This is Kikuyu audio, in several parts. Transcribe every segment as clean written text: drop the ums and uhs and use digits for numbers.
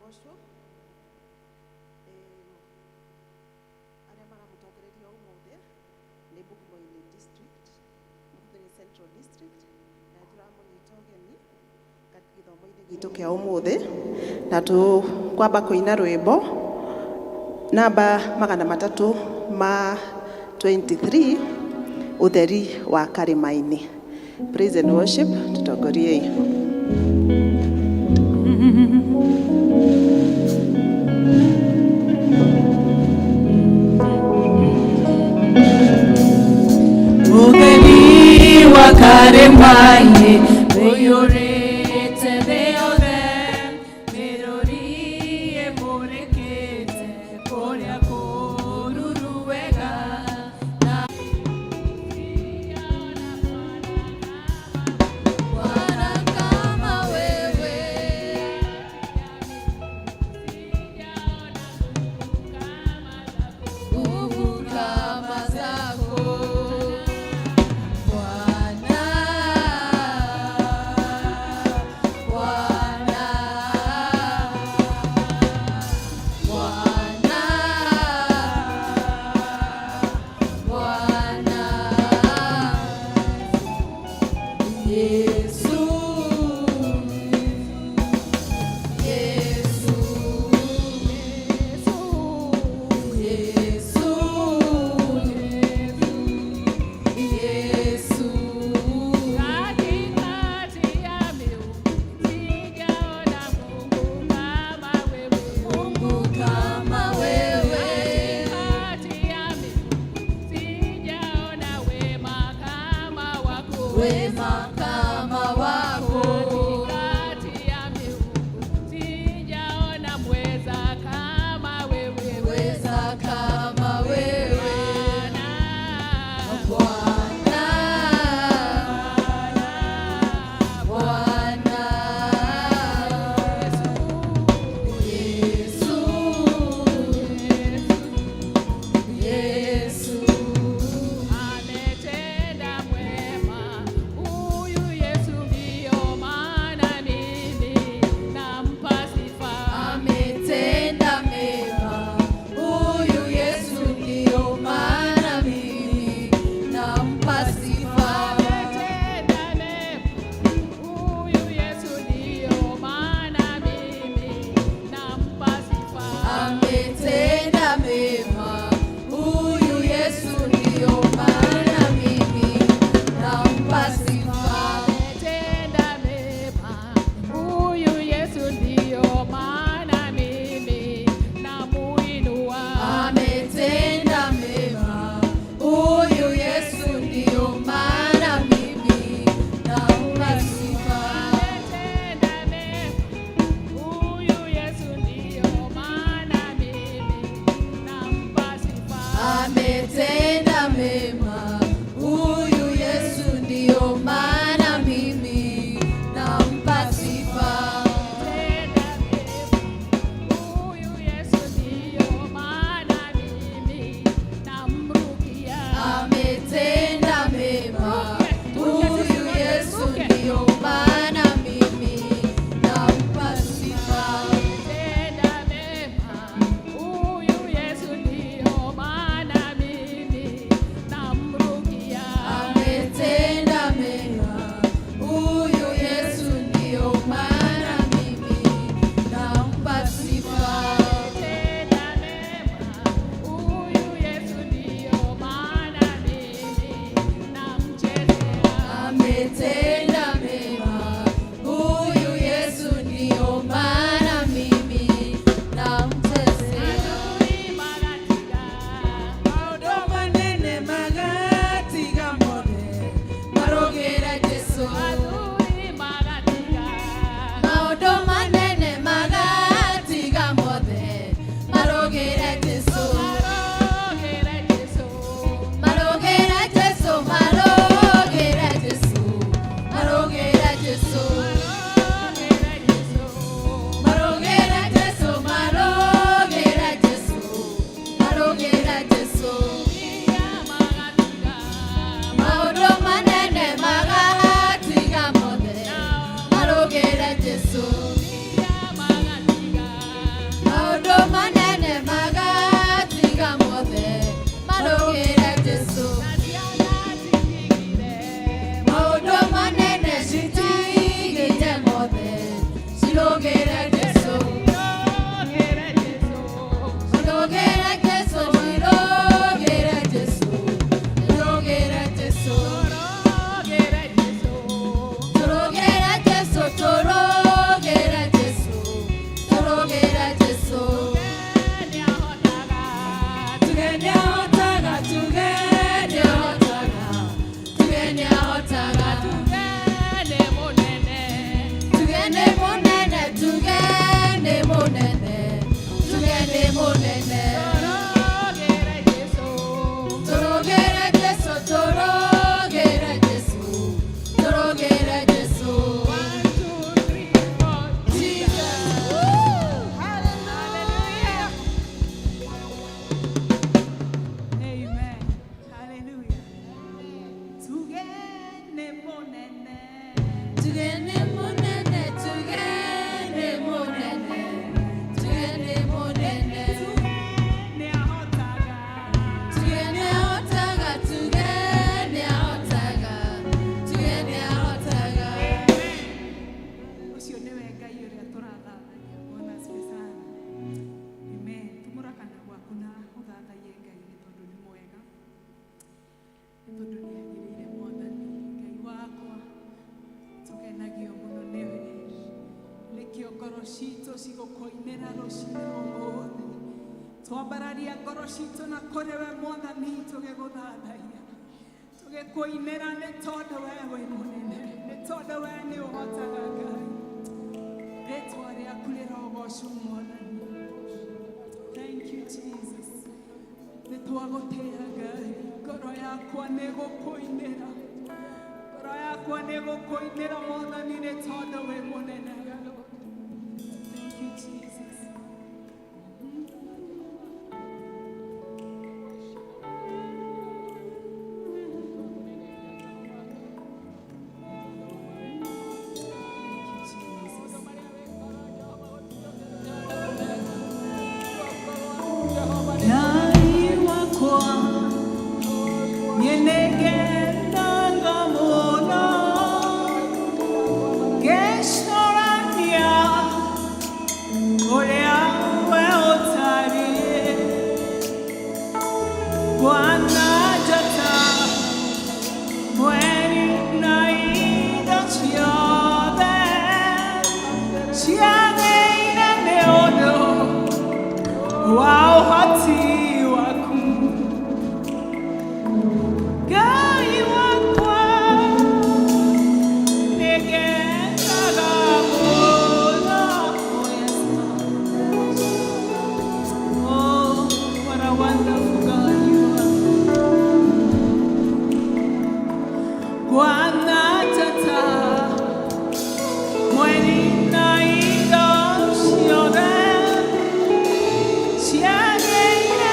Agocwo. Arĩa maramũtongoreria ũmũthĩ nĩ Mugumoini District, Mugumoini Central District, na tũramũnyita ũgeni gĩthomo-inĩ gitũ kĩa ũmũthĩ, na tũkwamba kũina rwĩmbo namba 323, Ũtheri wa Karĩma-inĩ. Praise and worship, tũtongoriei. Ũtheri wa karĩma-inĩ ũiyũrĩte thĩ yothe, mĩrũri ĩmũrĩkĩte kũrĩa kũruru wega. Bwana kama wewe, nguvu kama zako Bwana, Bwana, Bwana, Bwana, Yesu, Yesu, Yesu, Yesu. Katikati ya miungu sijaona Mungu kama wewe. Mungu kama wewe, Katikati ya miungu sijaona wema kama wako. Wema kama wako, Katikati ya miungu sijaona mweza kama wewe. Weza kama wewe, Bwana, Bwana, Bwana, Yesu, Yesu. Ametenda mwema huyu Yesu, ndiyo maana mimi nampa sifa. Ametenda mema huyu Yesu, ndiyo maana mimi nampa sifa. Ametenda mema huyu Yesu, ndiyo maana mimi nampa sifa. Ametenda mema huyu Yesu, ndiyo maana mimi nampa sifa. Ametenda mema huyu Yesu, ndiyo maana mimi namuinua. Ametenda mema huyu Yesu, ndiyo maana mimi nampa sifa. Ametenda mema huyu Yesu, ndiyo maana mimi nĩ mũnene. Tũrũgĩre Jesũ. Tũrũgĩre Jesũ, tũrũgĩre Jesũ, tũrũgĩre Jesũ. 1, 2, 3, 4. Jesus. Hallelujah. Amen. Hallelujah. Tugene monene. Tugene munene, tugene munene, tugene munene. Tugene ahotaga. Tugene ahotaga, tugene ahotaga, tugene ahotaga. Amen. Ucio niwe Ngai uria turathathaiya. Bwana asifiwe sana. Amen. Tumũra kana gwaku na ũthathaiye Ngai nĩ tondũ nĩ mwega. Nĩ tondũ nĩ agĩrĩire Mwathani Ngai wakwa. Tũkenagio mũno nĩwe. Nĩkĩo ngoro citũ cigũkũinĩra rũcinĩ rwa ũmũthĩ. Twambararia ngoro citũ na kũrĩ we Mwathani tũgĩgũthathaiya. Tũgĩkũinĩra nĩ tondũ we wĩ mũnene, nĩ tondũ we nĩ ũhotaga Ngai. Rĩtwa rĩaku rĩrogocwo Mwathani. Thank you Jesus. Nĩ twagũtĩĩa Ngai, ngoro yakwa nĩ gũkũinĩra. Ngoro yakwa nĩ gũkũinĩra Mwathani nĩ tondũ wĩ mũnene. Thank you Jesus. Thank you Jesus. Ngai wakwa nyenegenda mũno ngecũrania ũrĩa we ũtariĩ Bwana njata mweri na indo ciothe ciagĩire nĩ ũndũ wa ũhoti waku Ngai wakwa nĩngendaga mũno. Oh, yes, Lord. Oh, what a wonderful God you are. Bwana tata mweri na indo ciothe ciagĩire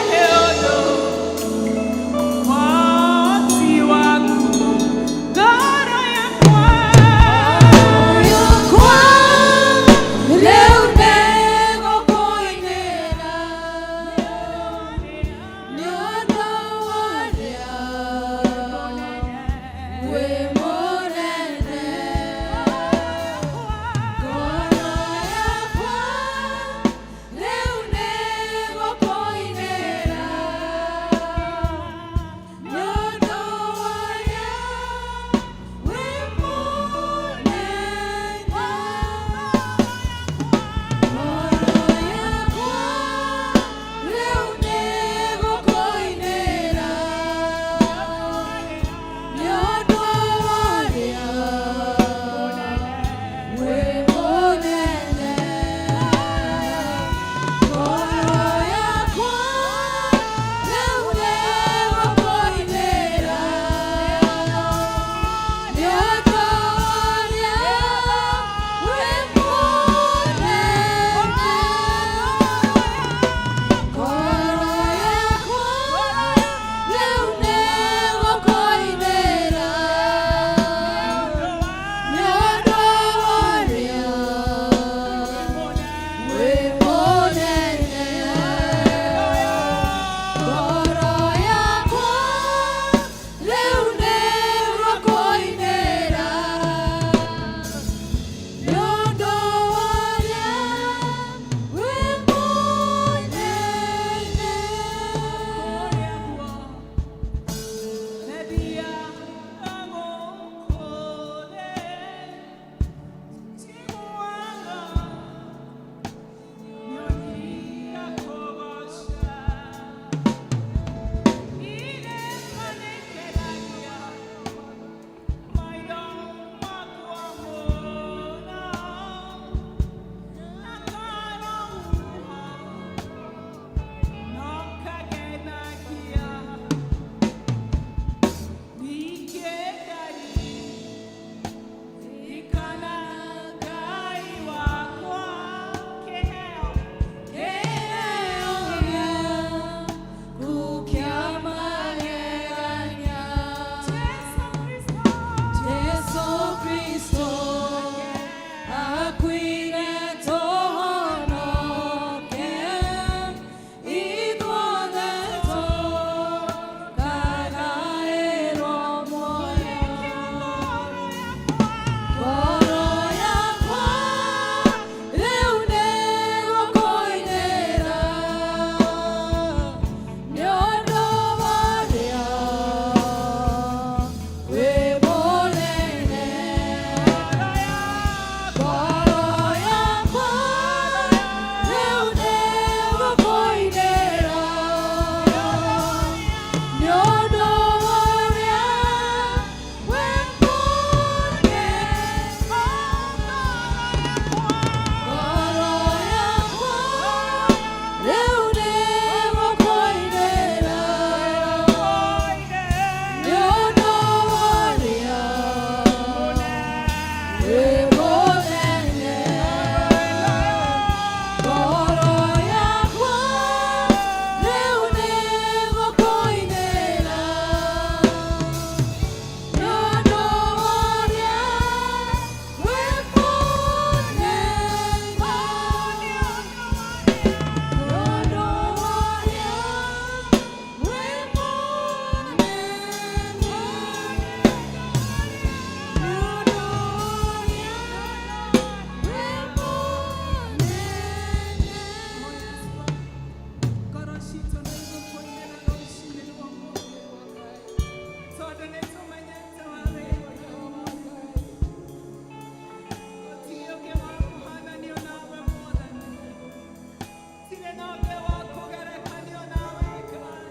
na ũngĩ wa kũgerekanio nawe Ngai.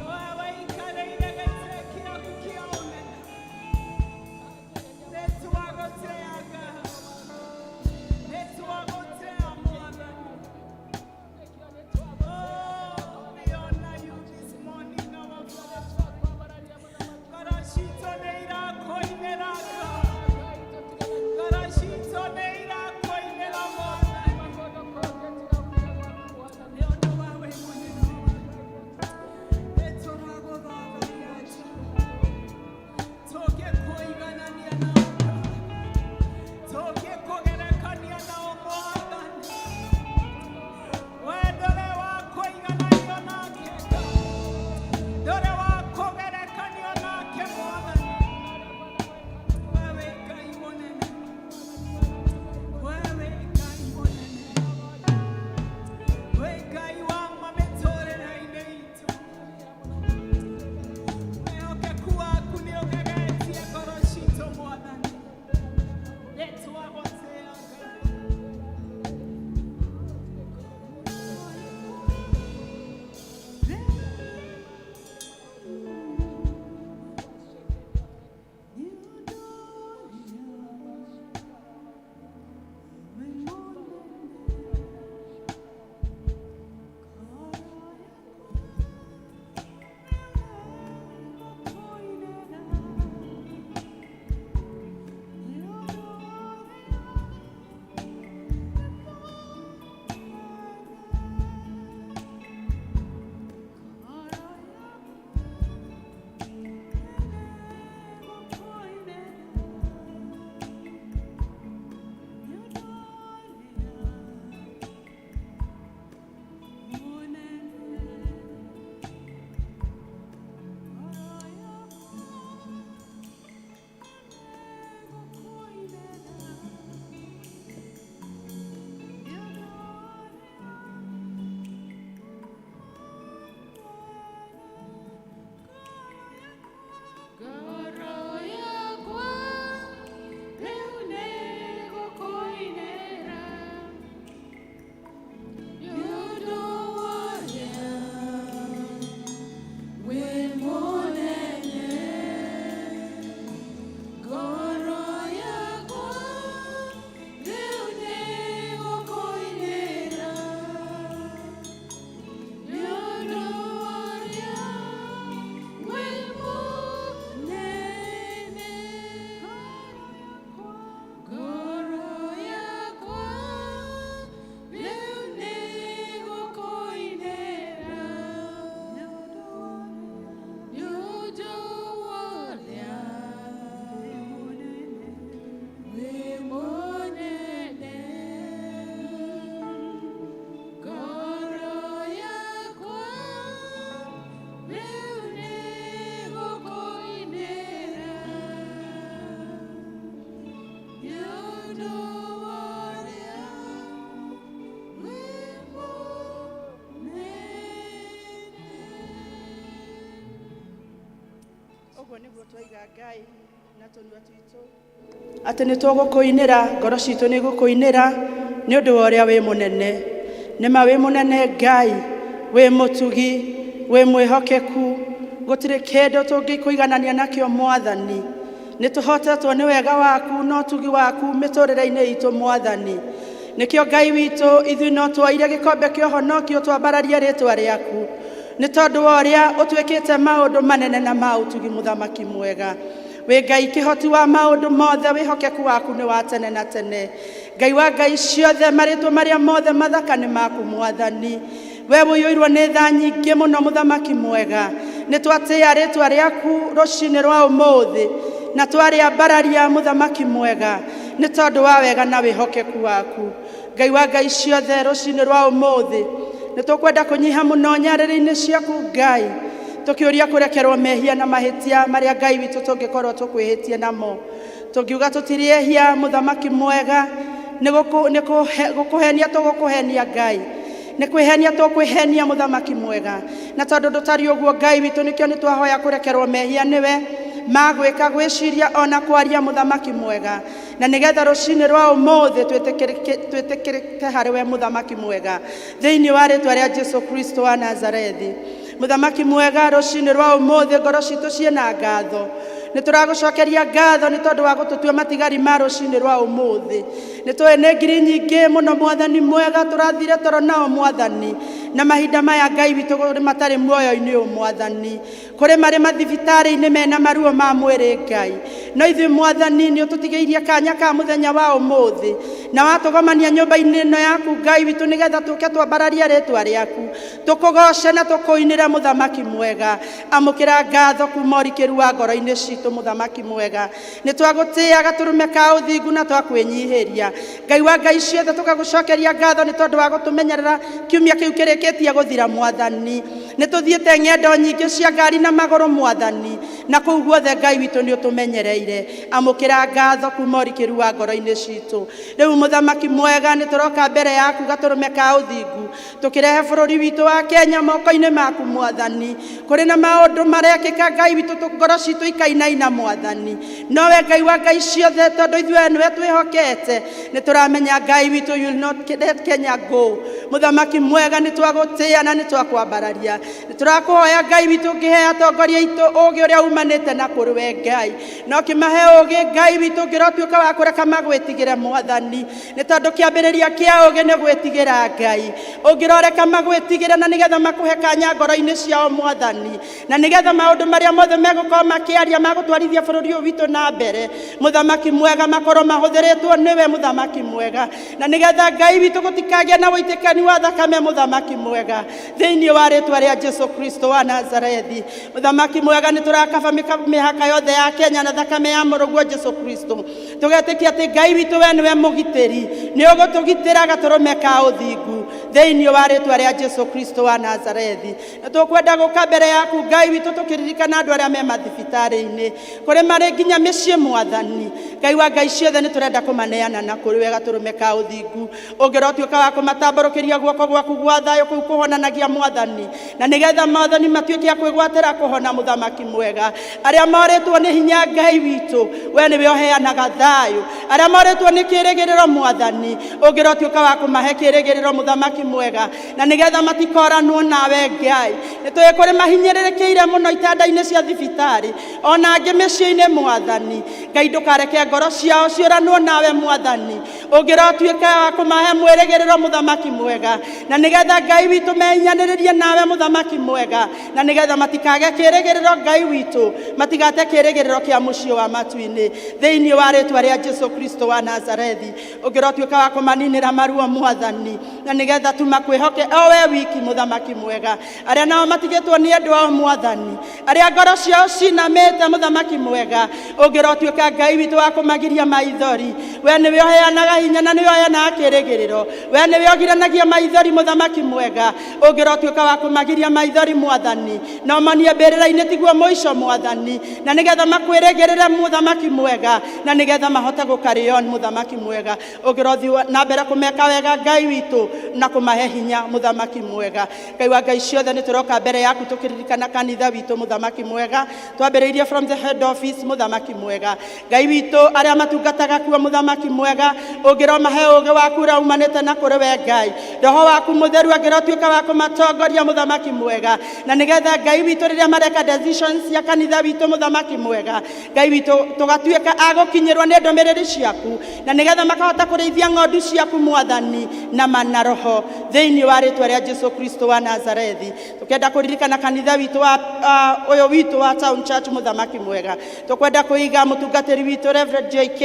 We waikarĩire gĩtĩ kĩaku kĩa ũnene. Nĩ twagũtĩĩa Ngai. Nĩ twagũtĩĩa Mwathani. Oh, we honor you this morning, our Father. Ngoro citũ nĩ irakũinĩra Ngai. Ngoro citũ nĩ irakũinĩra Mwathani. Nĩ ũndũ wa wĩ mũnene. Nĩ tũragũthathaiya Jehova. Tũngĩkũiganania nao Ngai. Tũngĩkũgerekania nao Mwathani. We ndũrĩ wa kũigananio nake Ngai. Ndũrĩ wa kũgerekanio nake Mwathani. We wĩ Ngai mũnene. We wĩ Ngai mũnene. Wĩ Ngai wa ma mĩtũrĩre-inĩ itũ. Wĩhokeku waku nĩ ũgegetie ngoro citũ Mwathani. Nĩ twagũtĩĩa Ngai. Ngoro yakwa rĩu nĩgũkũinĩra, nĩ ũndũ wa ũrĩa wĩ mũnene. Ngoro yakwa rĩu nĩgũkũinĩra, nĩ ũndũ wa ũrĩa wĩ mũnene. Ngoro yakwa rĩu nĩgũkũinĩra, nĩ ũndũ wa ũrĩa wĩ mũnene. Ngoro yakwa rĩu nĩgũkũinĩra, nĩ ũndũ wa ũrĩa wĩ mũnene. Ũguo nĩguo twaiga Ngai na tũnua twitũ atĩ nĩ tũgũkũinĩra, ngoro citũ nĩ igũkũinĩra nĩ ũndũ wa ũrĩa wĩ mũnene. Nĩma wĩ mũnene Ngai, wĩ mũtugi, wĩ mwĩhokeku, gũtirĩ kĩndũ tũngĩkũiganania nakĩo Mwathani. Nĩ tũhotetwo nĩ wega waku na ũtugi waku mĩtũrĩre-inĩ itũ Mwathani. Nĩkĩo Ngai witũ ithuĩ no tuoire gĩkombe kĩa ũhonokio twambararie rĩtwa rĩaku nĩ tondũ wa ũrĩa ũtwĩkĩte maũndũ manene na ma ũtugi mũthamaki mwega. Wĩ Ngai kĩhoti wa maũndũ mothe, wĩhokeku waku nĩ wa tene na tene. Ngai wa ngai ciothe, marĩtwa marĩa mothe mathaka nĩ maku Mwathani. We ũiyũirwo nĩ tha nyingĩ mũno mũthamaki mwega. Nĩ twatĩĩa rĩtwa rĩaku rũcinĩ rwa ũmũthĩ na twarĩambararia mũthamaki mwega nĩ tondũ wa wega na wĩhokeku waku. Ngai wa ngai ciothe, rũcinĩ rwa ũmũthĩ nĩ tũkwenda kũnyiha mũno nyarĩrĩ-inĩ ciaku Ngai, tũkĩũria kũrekerwo mehia na mahĩtia marĩa Ngai witũ tũngĩkorwo tũkwĩhĩtie namo. Tũngiuga tũtirĩ ehia mũthamaki mwega, nĩ gũkũhenia tũgũkũhenia Ngai, nĩ kwĩhenia tũkwĩhenia mũthamaki mwega. Na tondũ ndũtariĩ ũguo Ngai witũ, nĩkĩo nĩ twahoya kũrekerwo mehia nĩwe. Ma gwĩka, gwĩciria ona kwaria, Mũthamaki mwega, na nĩgetha rũcinĩ rwa ũmũthĩ twĩtĩkĩrĩke harĩ we, Mũthamaki mwega, thĩinĩ wa rĩtwa rĩa Jesu Kristo wa Nazarethi. Mũthamaki mwega, rũcinĩ rwa ũmũthĩ ngoro citũ ciĩna ngatho. Nĩ tũragũcokeria ngatho nĩ tondũ wa gũtũtua matigari ma rũcinĩ rwa ũmũthĩ. Nĩ tũĩ nĩ ngiri nyingĩ mũno, Mwathani mwega, tũrathire toro nao, Mwathani, na mahinda maya, Ngai witũ, kũrĩ matarĩ muoyo-inĩ ũyũ, Mwathani, kũrĩ marĩ mathibitarĩ-inĩ mena maruo ma mwĩrĩ, Ngai. No ithuĩ, Mwathani, nĩ ũtũtigĩirie kanya ka mũthenya wa ũmũthĩ na watũgomania nyũmba-inĩ ĩno yaku, Ngai witũ, nĩgetha tũke twambararie rĩtwa rĩaku, tũkũgoce na tũkũinĩre. Mũthamaki mwega, amũkĩra ngatho kuma ũrikĩru wa ngoro-inĩ citũ. Mũthamaki mwega, nĩ twagũtĩĩa gatũrũme ka ũthingu na twakwĩnyihĩria, Ngai wa ngai ciothe. Tũgagũcokeria ngatho nĩ tondũ wa gũtũmenyerera kiumia kĩu kĩrĩkĩtie gũthira. Mwathani, nĩ tũthiĩte ng'endo nyingĩ cia ngari na magũrũ, Mwathani, na kũu guothe, Ngai witũ, nĩ ũtũmenyereire. Amũkĩra ngatho kuma ũrikĩru wa ngoro-inĩ citũ. Rĩu, Mũthamaki mwega, nĩ tũroka mbere yaku gatũrũme ka ũthingu, tũkĩrehe bũrũri witũ wa Kenya moko-inĩ maku. Mwathani, kũrĩ na maũndũ marekĩka, Ngai witũ, ngoro citũ ikainaina. Mwathani, nowe Ngai wa ngai ciothe, tondũ ithuĩ nĩwe twĩhokete, nĩ tũramenya, Ngai witũ, you will not let Kenya go. Mũthamaki mwega, nĩ twagũtĩĩa na nĩ twakwambararia. Nĩ tũrakũhoya, Ngai witũ, ũngĩhe atongoria aitũ ũũgĩ ũrĩa umanĩte na kũrĩ we, Ngai. No kĩmahe ũũgĩ, Ngai witũ, ũngĩrotuĩka wa kũreka magwĩtigĩre, Mwathani, nĩ tondũ kĩambĩrĩria kĩa ũũgĩ nĩ gwĩtigĩra Ngai. Ũngĩroreka magwĩtigĩre na nĩgetha makũhe kanya ngoro-inĩ ciao, Mwathani, na nĩgetha maũndũ marĩa mothe megũkorwo makĩaria magũtwarithia bũrũri ũyũ witũ na mbere, Mũthamaki mwega, makorwo mahũthĩrĩtwo nĩwe, Mũthamaki mwega, na nĩgetha, Ngai witũ, gũtikagĩe na wũitĩkani wa thakame, Mũthamaki mwega, thĩinĩ wa rĩtwa rĩa Jesu Kristo wa Nazarethi. Mũthamaki mwega, nĩ tũrakaba mĩhaka yothe ya Kenya na thakame ya mũrũguo Jesu Kristo, tũgetĩkia atĩ, Ngai witũ, we nĩwe mũgitĩri, nĩ ũgũtũgitĩra gatũrũme ka ũthingu, thĩinĩ wa rĩtwa rĩa Jesu Kristo wa Nazarethi. Na tũkwenda gũka mbere yaku, Ngai witũ, tũkĩririkana andũ arĩa me mathibitarĩ-inĩ, kũrĩ marĩ nginya mĩciĩ. Mwathani Ngai wa ngai ciothe, nĩ tũrenda kũmaneana na kũrĩ we gatũrũme ka ũthingu. Ũngĩrotuĩka wa kũmatambũrũkĩria guoko gwaku gwa thayũ kũu kũhonanagia, Mwathani, na nĩgetha, Mwathani, matuĩke a kwĩgwatĩra kũhona. Mũthamaki mwega, arĩa morĩtwo nĩ hinya, Ngai witũ, we nĩwe ũheanaga thayũ. Arĩa morĩtwo nĩ kĩrĩgĩrĩro, Mwathani, ũngĩrotuĩka wa kũmahe kĩrĩgĩrĩro, Mũthamaki mwega, na nĩgetha matikoranwo nawe. Ngai, nĩ tũĩ kũrĩ mahinyĩrĩrĩkĩire mũno itanda-inĩ cia thibitarĩ, ona angĩ mĩciĩ-inĩ. Mwathani Ngai, ndũkareke ngoro ciao ciũranwo nawe. Mwathani, ũngĩrotuĩka wa kũmahe mwĩrĩgĩrĩro, Mũthamaki mwega, na nĩgetha, Ngai witũ, menyanĩrĩrie nawe, Mũthamaki mwega, na nĩgetha matikage kĩrĩgĩrĩro, Ngai witũ, matigate kĩrĩgĩrĩro kĩa mũciĩ wa matu-inĩ, thĩinĩ wa rĩtwa rĩa Jesu Kristo wa Nazarethi. Ũngĩrotuĩka wa kũmaninĩra maruo, Mwathani, na nĩgetha tu makwĩhoke o we wiki. Mũthamaki mwega, arĩa nao matigĩtwo nĩ andũ ao, Mwathani, arĩa ngoro ciao cinamĩte, Mũthamaki mwega, ũngĩrotuĩka, Ngai witũ, wa kũmagiria maithori. We nĩwe ũheanaga hinya na nĩwe ũheanaga kĩrĩgĩrĩro. We nĩwe ũgiranagia maithori. Mũthamaki mwega, ũngĩrotuĩka wa kũmagiria maithori, Mwathani, na ũmonie mbĩrĩra-inĩ tiguo mũico, Mwathani, na nĩgetha makwĩrĩgĩrĩre, Mũthamaki mwega, na nĩgetha mahote gũcarry on. Mũthamaki mwega, ũngĩrothiĩ na mbere kũmeka wega, Ngai witũ, na kũmahe hinya. Mũthamaki mwega, Ngai wa ngai ciothe, nĩ tũroka mbere yaku tũkĩririkana kanitha witũ. Mũthamaki mwega, twambĩrĩirie from the head office. Mũthamaki mwega, Ngai witũ, arĩa matungataga kuo, Mũthamaki mwega, ũngĩromahe ũũgĩ waku ũrĩa umanĩte na kũrĩ we, Ngai. Roho waku mũtheru angĩrotuĩka wa kũmatongoria, Mũthamaki mwega, na nĩgetha, Ngai witũ, rĩrĩa mareka decisions cia kanitha witũ, Mũthamaki mwega, Ngai witũ, tũgatuĩka a gũkinyĩrwo nĩ ndũmĩrĩri ciaku, na nĩgetha makahota kũrĩithia ng'ondu ciaku, Mwathani, na mana roho, thĩinĩ wa rĩtwa rĩa Jesu Kristo wa Nazarethi. Tũkenda kũririkana kanitha witũ wa ũyũ witũ wa Town Church. Mũthamaki mwega, tũkwenda kũiga mũtungatĩri witũ Reverend JK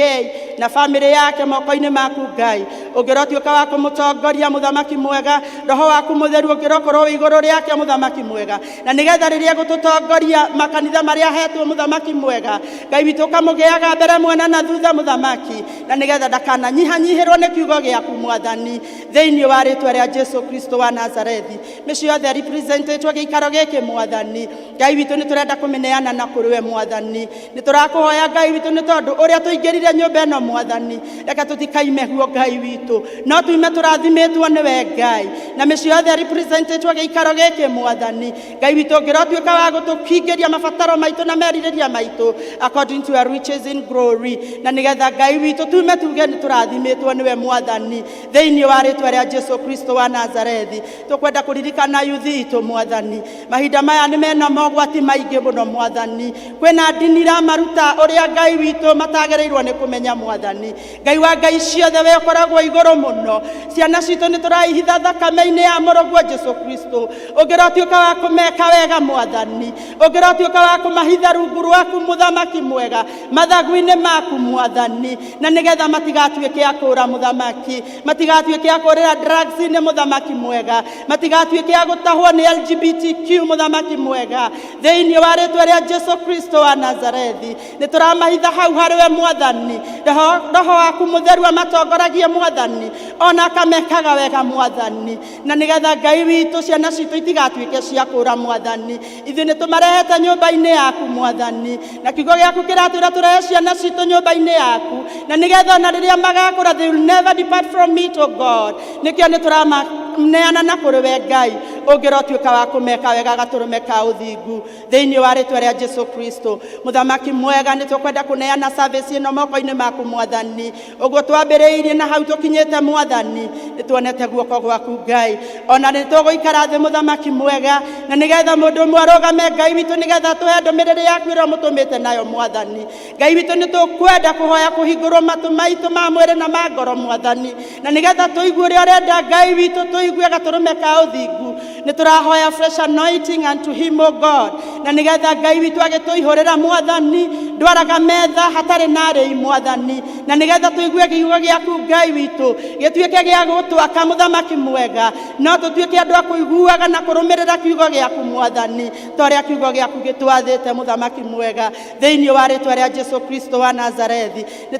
na famĩlĩ yake moko-inĩ maku. Ngai, ũngĩrotuĩka wa kũmũtongoria, Mũthamaki mwega, Roho waku mũtheru ũngĩrokorwo wĩ igũrũ rĩake, Mũthamaki mwega, na nĩgetha rĩrĩa gũtũtongoria makanitha marĩa ahetwo, Mũthamaki mwega, Ngai witũ, ũkamũgĩaga mbere, mwena na thutha, Mũthamaki, na nĩgetha ndakananyihanyihĩrwo nĩ kiugo gĩaku, Mwathani. Thĩinĩ wa rĩtwa rĩa Jesu Kristo wa Nazarethi, mĩciĩ yothe representetwo gĩikaro gĩkĩ, Mwathani Ngai witũ, nĩ tũrenda kũmĩneana na kũrĩ we. Mwathani, nĩ tũrakũhoya, Ngai witũ, nĩ tondũ ũrĩa tũingĩrire nyũmba ĩno, Mwathani, reke tũtikaime guo, Ngai witũ, no tuime tũrathimĩtwo nĩwe, Ngai. Na mĩciĩ yothe representetwo gĩikaro gĩkĩ, Mwathani Ngai witũ, ũngĩrotuĩka wa gũtũkingĩria mabataro maitũ na merirĩria maitũ according to your riches in glory, na nĩgetha, Ngai witũ, tume tuge nĩ tũrathimĩtwo nĩwe, Mwathani, thĩinĩ wa rĩtwa rĩa Jesu Kristo wa Nazarethi. Tũkwenda kũririkana yuthi itũ, Mwathani. Mahinda maya nĩ mena mogwati maingĩ mũno, Mwathani. Kwĩna ndini iramaruta ũrĩa, Ngai witũ, matagĩrĩirwo nĩ kũmenya. Mwathani Ngai wa ngai ciothe, we ũkoragwo igũrũ mũno, ciana citũ nĩ tũraihitha thakame-inĩ ya mũrũguo Jesu Kristo. Ũngĩrotuĩka wa kũmeka wega, Mwathani, ũngĩrotuĩka wa kũmahitha rungu rwaku, Mũthamaki mwega, mathagu-inĩ maku, Mwathani, na nĩgetha matigatuĩke a kũũra, Mũthamaki, matigatuĩke a kũũrĩra drugs-inĩ, Mũthamaki mwega, matigatuĩke a gũtahwo nĩ LGBTQ, Mũthamaki mwega, thĩinĩ wa rĩtwa rĩa Jesu Kristo wa Nazarethi. Nĩ tũramahitha hau harĩ we, Mwathani. Roho waku Mũtheru amatongoragie, Mwathani, ona akamekaga wega, Mwathani, na nĩgetha, Ngai witũ, ciana citũ itigatuĩke cia kũũra. Mwathani, ithuĩ nĩ tũmarehete nyũmba-inĩ yaku, Mwathani, na kiugo gĩaku kĩratwĩra tũrehe ciana citũ nyũmba-inĩ yaku, na nĩgetha ona rĩrĩa magakũra, they will never depart from it, oh God. Nĩkĩo nĩ tũramaneana na kũrĩ we, Ngai. Ũngĩrotuĩka wa kũmeka wega, gatũrũme ka ũthingu, thĩinĩ wa rĩtwa rĩa Jesu Kristo. Mũthamaki mwega, nĩ tũkwenda kũneana service ĩno moko-inĩ maku, Mwathani. Ũguo twambĩrĩirie na hau tũkinyĩte, Mwathani, nĩ tuonete guoko gwaku, Ngai. Ona nĩ tũgũikara thĩ, Mũthamaki mwega, na nĩgetha mũndũ ũmwe arũgame, Ngai witũ, nĩgetha tũhe ndũmĩrĩri yaku ĩrĩa ũmũtũmĩte nayo. Mwathani Ngai witũ, nĩ tũkwenda kũhoya kũhingũrwo matũ maitũ ma mwĩrĩ na ma ngoro, Mwathani, na nĩgetha tũigue ũrĩa ũrenda, Ngai witũ, tũigue gatũrũme ka ũthingu. Nĩ tũrahoya fresh anointing unto him, o God, na nĩgetha Ngai witũ agĩtũihũrĩra, Mwathani, ndwaraga metha hatarĩ na arĩi, Mwathani, na nĩgetha tũigue kiugo gĩaku, Ngai witũ, gĩtuĩke gĩa gũtwaka. Mũthamaki mwega, no tũtuĩke andũ a kũiguaga na kũrũmĩrĩra kiugo gĩaku, Mwathani, ta ũrĩa kiugo gĩaku gĩtwathĩte. Mũthamaki mwega, thĩinĩ wa rĩtwa rĩa Jesu Kristo wa Nazarethi, nĩ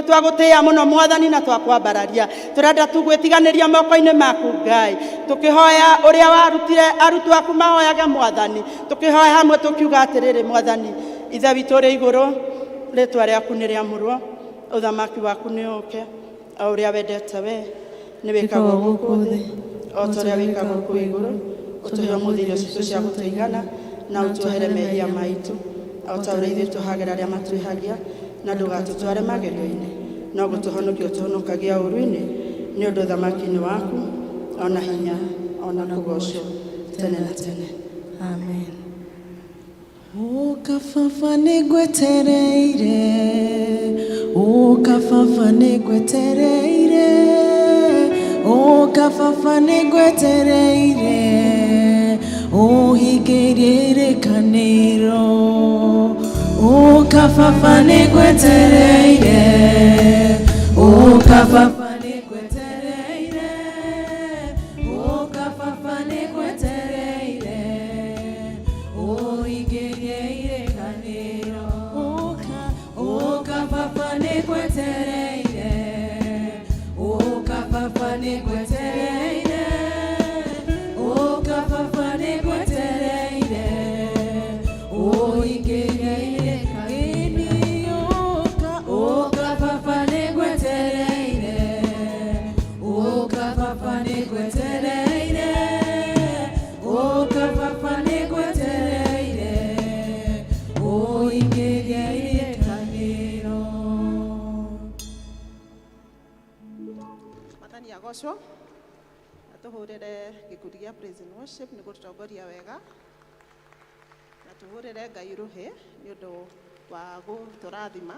twagũtĩĩa mũno, Mwathani, na twakwambararia. Tũrenda tugwĩtiganĩria moko-inĩ maku, Ngai, tũkĩhoya ũrĩa warutire arutwo aku mahoyage, Mwathani, tũkĩhoya hamwe tũkiuga atĩrĩrĩ: Mwathani Ithe witũ ũrĩ igũrũ, rĩtwa rĩaku nĩ rĩamũrwo, ũthamaki waku nĩ ũũke, o ũrĩa wendete we nĩ wĩkagwo gũkũ thĩ o ta ũrĩa wĩkagwo kũu igũrũ. Ũtũhe ũmũthĩ irio citũ cia gũtũigana, na ũtuohere mehia maitũ o ta ũrĩa ithuĩ tũhagĩra arĩa matwĩhagia, na ndũgatũtware magerio-inĩ, no gũtũhonokia ũtũhonokagia ũũru-inĩ, nĩ ũndũ ũthamaki nĩ waku, ona hinya, ona kũgoocwo tene na tene. Amen. Ũka baba, nĩngwetereire. Ũka baba, nĩngwetereire. Ũka baba, nĩngwetereire, ũhingĩrie irĩkanĩro. Ũka baba, nĩngwetereire. Ũka baba, nĩngwetereire. Ũka baba, nĩngwetereire, ũhingĩrie irĩkanĩro. Ũka, ũka baba, nĩngwetereire. Ũka baba, nĩngwetereire. Ũka baba, nĩngwetereire, ũhingĩrie irĩkanĩro. Ũka, ũka baba, nĩngwetereire. Ũka baba, nĩngwetereire. Ũka baba, nĩngwetereire, ũhingĩrie irĩkanĩro. Mwathani agocwo. Na tũhũrĩre gĩkundi gĩa praise and worship nĩ gũtũtongoria wega, na tũhũrĩre Ngai rũhĩ nĩ ũndũ wa gũtũrathima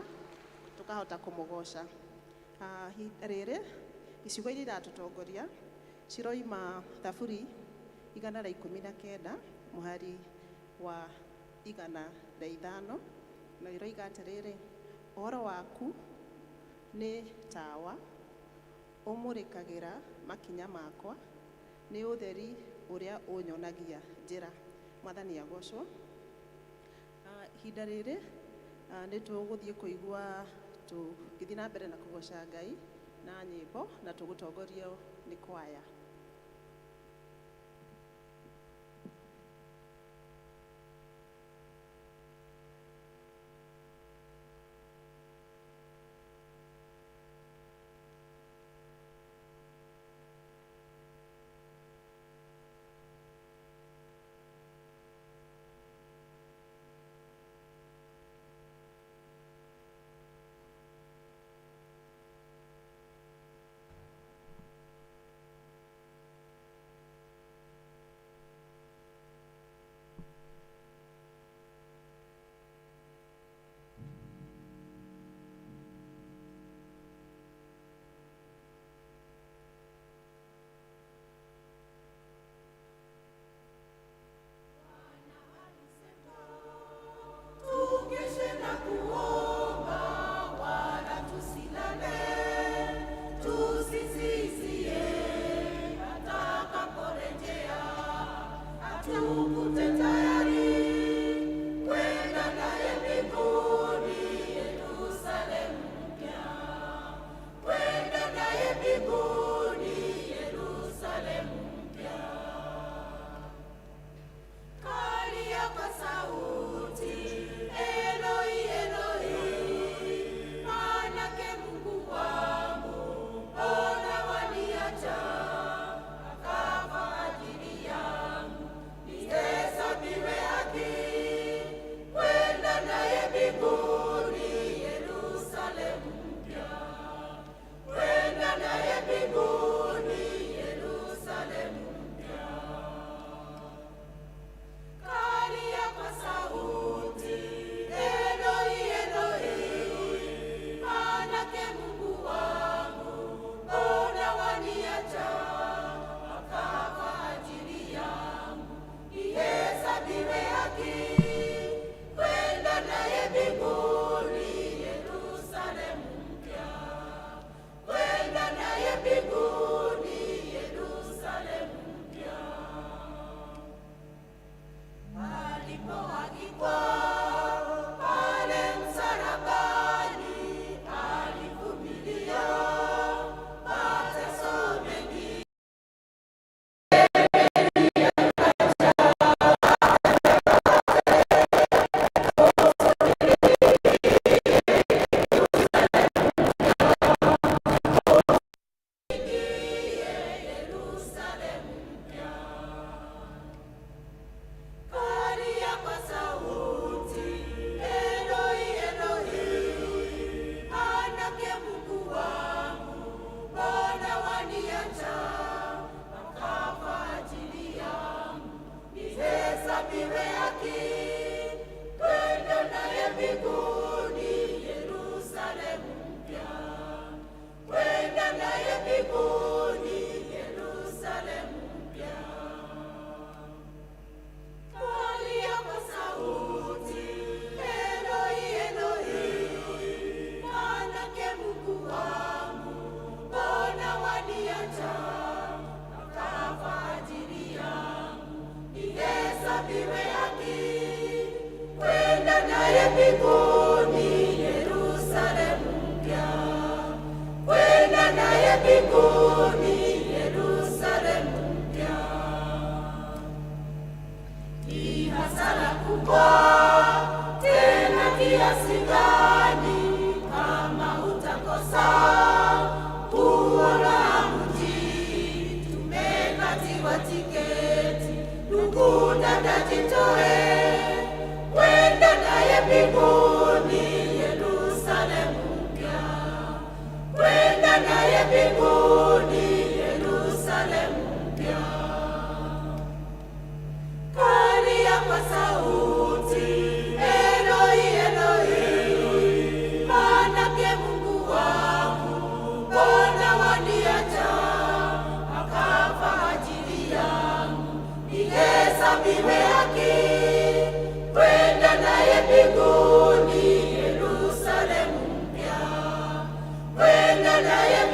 tũkahota kũmũgoca. Ihinda rĩrĩ icigo iria iratũtongoria ciroima Thaburi 119 mũhari wa 105, na iroiga atĩrĩrĩ: "Ũhoro waku nĩ tawa ũmũrĩkagĩra makinya makwa, nĩ ũtheri ũrĩa ũnyonagia njĩra." Mwathani agocwo. Ihinda rĩrĩ nĩ tũgũthiĩ kũigua tũgĩthiĩ na mbere na kũgoca Ngai na nyĩmbo, na tũgũtongorio. Nĩ kwaya.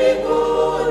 Mbinguni.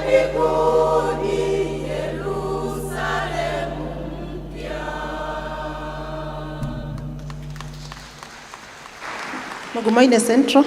Mbinguni, Yerusalemu mpya. Mugumoine Central.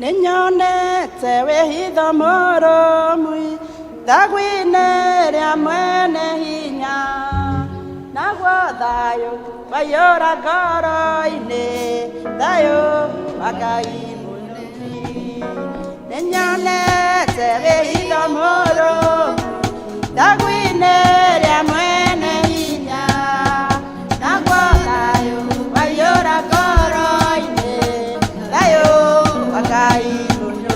Nĩnyonete wĩhitho mũrũmu ithagwinĩ rĩa mwene hinya, naguo thayũ waiyũra ngoro-inĩ, thayũ wa Ngai mũnene. Nĩnyonete wĩhitho mũrũmu ithagwinĩ rĩa mwene hinya, naguo thayũ waiyũra ngoro-inĩ, thayũ wa Ngai mũnene.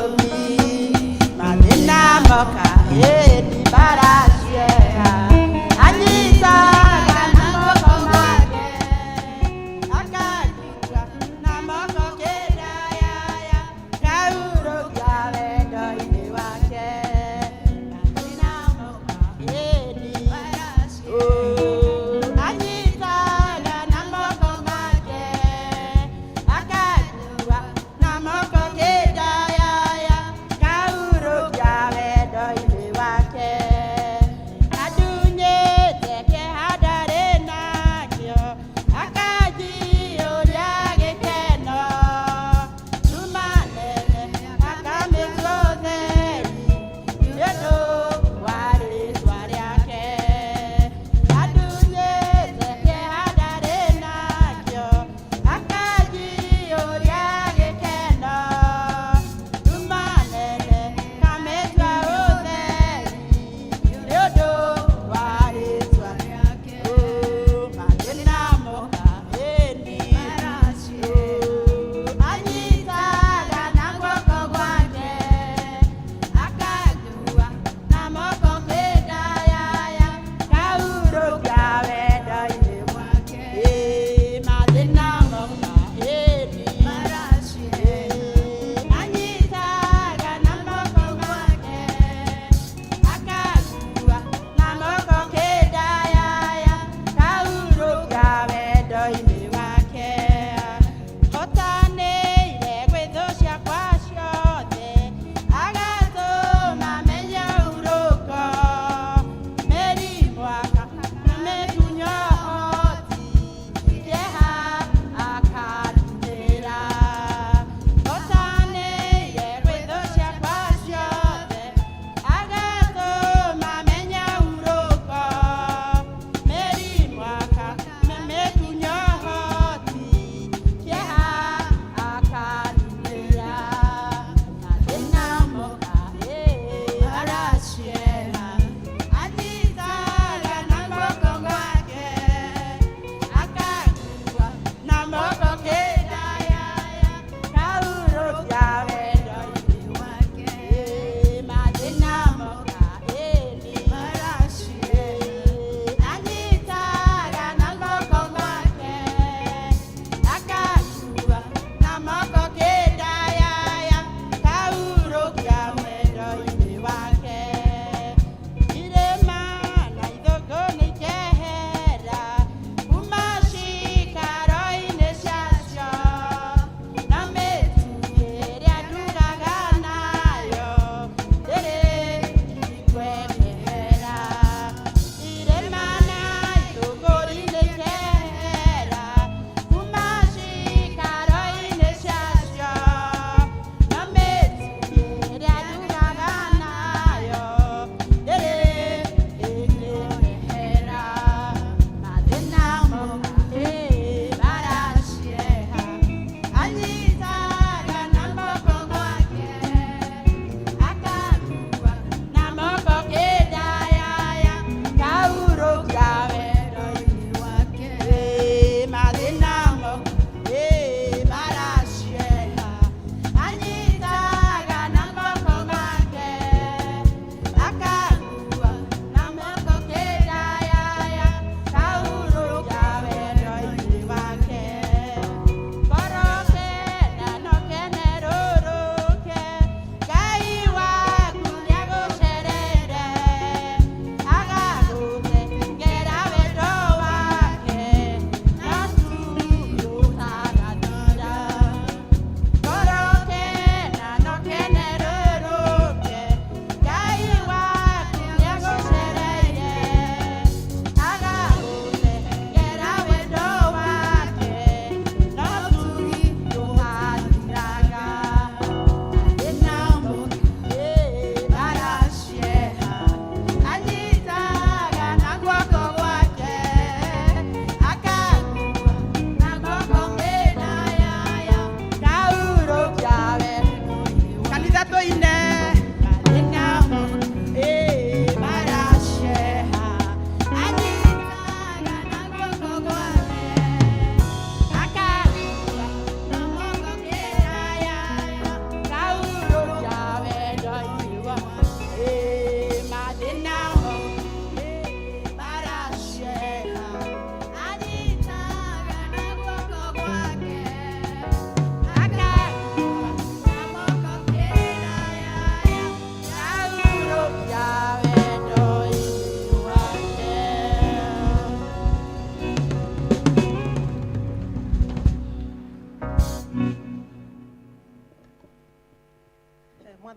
Mathĩna moka hĩndĩ mbara ciega, anyitaga na moko make, akanjigua na moko kĩrayaya, ngaurũkia wendo-inĩ wake. Mathĩna moka hĩndĩ mbara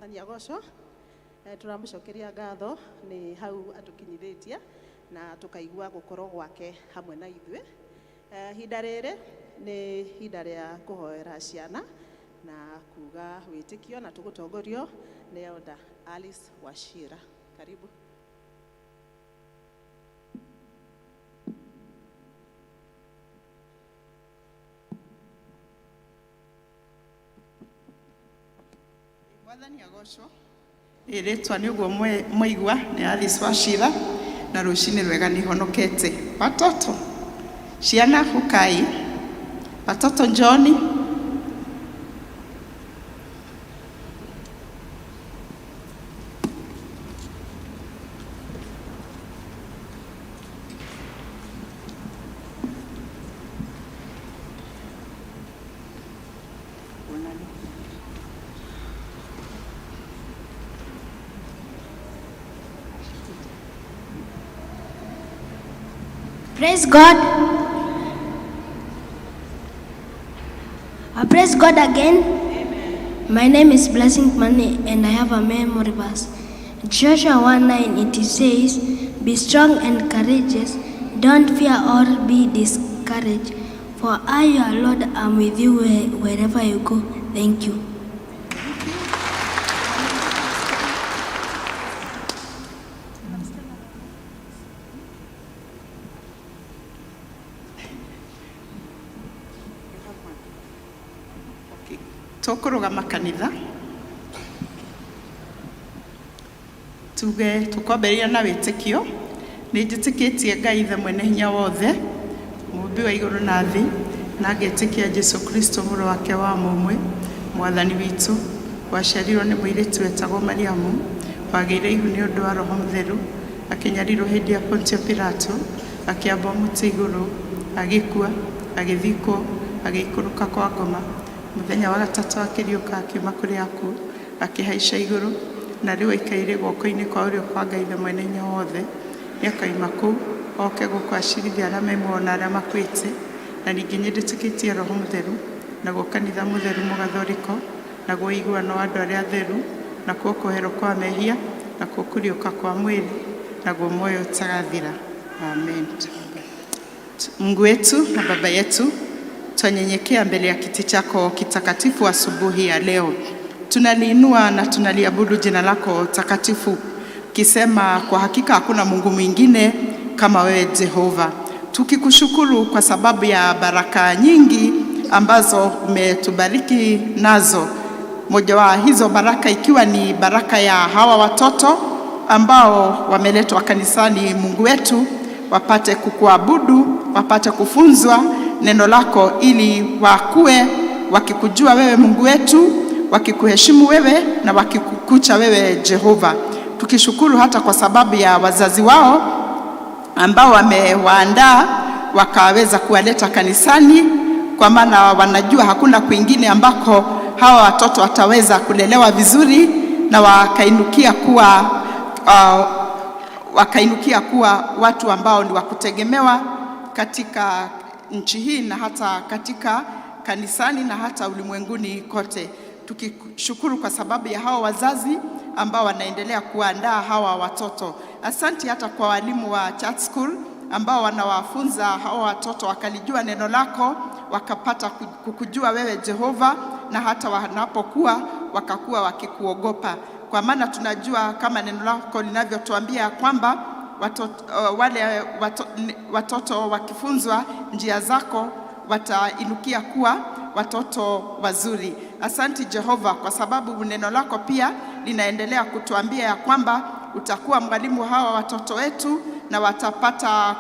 Mwathani agocwo. Tũramũcokeria ngatho nĩ hau atũkinyithĩtie na tũkaigua gũkorwo gwake hamwe na ithuĩ. Ihinda rĩrĩ nĩ ihinda rĩa kũhoera ciana na kuga wĩtĩkio na tũgũtongorio nĩ Elder Alice Wachira. Karibu. Mwathani agocwo. Rĩtwa nĩ ũguo mwaigua nĩ Alice Wachira na rũcinĩ rwega nĩ honokete. Watoto, ciana hukai. Watoto njoni. Praise God. I praise God again. My name is Blessing Money and I have a memory verse. Joshua 1:9, it says, "Be strong and courageous, don't fear or be discouraged, for I, your Lord, am with you wherever you go." Thank you. Okay. Tũkũrũgama kanitha tuge tũkwambĩrĩria na wĩtĩkio. Nĩ njĩtĩkĩtie Ngai Ithe mwene hinya wothe, mũmbi wa igũrũ na thĩ, na ngetĩkia Jesu Kristo mũrũ wake wa mũmwe, mwathani witũ, waciarirwo nĩ mũirĩtu wetagwo Mariamu, wagĩire ihu nĩ ũndũ wa Roho Mũtheru, akĩnyarirwo hĩndĩ ya Pontio Pilato, akĩambwo mũtĩ igũrũ, agĩkua, agĩthikwo, agĩikũrũka kwa ngoma. Mũthenya wa gatatũ akĩriũka akiuma kũrĩ akuũ, akĩhaica igũrũ, na rĩu aikaire guoko-inĩ kwa ũrĩo kwa Ngai Ithe mwene hinya wothe. Nĩakaima kũu oke gũkũ acirithie arĩa me muoyo na arĩa makuĩte. Na ningĩ nĩndĩtĩkĩtie Roho Mũtheru, naguo kanitha mũtheru mũgathoriko, naguo ũiguano wa andũ arĩa atheru, nakuo kũherwo kwa mehia, nakuo kũriũka kwa mwĩrĩ, naguo muoyo ũtagathira. Amen. Mungu wetu na Baba yetu, twanyenyekea mbele ya kiti chako kitakatifu asubuhi ya leo. Tunaliinua na tunaliabudu jina lako takatifu, kisema kwa hakika hakuna Mungu mwingine kama wewe Jehova. Tukikushukuru kwa sababu ya baraka nyingi ambazo umetubariki nazo. Moja wa hizo baraka ikiwa ni baraka ya hawa watoto ambao wameletwa kanisani, Mungu wetu, wapate kukuabudu, wapate kufunzwa neno lako ili wakue wakikujua wewe Mungu wetu, wakikuheshimu wewe na wakikukucha wewe Jehova. Tukishukuru hata kwa sababu ya wazazi wao ambao wamewaandaa wakaweza kuwaleta kanisani, kwa maana wanajua hakuna kwingine ambako hawa watoto wataweza kulelewa vizuri na wakainukia kuwa watu ambao ni wa kutegemewa katika nchi hii na hata katika kanisani na hata ulimwenguni kote. Tukishukuru kwa sababu ya hawa wazazi ambao wanaendelea kuandaa hawa watoto. Asante hata kwa walimu wa church school ambao wanawafunza hawa watoto wakalijua neno lako, wakapata kukujua wewe Jehova, na hata wanapokuwa wakakuwa wakikuogopa, kwa maana tunajua kama neno lako linavyotuambia kwamba watoto wakifunzwa njia zako watainukia kuwa watoto wazuri. Asante Jehova, kwa sababu neno lako pia linaendelea kutuambia ya kwamba utakuwa mwalimu hawa watoto wetu na watapata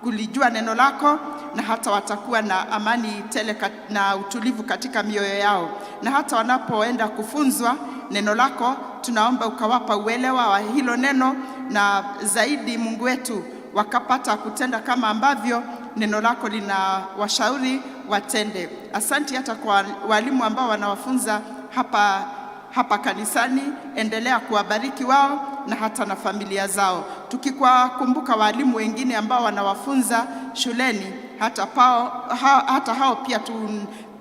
kulijua neno lako na hata watakuwa na amani tele na utulivu katika mioyo yao, na hata wanapoenda kufunzwa neno lako, tunaomba ukawapa uelewa wa hilo neno, na zaidi Mungu wetu wakapata kutenda kama ambavyo neno lako linawashauri watende. Asante hata kwa walimu ambao wanawafunza hapa hapa kanisani, endelea kuwabariki wao na hata na familia zao. Tukikuwakumbuka walimu wengine ambao wanawafunza shuleni, hata hao pia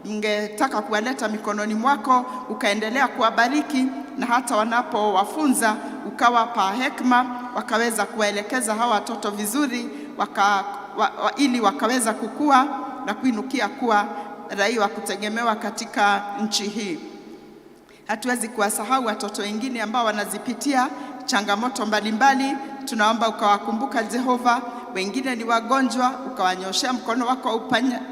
Ningetaka kuwaleta mikononi mwako, ukaendelea kuwabariki na hata wanapowafunza ukawapa hekima, wakaweza kuwaelekeza hawa watoto vizuri ili wakaweza kukua na kuinukia kuwa raia wa kutegemewa katika nchi hii. Hatuwezi kuwasahau watoto wengine ambao wanazipitia changamoto mbalimbali. Tunaomba ukawakumbuka Jehova. Wengine ni wagonjwa, ukawanyoshea mkono wako wa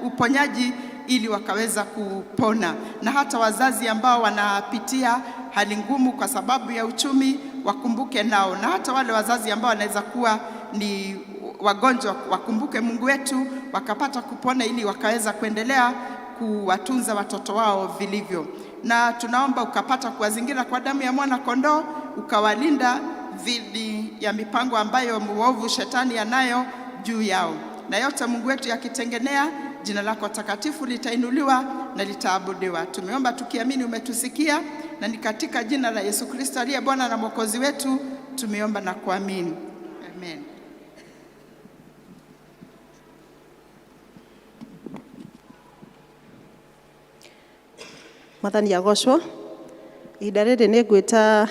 uponyaji ili wakaweza kupona, na hata wazazi ambao wanapitia hali ngumu kwa sababu ya uchumi, wakumbuke nao, na hata wale wazazi ambao wanaweza kuwa ni wagonjwa, wakumbuke Mungu wetu, wakapata kupona ili wakaweza kuendelea kuwatunza watoto wao vilivyo. Na tunaomba ukapata kuwazingira kwa damu ya mwana kondoo, ukawalinda dhidi ya mipango ambayo muovu shetani anayo juu yao. Na yote Mungu wetu yakitengenea, jina lako takatifu litainuliwa na litaabudiwa. Tumeomba tukiamini umetusikia, na ni katika jina la Yesu Kristo aliye Bwana na Mwokozi wetu tumeomba na kuamini. Amen. Mwathani agocwo. Ihinda rĩrĩ nĩ ngwĩta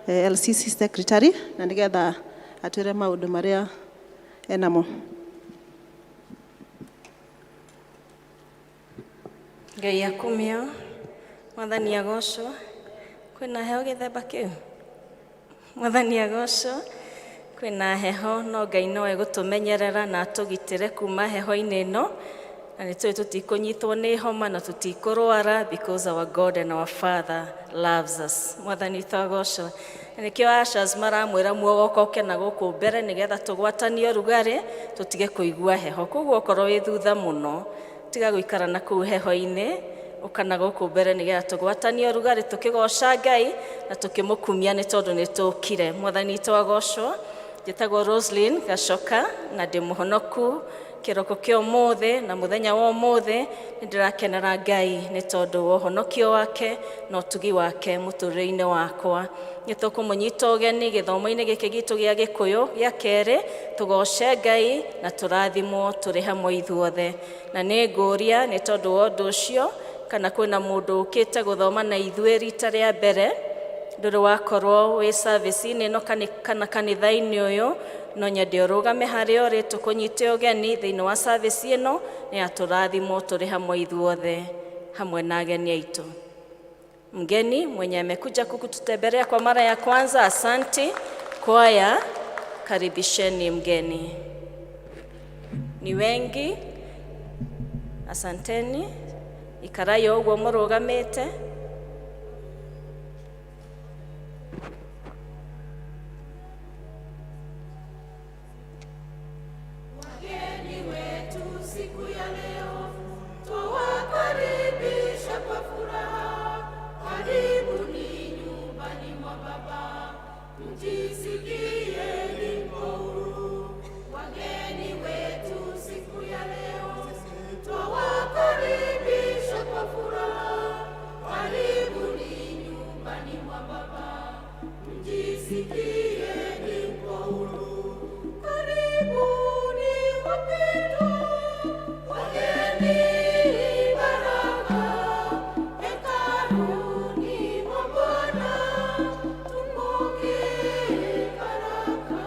LCC secretary na nĩgetha atwĩre maũndũ marĩa enamo. Ngai akumio, Mwathani agocwo. Kwĩna heho gĩthemba kĩu? Mwathani agocwo. Kwĩna heho, no Ngai no egũtũmenyerera na atũgitĩre kuma heho-inĩ ĩno, na nĩ tũĩ tũtikũnyitwo nĩ homa na tũtikũrwara, because our God and our Father loves us. Mwathani witũ agocwo. Na nĩkĩo ushers maramwĩra muogokoke na gũkũ mbere nĩgetha tũgwatanie ũrugarĩ, tũtige kũigua heho. Koguo okorwo wĩ thutha mũno, tiga gũikara na kũu heho-inĩ, ũka na gũkũ mbere nĩgetha tũgwatanie ũrugarĩ, tũkĩgoca Ngai na tũkĩmũkumia nĩ tondũ nĩ tũkire. Mwathani witũ agocwo. Njĩtagwo Roslyn Gacoka na ndĩ mũhonoku kĩroko kĩa ũmũthĩ na mũthenya wa ũmũthĩ. Nĩ ndĩrakenera Ngai nĩ tondũ wa ũhonokio wake na ũtugi wake mũtũrĩre-inĩ wakwa. Nĩ tũkũmũnyita ũgeni gĩthomo-inĩ gĩkĩ gitũ gĩa Gĩkũyũ gĩa kerĩ, tũgoce Ngai na tũrathimwo tũrĩ hamwe ithuothe. Na nĩ ngũria nĩ tondũ wa ũndũ ũcio, kana kwĩna mũndũ ũkĩte gũthoma na ithuĩ rita rĩa mbere, ndũrĩ wakorwo wĩ service-inĩ ĩno kana kanitha-inĩ ũyũ, no nyende ũrũgame harĩa ũrĩ tũkũnyite ũgeni thĩinĩ wa service ĩno, nĩ atũrathimwo tũrĩ hamwe ithuothe hamwe na ageni aitũ. Mgeni mwenye amekuja kukututembelea kwa mara ya kwanza, asanti. Kwaya, karibisheni mgeni. Ni wengi, asanteni. Ikarai o ũguo mũrũgamĩte. Wageni wetu siku ya leo twawakaribisha kwa furaha. Karibuni nyumbani mwa Baba, mjisikieni mko huru. Wageni wetu siku ya leo twawakaribisha kwa furaha. Karibuni nyumbani mwa Baba, mjisikieni mko huru. Karibuni wapendwa, wageni baraka, hekaluni mwa Bwana tupokee baraka.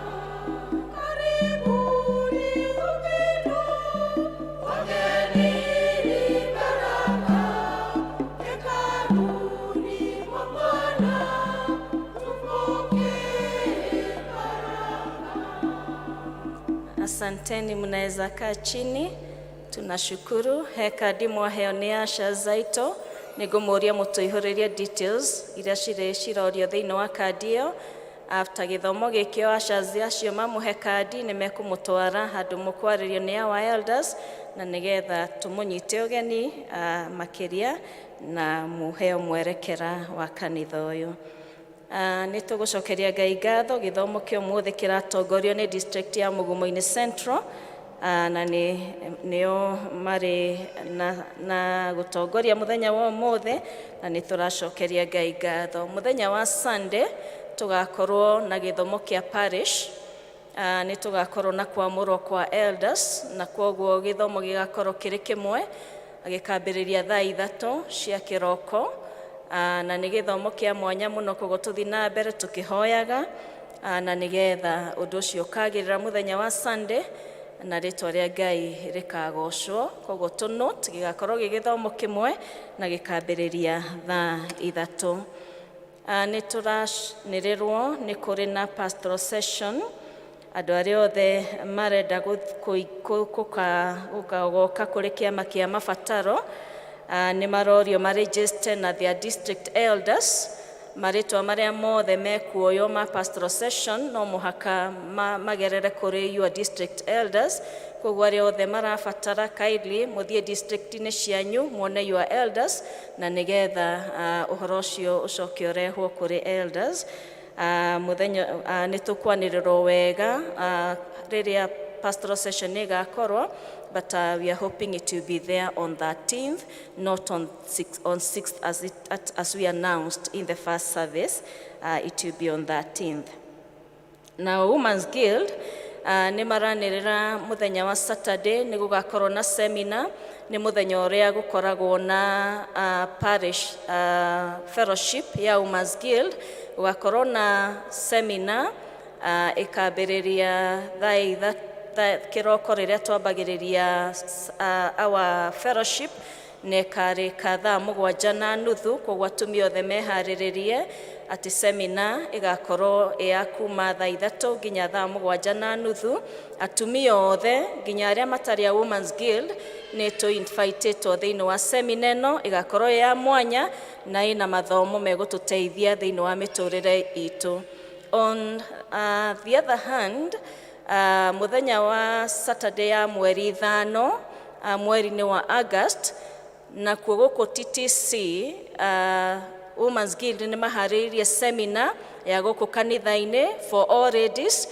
Karibuni wapendwa, wageni baraka, hekaluni mwa Bwana tupokee baraka. Asanteni, mnaweza kaa chini. Tunashukuru. He kandi mwaheo nĩ ushers aitũ, nĩ ngũmũria mũtũihũrĩrie details iria cirĩ cirorio thĩinĩ wa kandi ĩyo. After gĩthomo gĩkĩ, ushers acio mamũhe kandi nĩ mekũmũtwara handũ mũkwarĩrio nĩ our elders, na nĩgetha tũmũnyite ũgeni makĩria na mũheo mwerekera wa kanitha ũyũ. Nĩ tũgũcokeria Ngai ngatho. Gĩthomo kĩa ũmũthĩ kĩratongorio nĩ district ya Mugumo-inĩ Central, na nĩ nĩo marĩ na gũtongoria mũthenya wa ũmũthĩ, na nĩ tũracokeria Ngai ngatho. Mũthenya wa Sunday tũgakorwo na gĩthomo kĩa parish. Nĩ tũgakorwo na kwamũrwo kwa elders, na kwoguo gĩthomo gĩgakorwo kĩrĩ kĩmwe. Gĩkambĩrĩria thaa 3 cia kĩroko. Na nĩ gĩthomo kĩa mwanya mũno, koguo tũthiĩ na mbere tũkĩhoyaga na nĩgetha ũndũ ũcio ũkagĩrĩra mũthenya wa Sunday na rĩtwa rĩa Ngai rĩkagocwo. Koguo tũ note gĩgakorwo gĩ gĩthomo kĩmwe na gĩkambĩrĩria thaa 3. Nĩ tũranĩrĩrwo nĩ kũrĩ na pastoral session. Andũ arĩa othe marenda gũka kũrĩ kĩama kĩa mabataro nĩ marorio maregister na their district elders. Marĩtwa marĩa mothe mekuoywo ma pastoral session no mũhaka magerere kũrĩ your district elders. Koguo arĩa othe marabatara, kindly mũthiĩ district-inĩ cianyu muone your elders na nĩgetha ũhoro ũcio ũcoke ũrehwo kũrĩ elders. Mũthenya nĩ tũkwanĩrĩrwo wega rĩrĩa pastoral session ĩgakorwo, but we are hoping it will be there on 13th, not on 6th, on 6th as we announced in the first service. It will be on 13th. Now, Women's Guild nĩ maranĩrĩra mũthenya wa Saturday nĩ gũgakorwo na seminar. Nĩ mũthenya ũrĩa gũkoragwo na parish fellowship ya Women's Guild. Gũgakorwo na seminar ĩkambĩrĩria thaa kĩroko rĩrĩa twambagĩrĩria our fellowship na ĩkarĩka thaa 7:30. Koguo atumia othe meharĩrĩrie atĩ seminar ĩgakorwo ĩ ya kuma thaa 3 nginya thaa 7:30. Atumia othe, nginya arĩa matarĩ a Women's Guild, nĩ tũ invitĩtwo thĩinĩ wa seminar ĩno. Ĩgakorwo ĩ ya mwanya na ĩna mathomo megũtũteithia thĩinĩ wa mĩtũrĩre itũ. On the other hand, mũthenya wa Saturday ya mweri 5, mweri-inĩ wa August, nakuo gũkũ TTC, Women's Guild nĩ maharĩrĩirie seminar ya gũkũ kanitha-inĩ for all ladies,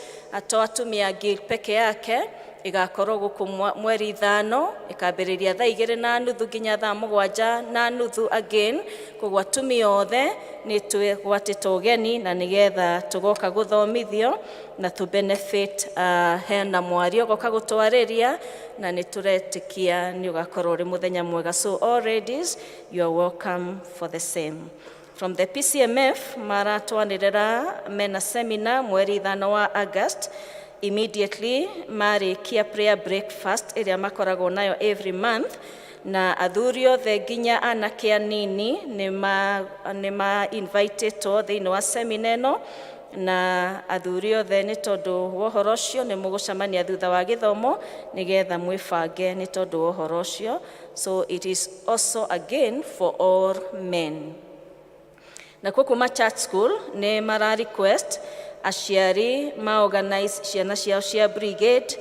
to atumia guild peke yake. Ĩgakorwo gũkũ mweri 5, ĩkambĩrĩria thaa 2:30 nginya thaa 7:30 again. Koguo atumia othe nĩ twĩgwatĩtwo ũgeni na nĩgetha tũgoka gũthomithio na tũ benefit. Hena mwario goka gũtwarĩria na nĩ tũretĩkia nĩ ũgakorwo ũrĩ mũthenya mwega. So all ladies, you are welcome for the same. From the PCMF maratwanĩrĩra mena seminar mweri 5 wa August, immediately marĩkia prayer breakfast ĩrĩa makoragwo nayo every month. Na athuri othe nginya anake anini nĩ ma invitĩtwo thĩinĩ wa seminar ĩno. Na athuri othe, nĩ tondũ wa ũhoro ũcio, nĩ mũgũcemania thutha wa gĩthomo nĩgetha mwĩbange nĩ tondũ wa ũhoro ũcio. So it is also again for all men. Nakuo kuma church school nĩ mara request aciari ma organize ciana ciao cia brigade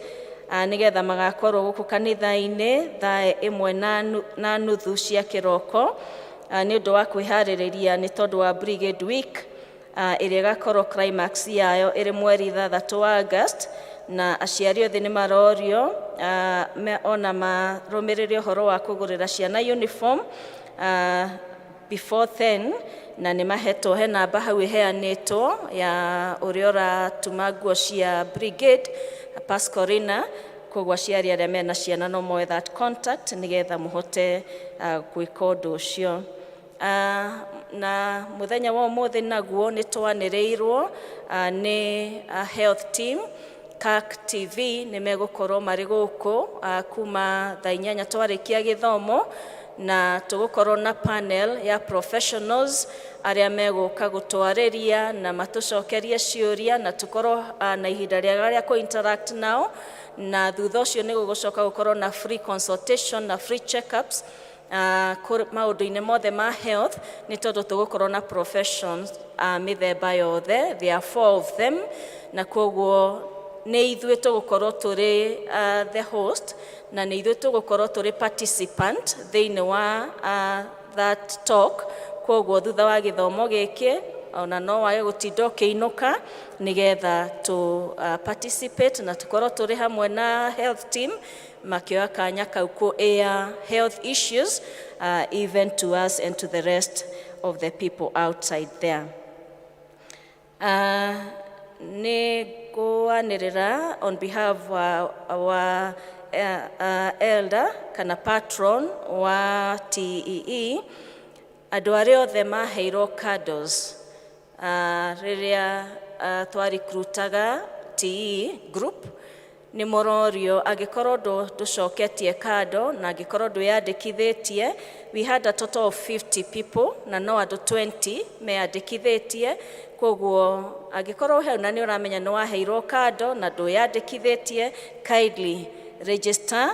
nĩgetha magakorwo gũkũ kanitha-inĩ thaa 1:30 cia kĩroko nĩ ũndũ wa kwĩharĩrĩria nĩ tondũ wa Brigade Week ĩrĩa ĩgakorwo climax yayo ĩrĩ mweri 6 wa August. Na aciari othe nĩ marorio ona marũmĩrĩre ũhoro wa kũgũrĩra ciana uniform before then. Na nĩ mahetwo, he namba hau ĩheanĩtwo ya ũrĩa ũratuma nguo cia brigade, Pascorina. Koguo aciari arĩa mena ciana no moe that contact nĩgetha mũhote gwĩka ũndũ ũcio. Na mũthenya wa ũmũthĩ naguo nĩ twanĩrĩirwo nĩ health team CAC TV nĩ megũkorwo marĩ gũkũ kuma thaa 8 twarĩkia gĩthomo, na tũgũkorwo na panel ya professionals arĩa megũka gũtwarĩria na matũcokerie ciũria na tũkorwo na ihinda rĩega rĩa kũ-interact nao. Na thutha ũcio nĩ gũgũcoka gũkorwo na free consultation na free checkups maũndũ-inĩ mothe ma health, nĩ tondũ tũgũkorwo na professions mĩthemba yothe. There are four of them, na koguo nĩ ithuĩ tũgũkorwo tũrĩ the host na nĩ ithuĩ tũgũkorwo tũrĩ participant thĩinĩ wa that talk. Koguo thutha wa gĩthomo gĩkĩ ona no wage gũtinda ũkĩinũka nĩgetha tũ participate na tũkorwo tũrĩ hamwe na health team makĩoya kanya kau kũ air health issues even to us and to the rest of the people outside there. Nĩ ngũanĩrĩra on behalf wa our elder kana patron wa TEE, andũ arĩa othe maheirwo candles rĩrĩa twarecruitaga TE group nĩ mũrorio angĩkorwo ndũcoketie kando na angĩkorwo ndwĩyandĩkithĩtie. We had a total of 50 people na no andũ 20 meyandĩkithĩtie. Koguo angĩkorwo hau na nĩ ũramenya nĩ waheirwo kando na ndwĩyandĩkithĩtie, kindly register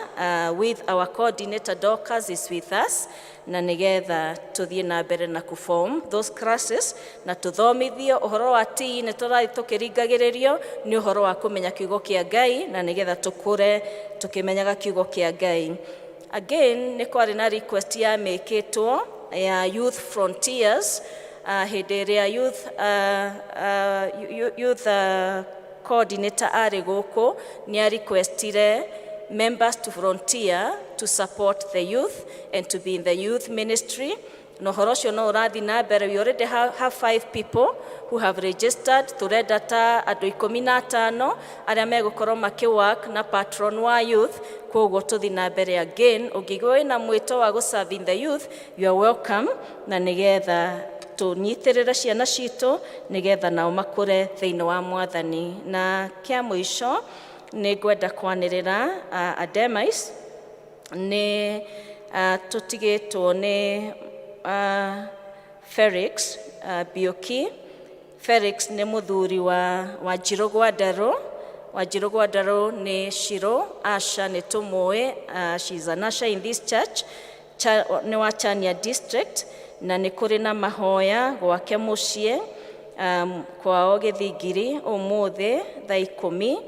with our coordinator. Dorcas is with us, na nigetha tuthiĩ na mbere na kuform those classes na tuthomithio ũhoro wa TE. Nĩ tũrathiĩ tũkĩringagĩrĩrio nĩ ũhoro wa kũmenya kiugo kĩa Ngai na nigetha tũkũre tũkĩmenyaga kiugo kĩa Ngai. Again, nĩ kwarĩ na request ya mĩkĩtwo ya Youth Frontiers, hĩndĩ ĩrĩa youth coordinator arĩ gũkũ, nĩ a requestire members to volunteer to support the youth and to be in the youth ministry, na ũhoro ũcio no ũrathiĩ na mbere. We already have five people who have registered. Tũrenda ta andũ 15 arĩa megũkorwo makĩwork na patron wa youth. Koguo tũthiĩ na mbere. Again, ũngĩigua wĩna mwĩto wa gũserve in the youth, you are welcome, na nĩgetha tũnyitĩrĩre ciana citũ nĩgetha nao makũre thĩinĩ wa Mwathani. Na kĩa mũico, nĩ ngwenda kwanĩrĩra ademise nĩ tũtigĩtwo nĩ Felix Bioki. Felix nĩ mũthuri wa Wanjirũ Gwandarũ. Wanjirũ Gwandarũ nĩ Shiro Asha, nĩ tũmũĩ, she is an usher in this church. Nĩ wa Chania District, na nĩ kũrĩ na mahoya gwake mũciĩ, kwao Gĩthingiri, ũmũthĩ thaa 10.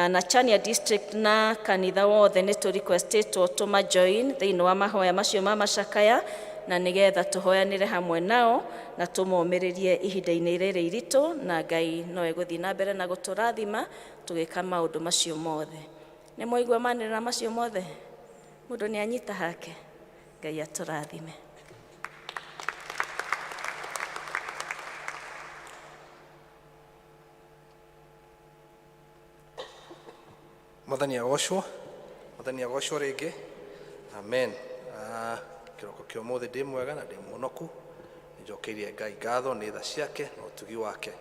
Na Chania District na kanitha wothe nĩ tũ requestĩtwo tũma join thĩinĩ wa mahoya macio ma macakaya na nĩgetha tũhoyanĩre hamwe nao na tũmomĩrĩrie ihinda-inĩ rĩrĩ iritũ, na Ngai no egũthiĩ na mbere na gũtũrathima tũgĩka maũndũ macio mothe. Nĩ mwaigua manĩrĩra macio mothe, mũndũ nĩ anyita hake. Ngai atũrathime. Mwathani agocwo, Mwathani agocwo rĩngĩ. Amen. Ah, kĩroko kĩa ũmũthĩ ndĩ mwega na ndĩ mũhonoku. Nĩnjokeirie Ngai ngatho nĩ tha ciake na ũtugi wake.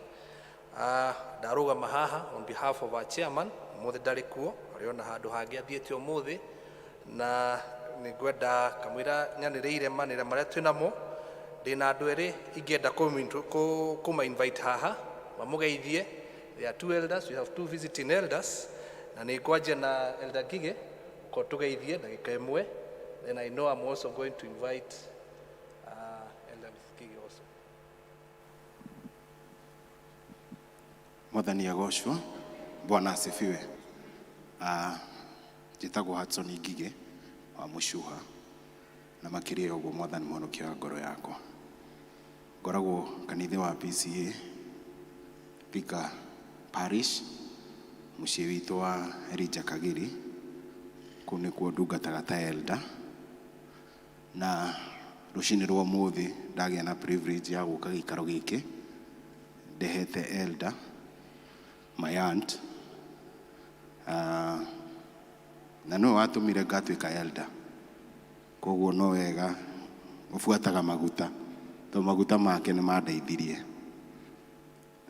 Ah, ndarũgama haha on behalf of our chairman. Ũmũthĩ ndarĩ kuo, arĩ ona handũ hangĩ athiĩte ũmũthĩ, na nĩngwenda kamũira nyanĩrĩire manĩra marĩa twĩ namo. Ndĩna andũ erĩ ingĩenda kũma invite haha mamũgeithie. There are two elders, we have two visiting elders, na nĩ ngwanjia na Elder Ngige ko tũgeithie ndagĩka ĩmwe. Then I know I'm also going to invite Elder Mrs. Ngige also. Mwathani agocwo. Bwana asifiwe. Njĩtagwo Hudson Ngige wa Mũcuha, na makĩria ya ũguo, Mwathani mũhonokia wa ngoro yakwa. Ngoragwo kanitha wa PCA Thika Parish, mũciĩ witũ wa Elijah Kagiri. Kũu nĩkuo ndungataga ta elder, na rũcinĩ rwa ũmũthĩ ndagĩa na privilege ya gũka gĩikaro gĩkĩ ndehete elder, my aunt, na nĩwe watũmire ngatuĩka elder. Koguo no wega ũbuataga maguta, tondũ maguta make nĩ mandeithirie.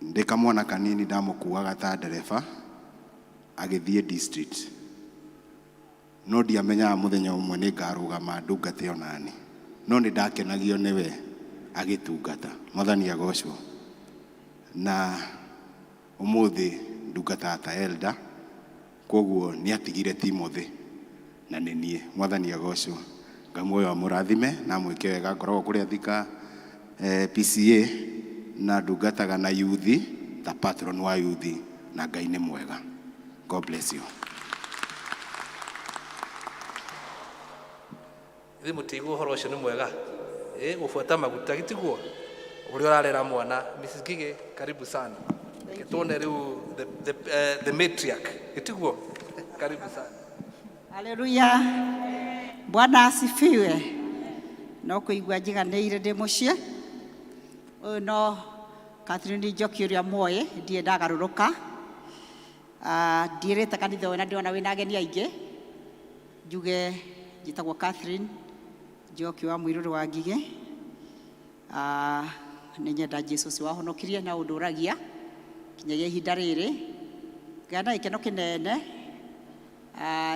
Ndĩ kamwana kanini ndamũkuaga ta ndereba agĩthiĩ district, no ndiamenyaga mũthenya ũmwe nĩ ngarũgama ndungate onani, no nĩ ndakenagio nĩwe agĩtungata. Mwathani agocwo. Na ũmũthĩ ndungataga ta elder, koguo nĩ atigire Timothy na nĩ niĩ. Mwathani agocwo. Ngai muoyo amũrathime na amwĩke wega. Ngoragwo kũrĩa Thika, PCA, na ndungataga na youth ta patron wa youth, na Ngai nĩ mwega. God bless you. Ithuĩ mũtiigua ũhoro ũcio nĩ mwega, ĩ gũbuata maguta gĩtiguo ũrĩa ũrarera mwana. Mrs. Ngige, karibu sana. Reke tuone rĩu the matriarch, gĩtiguo. Karibu sana. Haleluya. Bwana asifiwe. No kũigua njiganĩire ndĩ mũciĩ. Ũyũ no Catherine Njoki ũrĩa muoĩ, ndirĩ ndagarũrũka. Ah, ndiĩrĩte kanitha ũyũ na ndĩrona wĩna ageni aingĩ. Njuge njĩtagwo Catherine Njoki wa Mũirũrĩ wa Ngigĩ. Nĩ nyenda Jesu ũcio wahonokirie na ũndũragia kinyagia ihinda rĩrĩ. Ngĩa na gĩkeno kĩnene.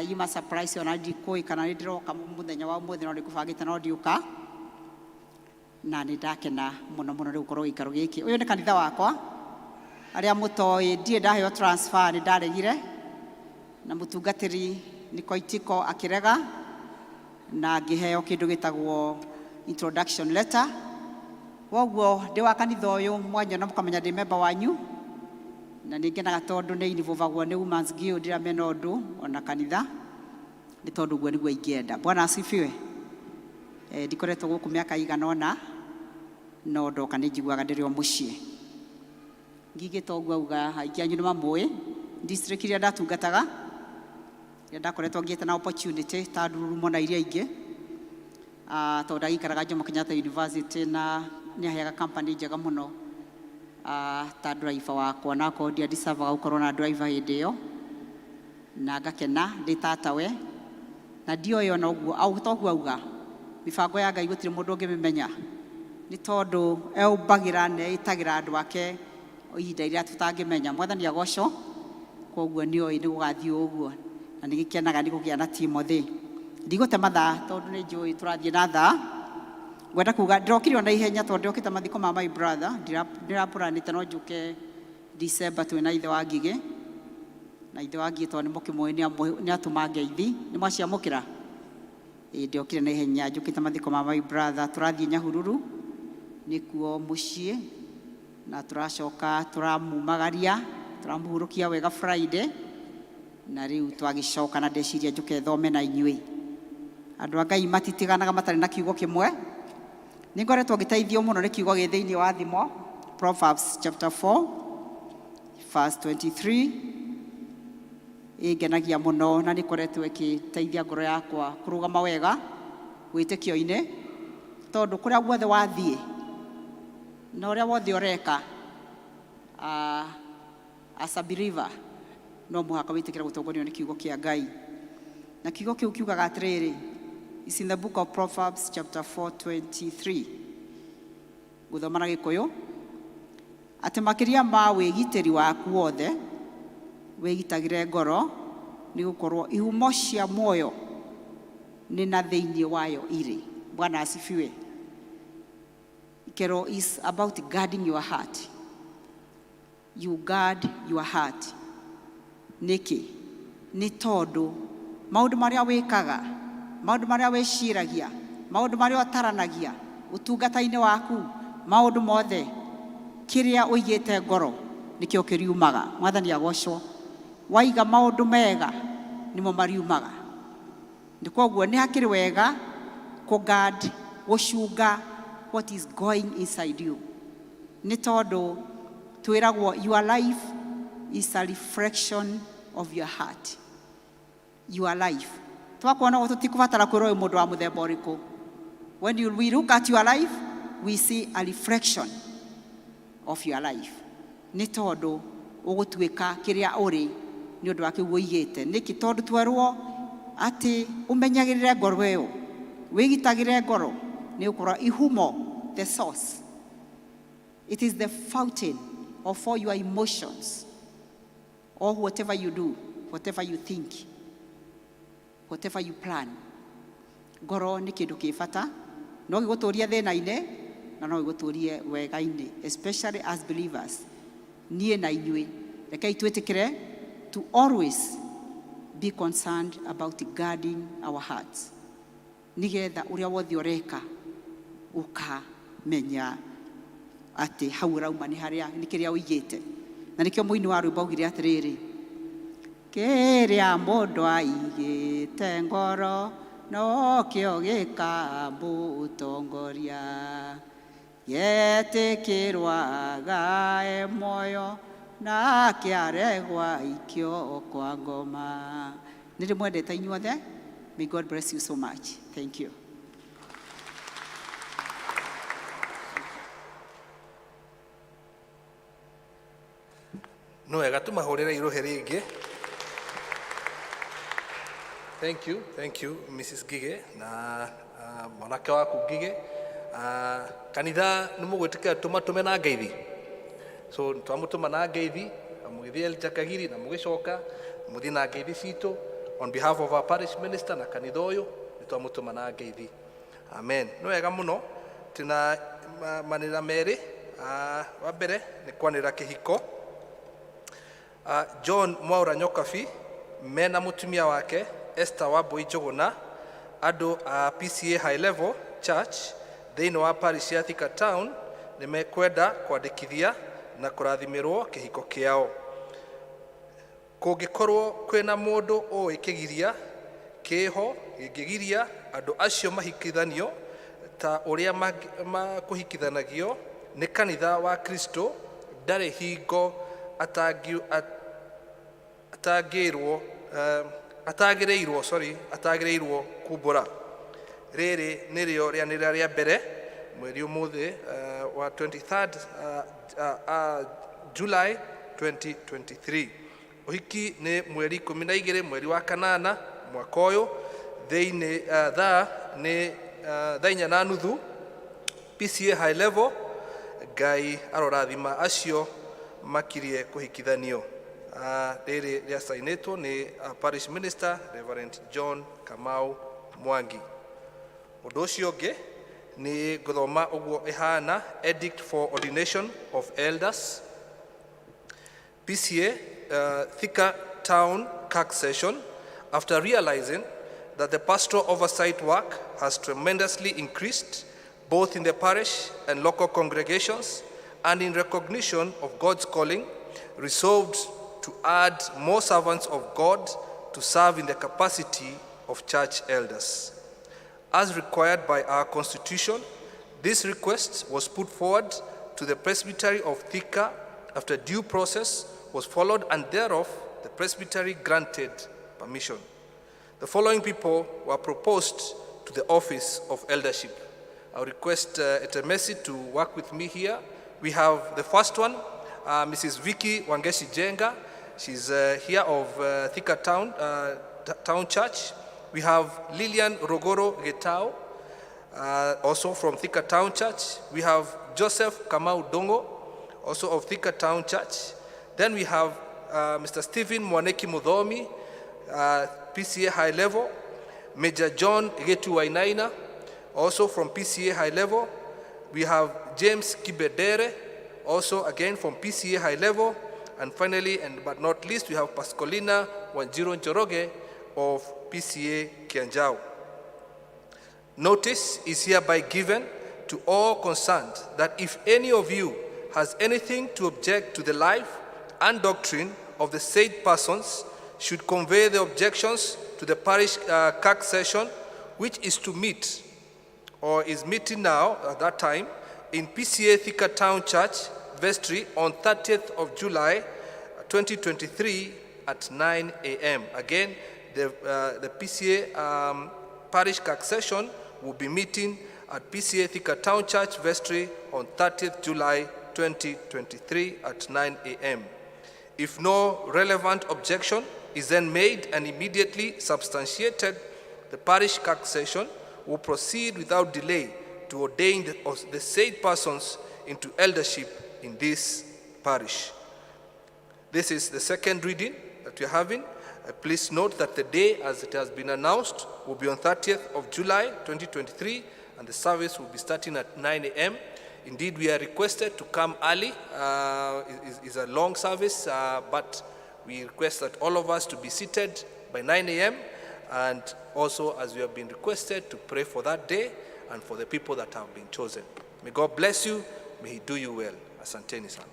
Yuma surprise ona ndikũĩ kana nĩ ndĩroka mũthenya wa ũmũthĩ, no nĩngũbangĩte no ndiũka. Na nĩ ndakena mũno mũno nĩ gũkorwo gĩikaro gĩkĩ. Ũyũ nĩ kanitha wakwa. Arĩa mũtoĩ, ndirĩ ndaheo transfer, nĩ ndaregire. Na mũtungatĩri Nĩkoitiko akĩrega na ngĩheo kĩndũ gĩtagwo introduction letter. Koguo ndĩ wa kanitha ũyũ, mwanyona mũkamenya ndĩ member wanyu, na nĩ ngenaga tondũ nĩ involvagwo nĩ Women's Guild rĩrĩa mena ũndũ ona kanitha, nĩ tondũ ũguo nĩguo ingĩenda. Bwana asifiwe. Ndikoretwo gũkũ mĩaka ĩigana ũna, no ndoka nĩ njiguaga ndĩrĩ o mũciĩ. Ngigĩ to ũguo auga, aingĩ anyu nĩ mamũĩ, district iria ndatungataga, iria ndakoretwo ngĩte na opportunity ta Ndururumo na iria ingĩ, tondũ ndagĩikaraga Jomo Kenyatta University na nĩ aheaga company njega mũno, ta driver wakwa, na akorwo ndiadeservaga gũkorwo na driver hĩndĩ ĩyo, na ngakena ndĩ tatawe, na ndioĩ ona ũguo, au toguo auga, mĩbango ya Ngai gũtirĩ mũndũ ũngĩmĩmenya, nĩ tondũ eumbagĩra na ĩtagĩra andũ ake ihinda rĩrĩa tũtangĩmenya. Mwathani agocwo. Koguo nĩoĩ nĩ gũgathiĩ ũguo, na nĩ gĩkenaga nĩ kũgĩa na Timothy. Ndigũte mathaa tondũ nĩ njũĩ tũrathiĩ na thaa. Ngwenda kuga ndĩrokire ona ihenya tondũ ndĩrokĩte mathiko ma my brother, ndĩraplanĩte no njũke December twĩ na ithe wa Ngigĩ. Na ithe wa Ngigĩ tondũ nĩ mũkĩmũĩ nĩ atũma ngeithi, nĩ mwaciamũkĩra? Ĩĩ, ndĩokire na ihenya njũkĩte mathiko ma my brother, tũrathiĩ Nyahururu nĩkuo mũciĩ, na tũracoka tũramumagaria, tũramũhurũkia wega Friday, na rĩu twagĩcoka na ndeciria njũke thome na inyuĩ. Andũ a Ngai matitiganaga matarĩ na kiugo kĩmwe. Nĩ ngoretwo ngĩteithio mũno nĩ kiugo gĩ thĩinĩ wa Thimo, Proverbs chapter 4 verse 23, ĩngenagia mũno na nĩ ĩkoretwo ĩgĩteithia ngoro yakwa kũrũgama wega wĩtĩkio-inĩ, tondũ kũrĩa guothe wathiĩ na ũrĩa wothe ũreka, as a believer no mũhaka wĩtĩkĩre gũtongorio nĩ kiugo kĩa Ngai. Na kiugo kĩu kiugaga atĩrĩrĩ, is in the book of Proverbs chapter 4:23. Gũthoma na Gĩkũyũ, atĩ makĩria ma wĩgitĩri waku wothe, wĩgitagĩre ngoro, nĩ gũkorwo ihumo cia muoyo nĩ na thĩinĩ wayo irĩ. Bwana asifiwe. Ikero is about guarding your heart. You guard your heart. Nĩkĩ? Nĩ tondũ maũndũ marĩa wĩkaga, maũndũ marĩa wĩciragia, maũndũ marĩa ũtaranagia ũtungata-inĩ waku, maũndũ mothe, kĩrĩa ũigĩte ngoro nĩkĩo kĩriumaga. Mwathani agocwo. Waiga maũndũ mega nĩmo mariumaga. Nĩ koguo nĩ hakĩrĩ wega kũ guard, gũcunga what is going inside you. Nĩ tondũ twĩragwo your life is a reflection of your heart. Your life. Twakuona ũguo tũtikũbatara kwĩrwo wĩ mũndũ wa mũthemba ũrĩkũ. When we look at your life, we see a reflection of your life. Nĩ tondũ ũgũtuĩka kĩrĩa ũrĩ nĩ ũndũ wa kĩu ũigĩte. Nĩkĩ? Tondũ twerwo atĩ ũmenyagĩrĩre ngoro ĩyo, wĩgitagĩre ngoro, nĩ gũkorwo ihumo, the source. It is the fountain of all your emotions, or whatever you do, whatever you think, whatever you plan. Ngoro nĩ kĩndũ kĩ bata, no gĩgũtũrie thĩna-inĩ na no gĩgũtũrie wega-inĩ, especially as believers. Niĩ na inyuĩ, rekei twĩtĩkĩre to always be concerned about guarding our hearts, nĩgetha ũrĩa wothe ũreka ũkamenya atĩ hau ũrauma nĩ harĩa nĩ kĩrĩa ũigĩte. Na nĩkĩo mũini wa rwĩmbo augire atĩrĩrĩ, kĩrĩa mũndũ aigĩte ngoro nokĩo gĩkamũtongoria, getĩkĩrwa gae muoyo nake aregwa ikio kwa ngoma. Nĩ ndĩmwendete inyuothe. May God bless you so much. Thank you. Nĩ wega, tũmahũrĩre irũhĩ rĩngĩ. Thank you, thank you, Mrs. Ngige na mwanake waku Ngige. Kanitha nĩ mũgwĩtĩkĩra tũmatũme na ngeithi, so twamũtũma na ngeithi mũgĩthiĩ Elijah Kagiri na mũgĩcoka mũthiĩ na ngeithi citũ on behalf of our parish minister na kanitha ũyũ, nĩ twamũtũma na ngeithi. Amen. Nĩ wega mũno. Twĩna manĩra merĩ. Wa mbere nĩ kwanĩrĩra kĩhiko. John Mwaura Nyokabi mena mũtumia wake Esther Wambui Njũgũna, andũ a PCA High Level Church thĩinĩ wa parish ya Thika Town, nĩ mekwenda kwandĩkithia na kũrathimĩrwo kĩhiko kĩao. Kũngĩkorwo kwĩna mũndũ ũĩ kĩgiria kĩho gĩngĩgiria andũ acio mahikithanio ta ũrĩa makũhikithanagio nĩ kanitha wa Kristo, ndarĩ hingo atangĩrwo atagĩrĩirwo, sorry, atagĩrĩirwo kumbũra. Rĩrĩ nĩrĩo rĩanĩrĩra rĩa mbere mweri ũmũthĩ wa 23rd July 2023. Ũhiki nĩ mweri 12 mweri wa kanana mwaka ũyũ, thĩinĩ thaa nĩ thaa 4:30, PCA High Level. Ngai arorathima acio makirie kũhikithanio. Rĩrĩ rĩacainĩtwo nĩ parish minister Reverend John Kamau Mwangi. Ũndũ ũcio ũngĩ nĩ ngũthoma ũguo ĩhana: Edict for Ordination of Elders, PCA Thika Town CAC session. After realizing that the pastoral oversight work has tremendously increased both in the parish and local congregations, and in recognition of God's calling, resolved to add more servants of God to serve in the capacity of church elders. As required by our constitution, this request was put forward to the Presbytery of Thika after due process was followed, and thereof the Presbytery granted permission. The following people were proposed to the office of eldership. I request Etemesi to work with me here. We have the first one, Mrs. Vicky Wangeshi Jenga. She's here of Thika Town Church. We have Lilian Rogoro Getao, also from Thika Town Church. We have Joseph Kamau Dongo, also of Thika Town Church. Then we have Mr. Stephen Mwaneki Muthomi, PCA High Level. Major John Getu Wainaina, also from PCA High Level. We have James Kibedere, also again from PCA High Level. And finally, and but not least, we have Pascalina Wanjiru Njoroge of PCA Kianjau. Notice is hereby given to all concerned that if any of you has anything to object to the life and doctrine of the said persons, should convey the objections to the parish CAC session, which is to meet or is meeting now at that time in PCA Thika Town Church vestry on 30th of July 2023 at 9 a.m. Again, the PCA parish CAC session will be meeting at PCA Thika Town Church vestry on 30th July 2023 at 9 a.m. If no relevant objection is then made and immediately substantiated, the parish CAC session will proceed without delay to ordain the said persons into eldership in this parish. This is the second reading that we are having. Please note that the day, as it has been announced, will be on 30th of July 2023, and the service will be starting at 9 a.m. Indeed, we are requested to come early. It is a long service, but we request that all of us to be seated by 9 a.m. and also, as we have been requested, to pray for that day and for the people that have been chosen. May God bless you. May He do you well. Asanteni sana.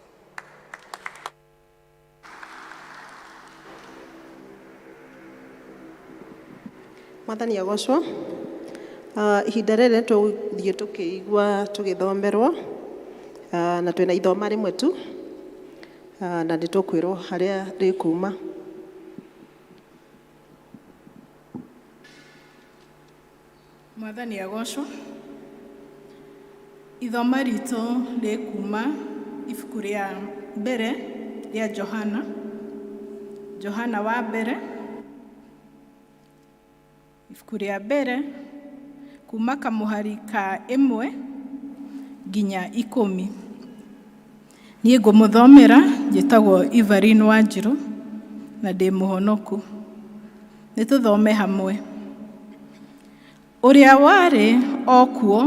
Mwathani agocwo. Ihinda rĩrĩ tũgũthiĩ tũkĩigua tũgĩthomerwo, na twĩna ithoma rĩmwe tu, na nĩ tũkwĩrwo harĩa rĩkuma. Mwathani agocwo. Ithoma ritũ rĩkuma ibuku rĩa mbere rĩa Johana, Johana wa mbere. Ibuku rĩa mbere kuma kamũhari ka 1 nginya 10. Niĩ ngũmũthomera njĩtagwo Evelyn Wanjirũ na ndĩ mũhonoku. Nĩ tũthome hamwe. Ũrĩa warĩ o kuo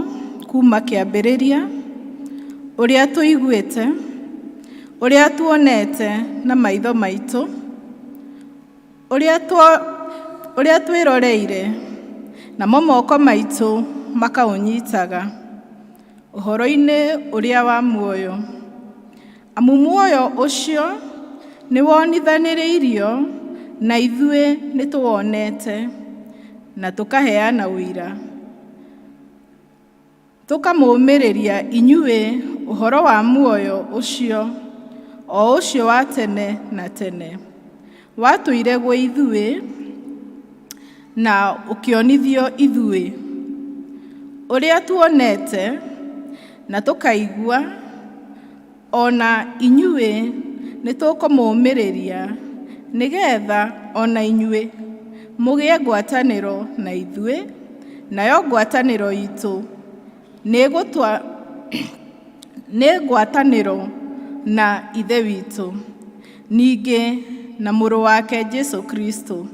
kuma kĩambĩrĩria, ũrĩa tũiguĩte, ũrĩa tuonete na maitho maitũ, ũrĩa twĩroreire, namo moko maitũ makaũnyitaga, ũhoro-inĩ ũrĩa wa muoyo. Amu muoyo ũcio nĩwonithanĩrĩirio na ithuĩ nĩtũwonete na tũkaheana ũira. Tũkamũũmĩrĩria inyuĩ ũhoro wa muoyo ũcio, o ũcio wa tene na tene, watũire gwĩ ithuĩ na ũkĩonithio ithuĩ. Ũrĩa tuonete na tũkaigua, o na inyuĩ nĩtũkũmũũmĩrĩria, nĩgetha o na inyuĩ mũgĩe ngwatanĩro na ithuĩ, nayo ngwatanĩro itũ nĩ ngwatanĩro na Ithe witũ, ningĩ na Mũrũ wake Jesũ Kristũ.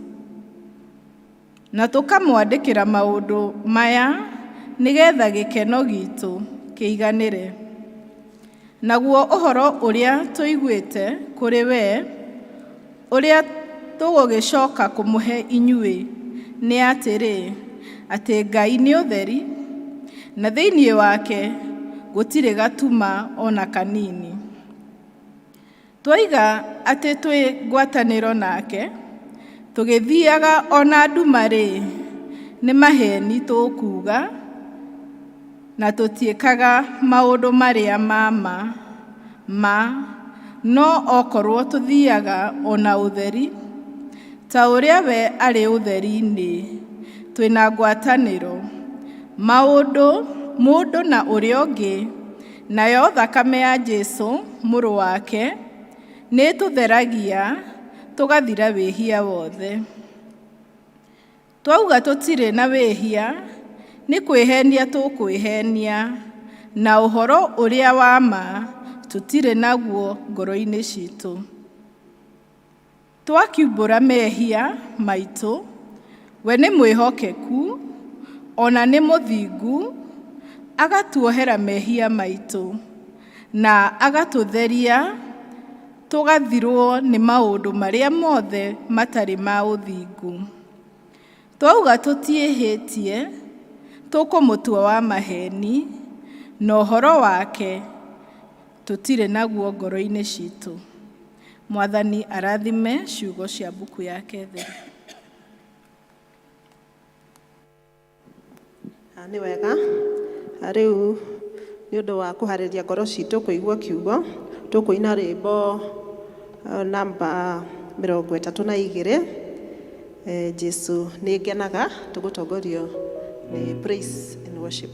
Na tũkamwandĩkĩra maũndũ maya nĩgetha gĩkeno gitũ kĩiganĩre. Naguo ũhoro ũrĩa tũiguĩte kũrĩ we, ũrĩa tũgũgĩcoka kũmũhe inyuĩ, nĩ atĩrĩ, atĩ Ngai nĩ ũtheri, na thĩinĩ wake gũtirĩ gatuma o na kanini. Twoiga atĩ twĩ ngwatanĩro nake, tũgĩthiaga o na nduma-rĩ, nĩ maheni tũkuuga, na tũtiĩkaga maũndũ marĩa ma ma, no okorwo tũthiaga o na ũtheri, ta ũrĩa we arĩ ũtheri-inĩ, twĩna ngwatanĩro, maũndũ mũndũ na ũrĩa ũngĩ, nayo thakame ya Jesũ mũrũ wake nĩĩtũtheragia tũgathira wĩhia wothe. Twauga tũtirĩ na wĩhia, nĩ kwĩhenia tũkwĩhenia, na ũhoro ũrĩa wa ma tũtirĩ naguo ngoro-inĩ citũ. Twakiumbũra mehia maitũ, we nĩ mwĩhokeku, ona nĩ mũthingu, agatuohera mehia maitũ, na agatũtheria tũgathirwo nĩ maũndũ marĩa mothe matarĩ ma ũthingu. Twauga tũtiĩhĩtie, tũkũmũtua wa maheni, na ũhoro wake tũtirĩ naguo ngoro-inĩ citũ. Mwathani arathime ciugo cia mbuku yake theru. Nĩ wega. Rĩu nĩ ũndũ wa kũharĩria ngoro citũ kũigua kiugo, tũkũina rwĩmbo namba 32, Jesu nĩ ngenaga, tũgũtongorio nĩ praise and worship.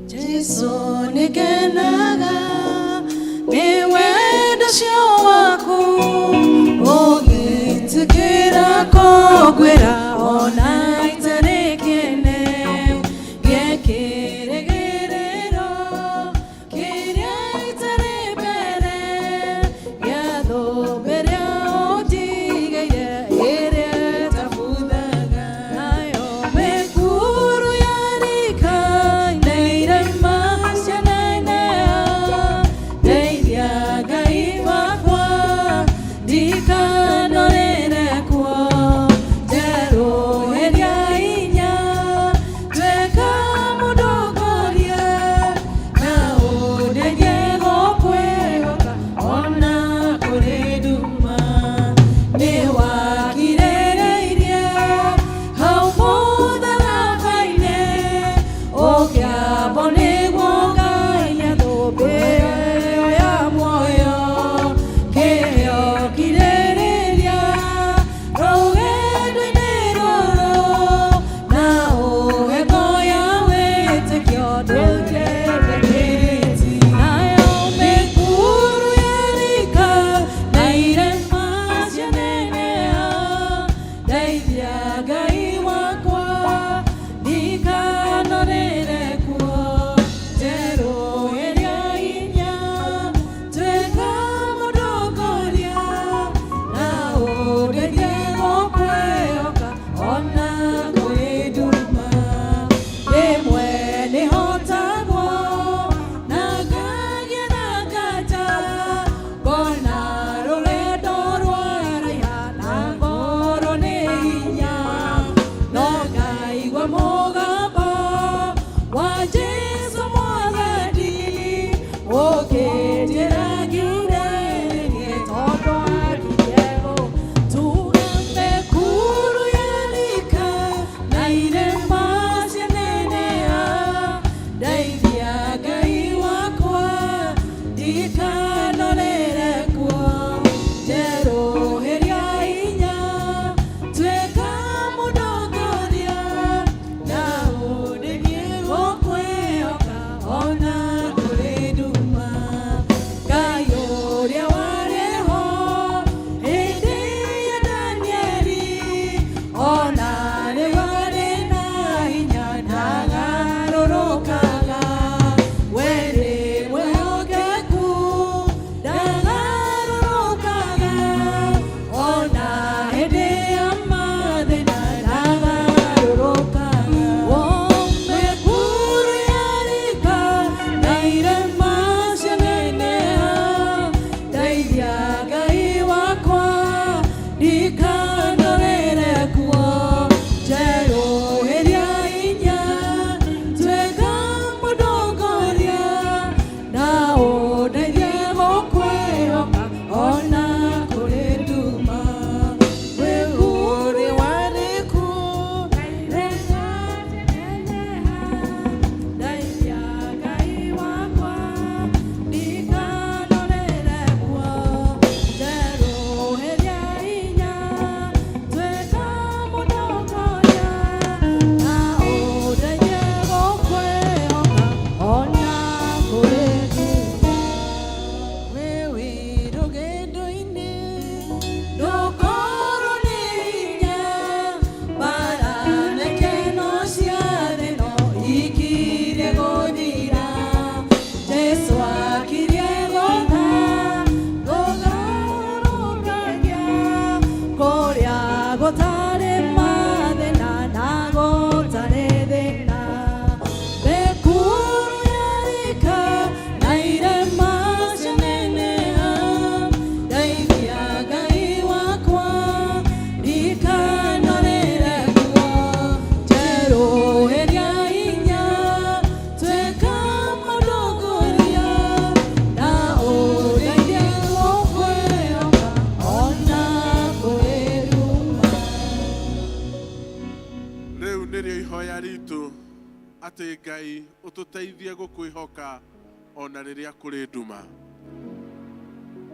Jesu nĩngenaga nĩ wendo ũcio waku, ũgĩtĩkĩra kũngwĩra ona itarĩ kĩene, ngĩkĩrĩgĩrĩro kĩrĩa itarĩ. Ndikanarĩre kuo njerũhĩria hinya tuĩka mũndongoria na ũndeithie gũkwĩhoka ona kũrĩ nduma. Ngai ũrĩa warĩ ho hĩndĩ ya Danieli ona rĩu arĩ na hinya ndagarũrũkaga. We nĩ mwĩhokeku ndagarũrũkaga ona hĩndĩ ya mathĩna ndagarũrũkaga. Mĩkuru yarika na irema cianeneha ndeithia Ngai wakwa ndikanarĩre kuo njerũhĩria hinya tuĩka mũndongoria na ũndeithie gũkwĩhoka ona kũrĩ nduma. Wĩhũrĩ warĩku irema cianeneha ndeithia Ngai wakwa ndikanarĩre kuo njerũhĩria hinya tuĩka mũndongoria na ũndeithie gũkwĩhoka ona kũrĩ nduma. Wĩ wĩ rũgendo-inĩ ndũkorwo nĩ hinya mbara na ikeno cia thĩ no ikirie gũthira. Jesũ akirie gũka gũgarũrũkagia kũrĩa gũtarĩ mathĩna na gũtarĩ thĩna. Mĩkuru yarika na irema cianeneha ndeithia Ngai wakwa ndikanarĩre kuo njerũhĩria hinya tuĩka mũndongoria na ũndeithie gũkwĩhoka ona kũrĩ nduma. Rĩu nĩrĩo ihoya ritũ atĩ Ngai ũtũteithie gũkwĩhoka ona rĩrĩa kũrĩ nduma.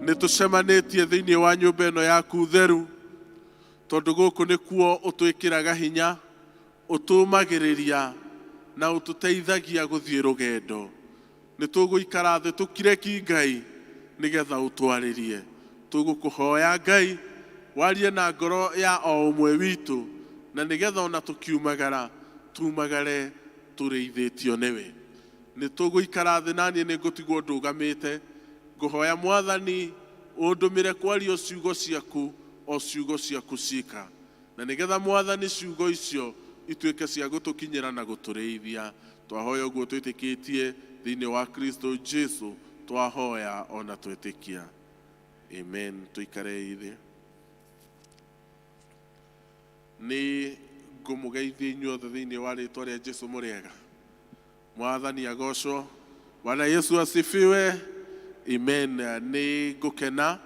Nĩ tũcemanĩtie thĩinĩ wa nyũmba ĩno yaku theru tondũ gũkũ nĩkuo ũtwĩkĩraga hinya, ũtũmagĩrĩria na ũtũteithagia gũthiĩ rũgendo. Nĩ tũgũikara thĩ tũkire ki Ngai nĩgetha ũtwarĩrie. Tũgũkũhoya Ngai warie na ngoro ya o ũmwe witũ na nĩgetha ona tũkiumagara tumagare tũrĩithĩtio nĩwe. Nĩ tũgũikara thĩ na niĩ nĩ ngũtigwo ndũgamĩte ngũhoya Mwathani ũndũmĩre kwaria ciugo ciaku o ciugo ciaku cika na nĩgetha Mwathani ciugo icio ituĩke cia gũtũkinyĩra na gũtũrĩithia. Twahoya ũguo twĩtĩkĩtie thĩinĩ wa Kristo Jesu twahoya ona twĩtĩkia, amen. Tũikare thĩ. Nĩ ngũmũgeithia inyuothe thĩinĩ wa rĩtwa rĩa Jesu. Mũrĩega? Mwathani agocwo. Bwana Yesu asifiwe. Amen. Nĩ ngũkena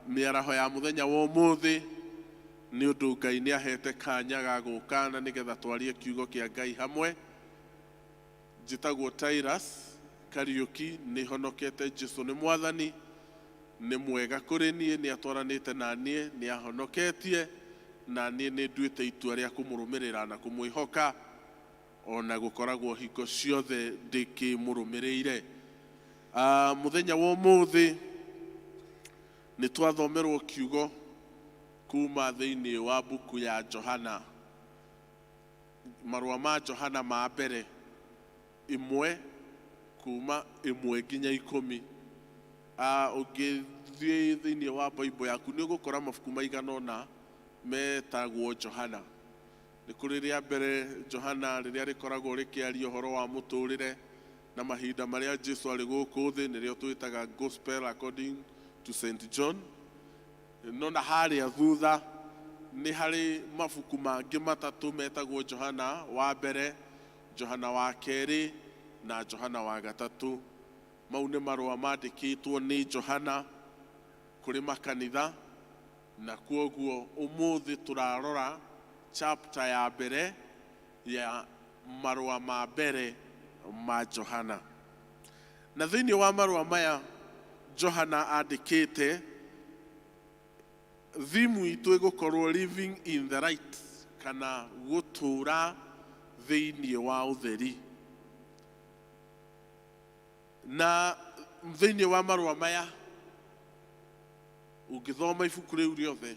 mĩaraho ya mũthenya wa ũmũthĩ nĩ ũndũ Ngai nĩ ahete kanya ga gũka na nĩgetha twarie kiugo kĩa Ngai hamwe. Njĩtagwo Tirus Kariũki, nĩ honokete. Jesu nĩ Mwathani, nĩ mwega kũrĩ niĩ, nĩ atwaranĩte na niĩ, nĩ ahonoketie na niĩ nĩ nduĩte itua rĩa kũmũrũmĩrĩra na kũmwĩhoka ona gũkoragwo hingo ciothe ndĩkĩmũrũmĩrĩire. Mũthenya wa ũmũthĩ nĩ twathomerwo kiugo kuma thĩinĩ wa mbuku ya Johana, marũa ma Johana ma mbere 1 kuma 1 nginya 10. Ũngĩthiĩ thĩinĩ wa Bible yaku nĩ ũgũkora mabuku maigana ũna metagwo Johana. Nĩ kũrĩ rĩa mbere Johana rĩrĩa rĩkoragwo rĩkĩaria ũhoro wa mũtũrĩre na mahinda marĩa Jesu arĩ gũkũ thĩ, nĩrĩo twĩtaga Gospel according to St John. No na harĩa thutha nĩ harĩ mabuku mangĩ matatũ metagwo Johana wa mbere, Johana wa kerĩ na Johana wa gatatũ. Mau nĩ marũa mandĩkĩtwo nĩ Johana kũrĩ makanitha, na kwoguo ũmũthĩ tũrarora chapter ya mbere ya marũa ma mbere ma Johana. Na thĩinĩ wa marũa maya Johana andĩkĩte, theme itũ ĩgũkorwo living in the light kana gũtũũra thĩinĩ wa ũtheri. Na thĩinĩ wa marũa maya ũngĩthoma ibuku rĩu rĩothe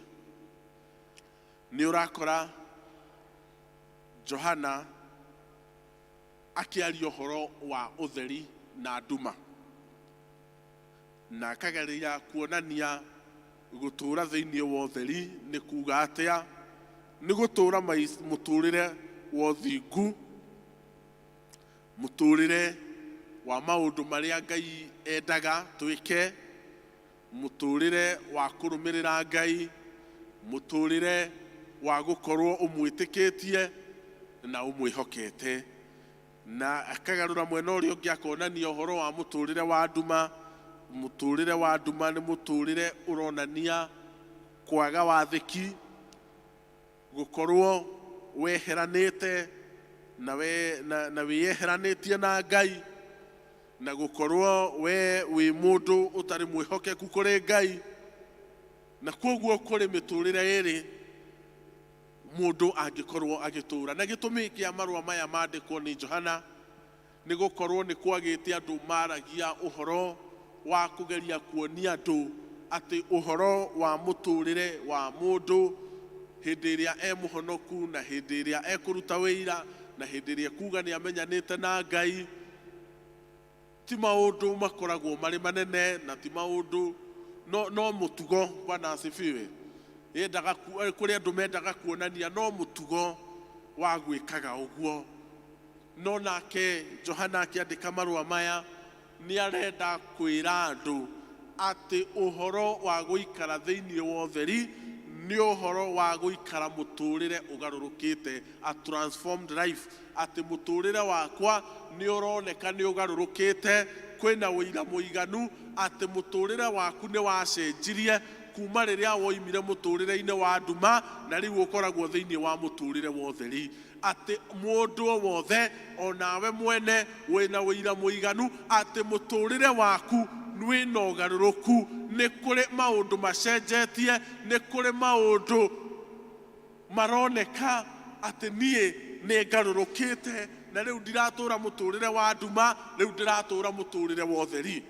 nĩ ũrakora Johana akĩaria ũhoro wa ũtheri na nduma, na akageria kuonania gũtũũra thĩinĩ wa ũtheri nĩ kuga atĩa, nĩ gũtũũra mũtũũrĩre wa ũthingu, mũtũũrĩre wa maũndũ marĩa Ngai endaga twĩke, mũtũũrĩre wa kũrũmĩrĩra Ngai, mũtũũrĩre wa gũkorwo ũmwĩtĩkĩtie na ũmwĩhokete. Na akagarũra mwena ũrĩa ũngĩ akonania ũhoro wa mũtũũrĩre wa nduma. Mũtũũrĩre wa nduma nĩ mũtũũrĩre ũronania kwaga wathĩki, gũkorwo weheranĩte na, we, na, na wĩyeheranĩtie na Ngai, na gũkorwo we wĩ mũndũ ũtarĩ mwĩhokeku kũrĩ Ngai. Na kwoguo kũrĩ mĩtũũrĩre ĩrĩ mũndũ angĩkorwo agĩtũũra. Na gĩtũmi kĩa marũa maya mandĩkwo nĩ Johana nĩ gũkorwo nĩ kwagĩte andũ maragia ũhoro wa kũgeria kuonia andũ atĩ ũhoro wa mũtũũrĩre wa mũndũ hĩndĩ ĩrĩa e mũhonoku na hĩndĩ ĩrĩa ekũruta wĩira na hĩndĩ ĩrĩa ekuga nĩ amenyanĩte na Ngai ti maũndũ makoragwo marĩ manene na ti maũndũ no, no mũtugo. Bwana asifiwe. Yendaga kũrĩ andũ mendaga kuonania no mũtugo wa gwĩkaga ũguo. No nake Johana akĩandĩka marũa maya nĩ arenda kwĩra andũ atĩ ũhoro wa gũikara thĩinĩ wa ũtheri nĩ ũhoro wa gũikara mũtũũrĩre ũgarũrũkĩte, a transformed life, atĩ mũtũũrĩre wakwa nĩ ũroneka nĩ ũgarũrũkĩte, kwĩna ũira mũiganu atĩ mũtũũrĩre waku nĩ wacenjirie kuma rĩrĩa woimire mũtũũrĩre-inĩ wa nduma na rĩu ũkoragwo thĩinĩ wa mũtũũrĩre wa ũtheri, atĩ mũndũ o wothe o nawe mwene wĩna ũira mũiganu atĩ mũtũũrĩre waku wĩna ũgarũrũku, nĩ kũrĩ maũndũ macenjetie, nĩ kũrĩ maũndũ maroneka atĩ niĩ nĩ ngarũrũkĩte na rĩu ndiratũũra mũtũũrĩre wa nduma, rĩu ndĩratũũra mũtũũrĩre wa ũtheri.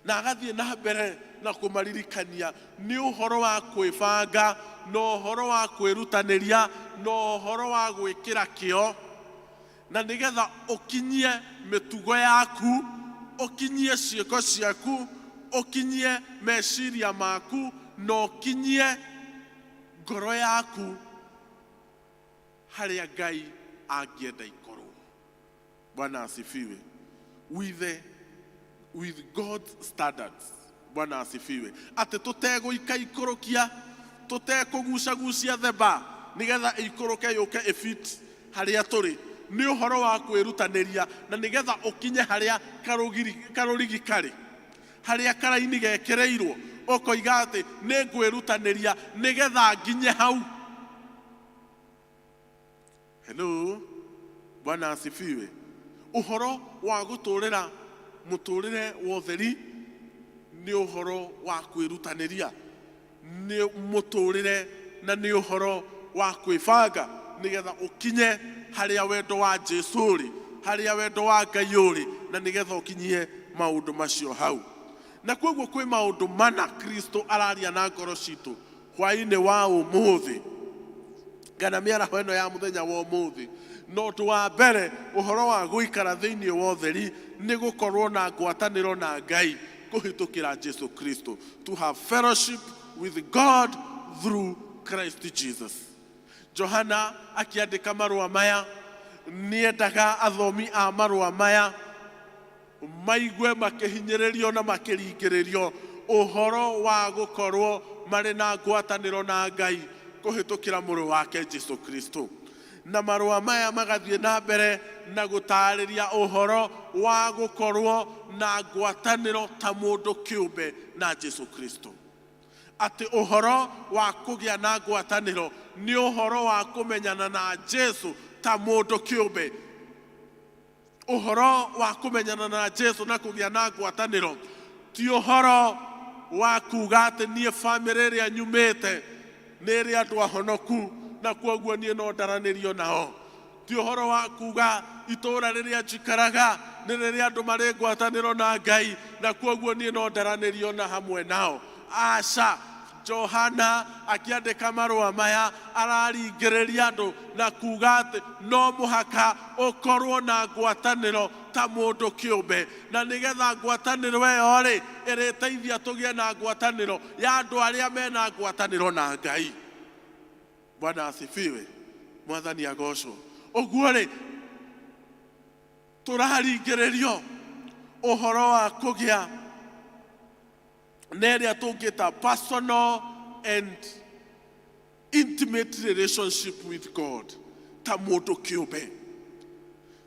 Na agathiĩ na mbere na kũmaririkania nĩ ũhoro wa kwĩbanga na ũhoro wa kwĩrutanĩria na ũhoro wa gwĩkĩra kĩo, na nĩgetha ũkinyie mĩtugo yaku, ũkinyie ciĩko ciaku, ũkinyie meciria maku na ũkinyie ngoro yaku harĩa Ngai angĩenda ikorwo. Bwana asifiwe. With God's standards. Bwana asifiwe. Atĩ tũtegũikaikũrũkia, tũtekũgucagucia theba nĩgetha ĩikũrũke yũke ĩfit harĩa tũrĩ, nĩ ũhoro wa kwĩrutanĩria na nĩgetha ũkinye harĩa karũrigi karĩ, harĩa karaini gekĩrĩirwo, ũkoiga atĩ nĩ ngwĩrutanĩria nĩgetha nginye hau. Hello, Bwana asifiwe. Ũhoro wa gũtũũrĩra mũtũũrĩre wa ũtheri nĩ ũhoro wa kwĩrutanĩria, nĩ mũtũũrĩre na nĩ ũhoro wa kwĩbanga nĩgetha ũkinye harĩa wendo wa Jesu ũrĩ, harĩa wendo wa Ngai ũrĩ, na nĩgetha ũkinyie maũndũ macio hau. Na kwoguo kwĩ maũndũ mana Kristo araria na ngoro citũ hwaĩ-inĩ wa ũmũthĩ kana mĩaraho ĩno ya mũthenya wa ũmũthĩ. Na ũndũ wa mbere, ũhoro wa gũikara thĩinĩ wa ũtheri nĩ gũkorwo na ngwatanĩro na Ngai kũhĩtũkĩra Jesu Kristo, to have fellowship with God through Christ Jesus. Johana akĩandĩka marũa maya nĩendaga athomi a marũa maya maigue makĩhinyĩrĩrio na makĩringĩrĩrio ũhoro wa gũkorwo marĩ na ngwatanĩro na Ngai kũhĩtũkĩra mũrũ wake Jesu Kristo. Na marũa maya magathiĩ na mbere na gũtaarĩria ũhoro wa gũkorwo na ngwatanĩro ta mũndũ kĩũmbe na Jesu Kristo, atĩ ũhoro wa kũgĩa na ngwatanĩro nĩ ũhoro wa kũmenyana na Jesu ta mũndũ kĩũmbe. Ũhoro wa kũmenyana na Jesu na kũgĩa na ngwatanĩro ti ũhoro wa kuga atĩ niĩ bamĩrĩ ĩrĩa nyumĩte nĩ ĩrĩ andũ ahonoku na kwoguo niĩ no ndaranĩrio nao. Ti ũhoro wa kuga itũũra rĩrĩa njikaraga nĩ rĩrĩa andũ marĩ ngwatanĩro na Ngai na kwoguo niĩ no ndaranĩrio na hamwe nao. Aca, Johana akĩandĩka marũa maya araringĩrĩria andũ na kuga atĩ no mũhaka ũkorwo na ngwatanĩro ta mũndũ kĩũmbe, na nĩgetha ngwatanĩro ĩyo rĩ ĩrĩteithia tũgĩe na ngwatanĩro ya andũ arĩa mena ngwatanĩro na Ngai. Bwana asifiwe. Mwathani agocwo. Ũguo rĩ tũraringĩrĩrio ũhoro wa kũgĩa na ĩrĩa tũngĩta personal and intimate relationship with God, ta mũndũ kĩũmbe,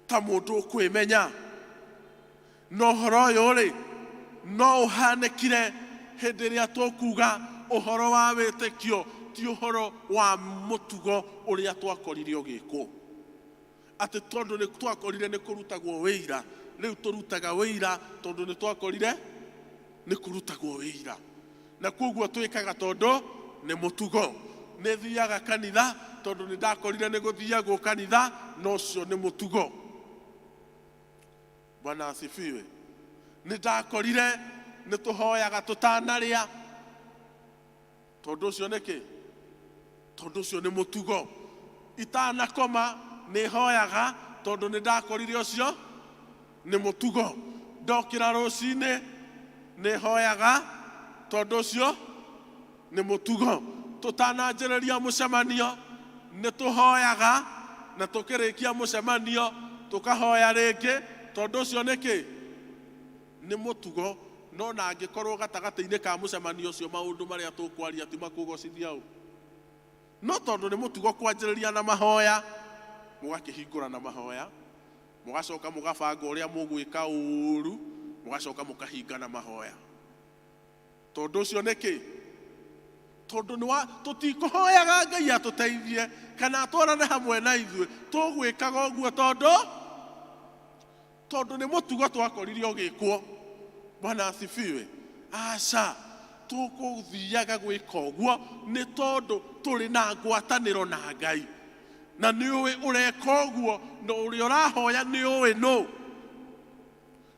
ta mũndũ ũkwĩmenya. Na ũhoro ũyũ rĩ no ũhanĩkire hĩndĩ ĩrĩa tũkuga ũhoro wa wĩtĩkio ti ũhoro wa mũtugo ũrĩa twakorire ũgĩkwo, atĩ tondũ nĩ twakorire nĩ kũrutagwo wĩira, rĩu tũrutaga wĩira tondũ nĩ twakorire nĩ kũrutagwo wĩira, na kwoguo twĩkaga tondũ nĩ mũtugo. Nĩ thiaga kanitha tondũ nĩ ndakorire nĩ gũthiagwo kanitha, na ũcio nĩ mũtugo. Bwana asifiwe. Nĩ ndakorire nĩ tũhoyaga tũtanarĩa, tondũ ũcio nĩ kĩ? Tondũ ũcio nĩ mũtugo. Itanakoma nĩ hoyaga tondũ nĩ ndakorire ũcio nĩ mũtugo. Ndokĩra rũcinĩ nĩ hoyaga tondũ ũcio nĩ mũtugo. Tũtananjĩrĩria mũcemanio nĩ tũhoyaga, na tũkĩrĩkia mũcemanio tũkahoya rĩngĩ tondũ ũcio nĩ kĩ? Nĩ mũtugo. No na angĩkorwo gatagatĩ-inĩ ka mũcemanio ũcio maũndũ marĩa tũkwaria ti makũgocithia ũ, no tondũ nĩ mũtugo kwanjĩrĩria na mahoya, mũgakĩhingũra na mahoya, mũgacoka mũgabanga ũrĩa mũgwĩka ũru, mũgacoka mũkahinga na mahoya. Tondũ ũcio nĩ kĩ? Tondũ nĩ wa tũtikũhoyaga Ngai atũteithie kana atwarane hamwe na ithuĩ, tũgwĩkaga ũguo tondũ nĩ mũtugo twakorire ũgĩkwo. Bwana asifiwe. Aca, tũkũthiaga gwĩka ũguo nĩ tondũ tũrĩ na ngwatanĩro na Ngai, na nĩ ũĩ ũreka ũguo, na ũrĩa ũrahoya nĩ ũĩ nũ,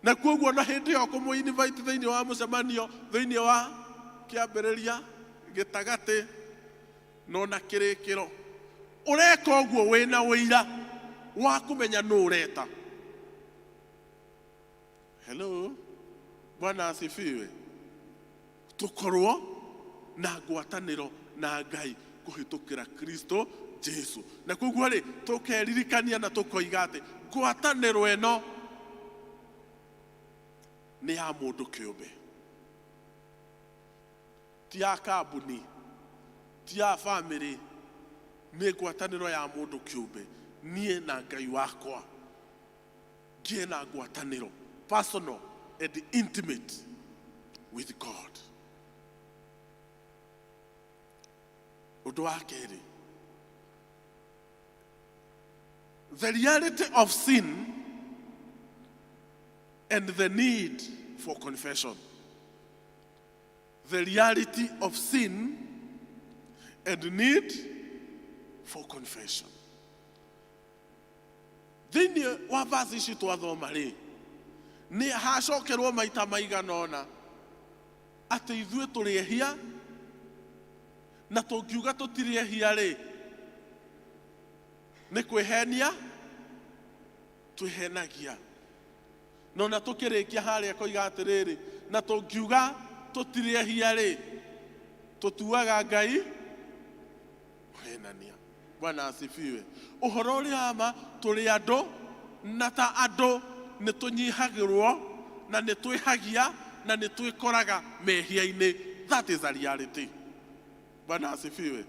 na kwoguo na hĩndĩ ĩyo kũmũ-invite thĩinĩ wa mũcemanio, thĩinĩ wa kĩambĩrĩria, gĩtagatĩ no na kĩrĩkĩro, ũreka ũguo wĩna ũira wa kũmenya nũ ũreta. Hello, Bwana asifiwe. Tũkorwo na ngwatanĩro na Ngai kũhĩtũkĩra Kristo Jesu, na koguo rĩ tũkeririkania na tũkoiga atĩ ngwatanĩro ĩno nĩ ya mũndũ kĩũmbe, ti ya kambuni, ti ya bamĩrĩ, nĩ ngwatanĩro ya mũndũ kĩũmbe, niĩ na Ngai wakwa ngĩe na ngwatanĩro personal and intimate with God. Ũndũ wa kerĩ, the reality of sin and the need for confession. The reality of sin and need for confession. Thĩinĩ wa verse ici twathoma rĩ, nĩ hacokerwo maita maigana ũna atĩ ithuĩ tũrĩ ehia, na tũngiuga tũtirĩ ehia rĩ, nĩ kwĩhenia twĩhenagia. No na tũkĩrĩkia harĩa koiga atĩrĩrĩ, na tũngiuga tũtirĩ ehia rĩ, tũtuaga Ngai mũhenania. Bwana asifiwe. Ũhoro ũrĩa wa ma, tũrĩ andũ, na ta andũ nĩ tũnyihagĩrwo na nĩ twĩhagia na nĩ twĩkoraga mehia-inĩ. That is a reality. Bwana asifiwe.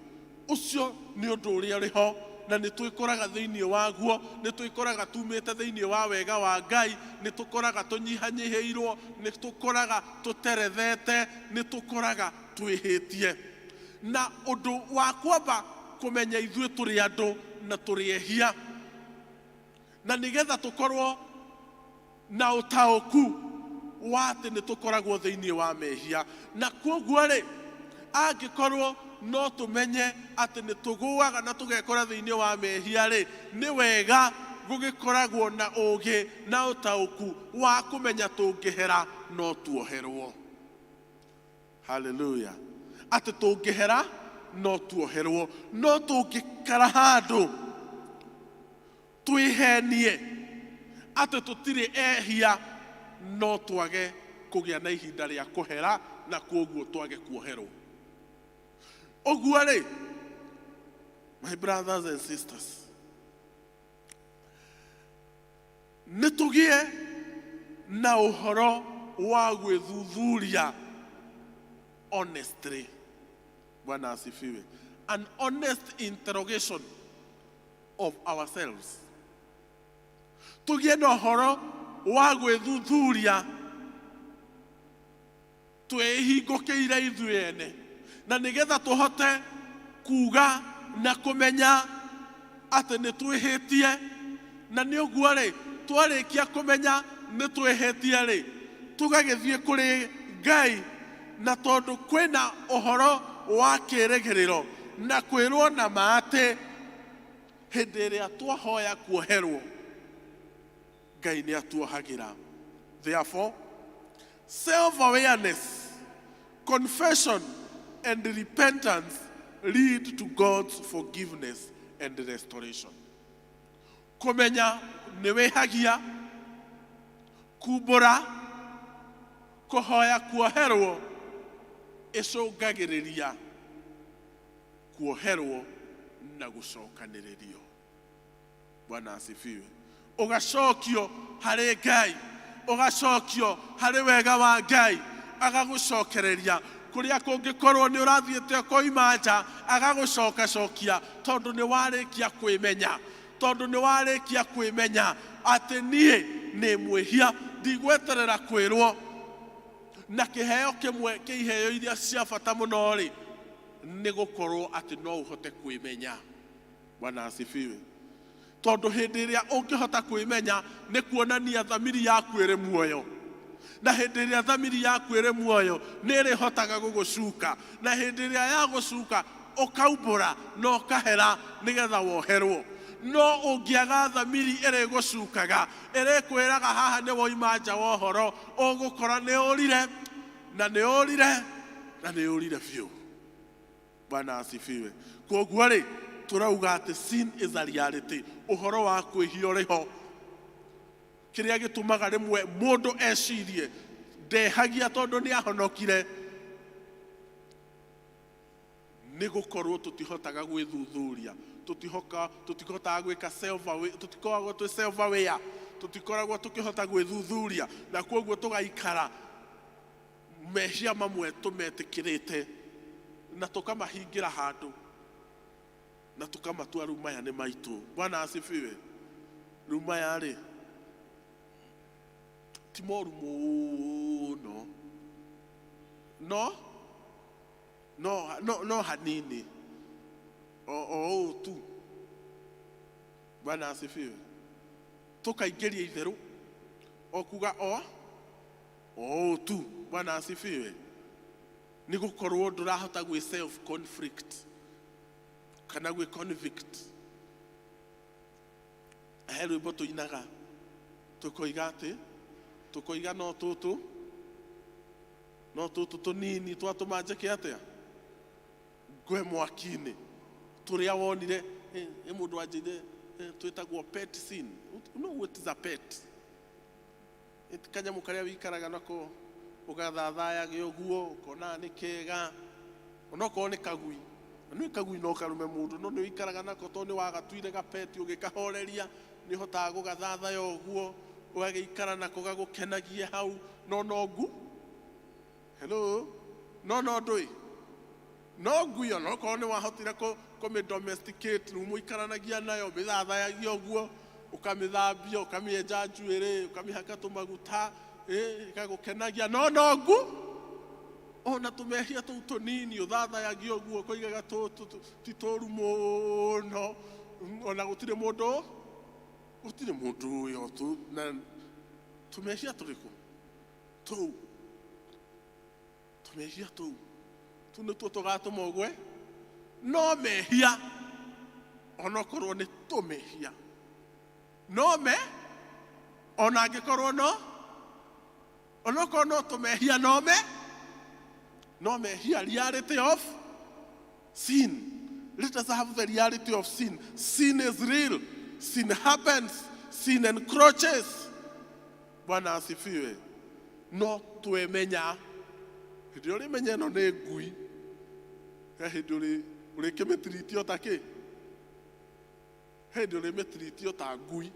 Ũcio nĩ ũndũ ũrĩa ũrĩ ho, na nĩ twĩkoraga thĩinĩ waguo, nĩ twĩkoraga tumĩte thĩinĩ wa wega wa Ngai, nĩ tũkoraga tũnyihanyihĩirwo, nĩ tũkoraga tũterethete, nĩ tũkoraga twĩhĩtie. Na ũndũ wa kwamba kũmenya ithuĩ tũrĩ andũ na tũrĩ ehia, na nĩgetha tũkorwo Na ũtaũku wa atĩ nĩ tũkoragwo thĩinĩ wa mehia. Na kwoguo rĩ, angĩkorwo no tũmenye atĩ nĩ tũgũaga na tũgekora thĩinĩ wa mehia rĩ, nĩ wega gũgĩkoragwo na ũũgĩ na ũtaũku wa kũmenya tũngĩhera no tuoherwo. Haleluya! Atĩ tũngĩhera no tuoherwo, no tũngĩkara handũ twĩhenie atĩ tũtirĩ ehia no twage kũgĩa na ihinda rĩa kũhera na kwoguo twage kuoherwo. Ũguo rĩ, my brothers and sisters, nĩ tũgĩe na ũhoro wa gwĩthuthuria honestly. Bwana asifiwe. An honest interrogation of ourselves. Tũgĩe na ũhoro wa gwĩthuthuria twĩhingũkĩire ithuĩ ene, na nĩgetha tũhote kuga na kũmenya atĩ nĩ twĩhĩtie. Na nĩ ũguo rĩ, twarĩkia kũmenya nĩ twĩhĩtie rĩ, tũgagĩthiĩ kũrĩ Ngai, na tondũ kwĩna ũhoro wa kĩrĩgĩrĩro na kwĩrwo na ma atĩ hĩndĩ ĩrĩa twahoya kuoherwo, Ngai nĩ atuohagĩra. Therefore, self-awareness, confession and repentance lead to God's forgiveness and restoration. Kũmenya nĩ wĩhagia, kumbũra, kũhoya kuoherwo ĩcũngagĩrĩria kuoherwo na gũcokanĩrĩrio. Bwana asifiwe. Ũgacokio harĩ Ngai, ũgacokio harĩ wega wa Ngai, agagũcokereria kũrĩa kũngĩkorwo nĩ ũrathiĩte ũkoima nja, agagũcokacokia tondũ nĩ warĩkia kwĩmenya, tondũ nĩ warĩkia kwĩmenya atĩ niĩ nĩ mwĩhia, ndigweterera kwĩrwo. Na kĩheo kĩmwe kĩa iheo iria cia bata mũno rĩ, nĩ gũkorwo atĩ no ũhote kwĩmenya. Bwana asifiwe. Tondũ hĩndĩ ĩrĩa ũngĩhota kwĩmenya nĩ kuonania thamiri yaku ĩrĩ muoyo, na hĩndĩ ĩrĩa thamiri yaku ĩrĩ muoyo nĩ ĩrĩhotaga gũgũcuka, na hĩndĩ ĩrĩa yagũcuka ũkaumbũra na ũkahera nĩgetha woherwo. No ũngĩaga thamiri ĩrĩgũcukaga, ĩrĩkwĩraga haha nĩ woima nja wa ũhoro, ũgũkora nĩ ũrire na nĩ ũrire na nĩ ũrire biũ. Bwana asifiwe. Kwoguo rĩ, tũrauga atĩ sin is a reality, ũhoro wa kwĩhia ũrĩ ho. Kĩrĩa gĩtũmaga rĩmwe mũndũ ecirie ndehagia tondũ nĩ ahonokire nĩ gũkorwo tũtihotaga gwĩthuthuria, tũtihotaga gwĩka self aware, tũtikoragwo twĩ self aware, tũtikoragwo tũkĩhota gwĩthuthuria, na kwoguo tũgaikara mehia mamwe tũmetĩkĩrĩte na tũkamahingĩra handũ na tũkamatua rĩu maya nĩ maitũ. Bwana asifiwe. Rĩu maya rĩ ti moru mũno, no no no no hanini o o ũũ tu. Bwana asifiwe. Tũkaingĩria itherũ o kuga o o ũũ tu. Bwana asifiwe. Nĩ gũkorwo ndũrahota gwĩ self conflict kana gwĩ convict. He rwĩmbo tũinaga tũkoiga atĩ tũkoiga no tũtũ no tũtũ tũnini twatũma njĩke atĩa, ngwe mwaki-inĩ. Tũrĩa wonire ĩ mũndũ wanjĩire twĩtagwo pet sin. No, what is a pet? Ĩ kanyamũ karĩa wĩikaraga nako ũgathathayagia ũguo ũkona nĩ kega, onokorwo nĩ kagui, na nĩ kagui no karume mũndũ, no nĩ wĩikaraga nako tondũ nĩ wagatuire gapeti, ũgĩkahoreria nĩ ũhotaga gũgathathaya ũguo, ũgagĩikara nako gagũkenagie hau, no no ngu hello no no ndũĩ no ngui, onokorwo nĩ wahotire kũmĩ domesticate, rĩu mũikaranagia nayo, mĩthathayagia ũguo, ũkamĩthambia, ũkamĩenja njuĩrĩ, ũkamĩhaka tũmaguta, ĩgagũkenagia, no no ngu ona tũmehia tũu tũnini ũthathayagia ũguo ũkoigaga tũtũ ti tũru mũno, ona gũtirĩ mũndũ, gũtirĩ mũndũ ũyũ tu na Tũmehia tũrĩkũ? Tũu tũmehia tũu tũu nĩtuo tũgatũma ũgwe. No mehia onokorwo nĩ tũmehia, no me ona angĩkorwo no onokorwo no tũmehia, no me no mehia. Reality of sin. Let us have the reality of sin. Sin is real. Sin happens. Sin encroaches. Bwana asifiwe. No twemenya hĩndĩ ĩrĩa ũrĩmenya ĩno nĩ ngui, he hĩndĩ ũrĩkĩmĩtiritio ta kĩ, he hĩndĩ ũrĩmĩtiritio ta ngui.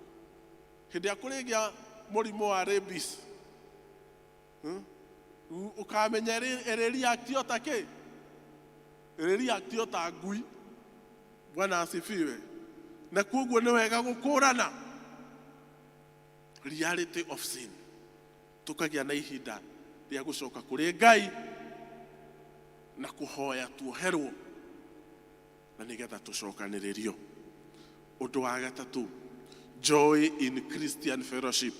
Hĩndĩ ĩrĩa kũrĩgĩa mũrimũ wa rabies, Ũkamenya ĩrĩ react ta kĩ, ĩrĩ react ta ngui. Bwana asifiwe. Na koguo nĩ wega gũkũrana reality of sin, tũkagĩa na ihinda rĩa gũcoka kũrĩ Ngai na kũhoya tuoherwo na nĩgetha tũcokanĩrĩrio. Ũndũ wa gatatũ, joy in Christian fellowship.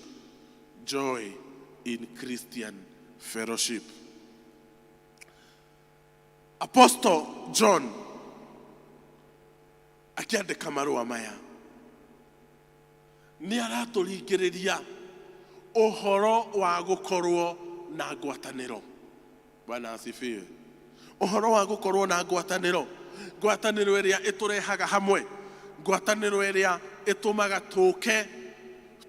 Joy in Christian fellowship. Apostle John akĩandĩka marũa maya nĩ aratũringĩrĩria ũhoro wa gũkorwo na ngwatanĩro. Bwana asifiwe. Ũhoro wa gũkorwo na ngwatanĩro, ngwatanĩro ĩrĩa ĩtũrehaga hamwe, ngwatanĩro ĩrĩa ĩtũmaga tũke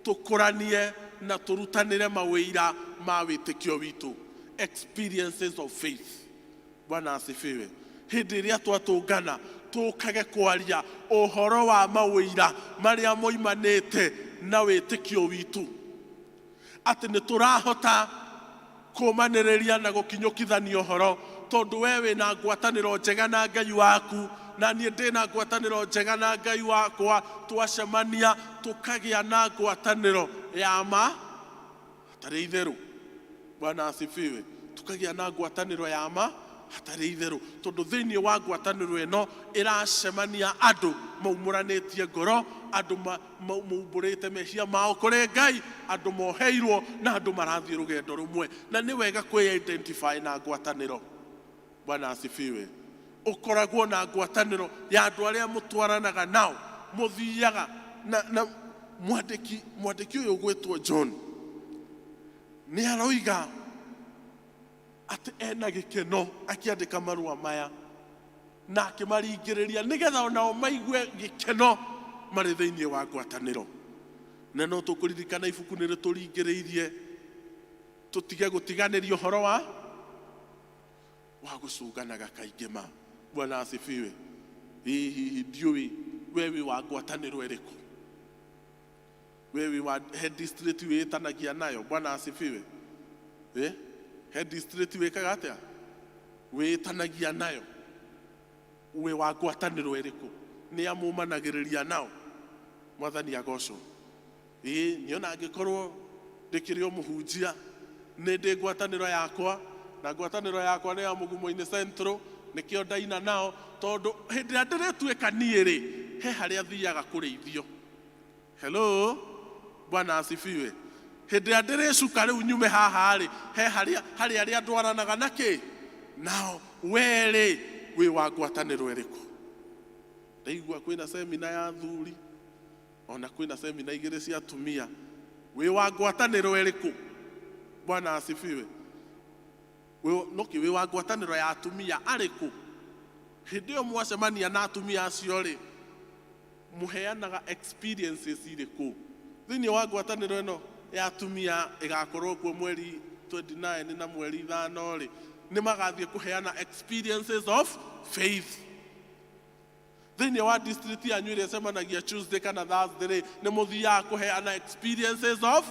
tũkũranie na tũrutanĩre mawĩira ma wĩtĩkio witũ, experiences of faith. Bwana asifiwe. Hĩndĩ ĩrĩa twatũngana tũkage kwaria ũhoro wa mawĩira marĩa moimanĩte na wĩtĩkio witũ, atĩ nĩ tũrahota kũmanĩrĩria na gũkinyũkithania ũhoro, tondũ we wĩna ngwatanĩro njega na Ngai waku na niĩ ndĩna ngwatanĩro njega na Ngai wakwa. Twacemania tũkagĩa na ngwatanĩro ya ma hatarĩ itherũ. Bwana asifiwe. Tukagĩa na ngwatanĩro ya ma hatarĩ itherũ, tondũ thĩinĩ wa ngwatanĩro ĩno ĩracemania andũ maumũranĩtie ngoro, andũ maumbũrĩte mehia mao kũrĩ Ngai, andũ moheirwo na andũ marathiĩ rũgendo rũmwe. Na nĩ wega kwĩ identify na ngwatanĩro. Bwana asifiwe. Ũkoragwo na ngwatanĩro ya andũ arĩa mũtwaranaga nao, mũthiaga na mwandĩki ũyũ ũgwĩtwo John nĩ aroiga atĩ ena gĩkeno akĩandĩka marũa maya na akĩmaringĩrĩria nĩgetha onao maigue gĩkeno marĩ thĩinĩ wa ngwatanĩro. Na no tũkũririkana ibuku nĩ rĩtũringĩrĩirie tũtige gũtiganĩria ũhoro wa gũcunganaga kaingĩ ma. Bwana asifiwe. Hihi ndiũĩ we wĩ wa ngwatanĩro ĩrĩkũ, we wĩ wa he district wĩtanagia nayo? Bwana asifiwe. Eh? He district wĩkaga atĩa, wĩtanagia nayo? Wĩ wa ngwatanĩro ĩrĩkũ? Nĩ amũmanagĩrĩria nao? Mwathani agocwo. Ĩĩ, niĩ ona angĩkorwo ndĩkĩrĩ o mũhunjia, nĩ ndĩ ngwatanĩro yakwa, na ngwatanĩro yakwa nĩ ya Mũgumo-inĩ Central. Nĩkĩo ndaina nao, tondũ hĩndĩ ĩrĩa ndĩrĩtuĩka niĩ rĩ, he harĩa thiaga kũrĩithio. Hello, bwana asifiwe. Hĩndĩ ĩrĩa ndĩrĩcuka rĩu nyume haha rĩ, he harĩa harĩ arĩa ndwaranaga na kĩ nao. We rĩ, wĩ wa ngwatanĩro ĩrĩkũ? Ndaigua kwĩna semina ya athuri, ona kwĩna semina igĩrĩ cia atumia. Wĩ wa ngwatanĩro ĩrĩkũ? Bwana asifiwe. Noki wĩ wa ngwatanĩro ya atumia arĩkũ? Hĩndĩ ĩyo mwacemania na atumia acio rĩ, mũheanaga experiences irĩkũ thĩinĩ wa ngwatanĩro ĩno ya atumia? Ĩgakorwo kuo mweri 29 na mweri 5 rĩ, nĩ magathiĩ kũheana experiences of faith. Thĩinĩ wa district yanyu ĩrĩa ĩcemanagia Tuesday kana Thursday rĩ, nĩ mũthiaga kũheana experiences of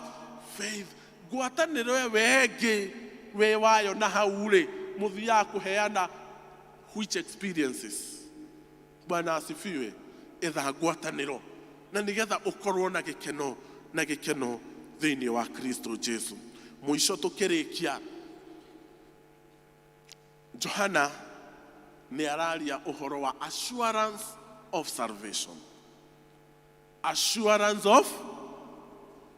faith? Ngwatanĩro ĩyo ĩngĩ wĩ wayo na hau rĩ, mũthiaga kũheana which experiences? Bwana asifiwe. Etha ngwatanĩro na nĩgetha ũkorwo na gĩkeno, na gĩkeno thĩinĩ wa Kristo Jesu. Mũico tũkĩrĩkia, Johana nĩ araria ũhoro wa assurance of salvation. Assurance of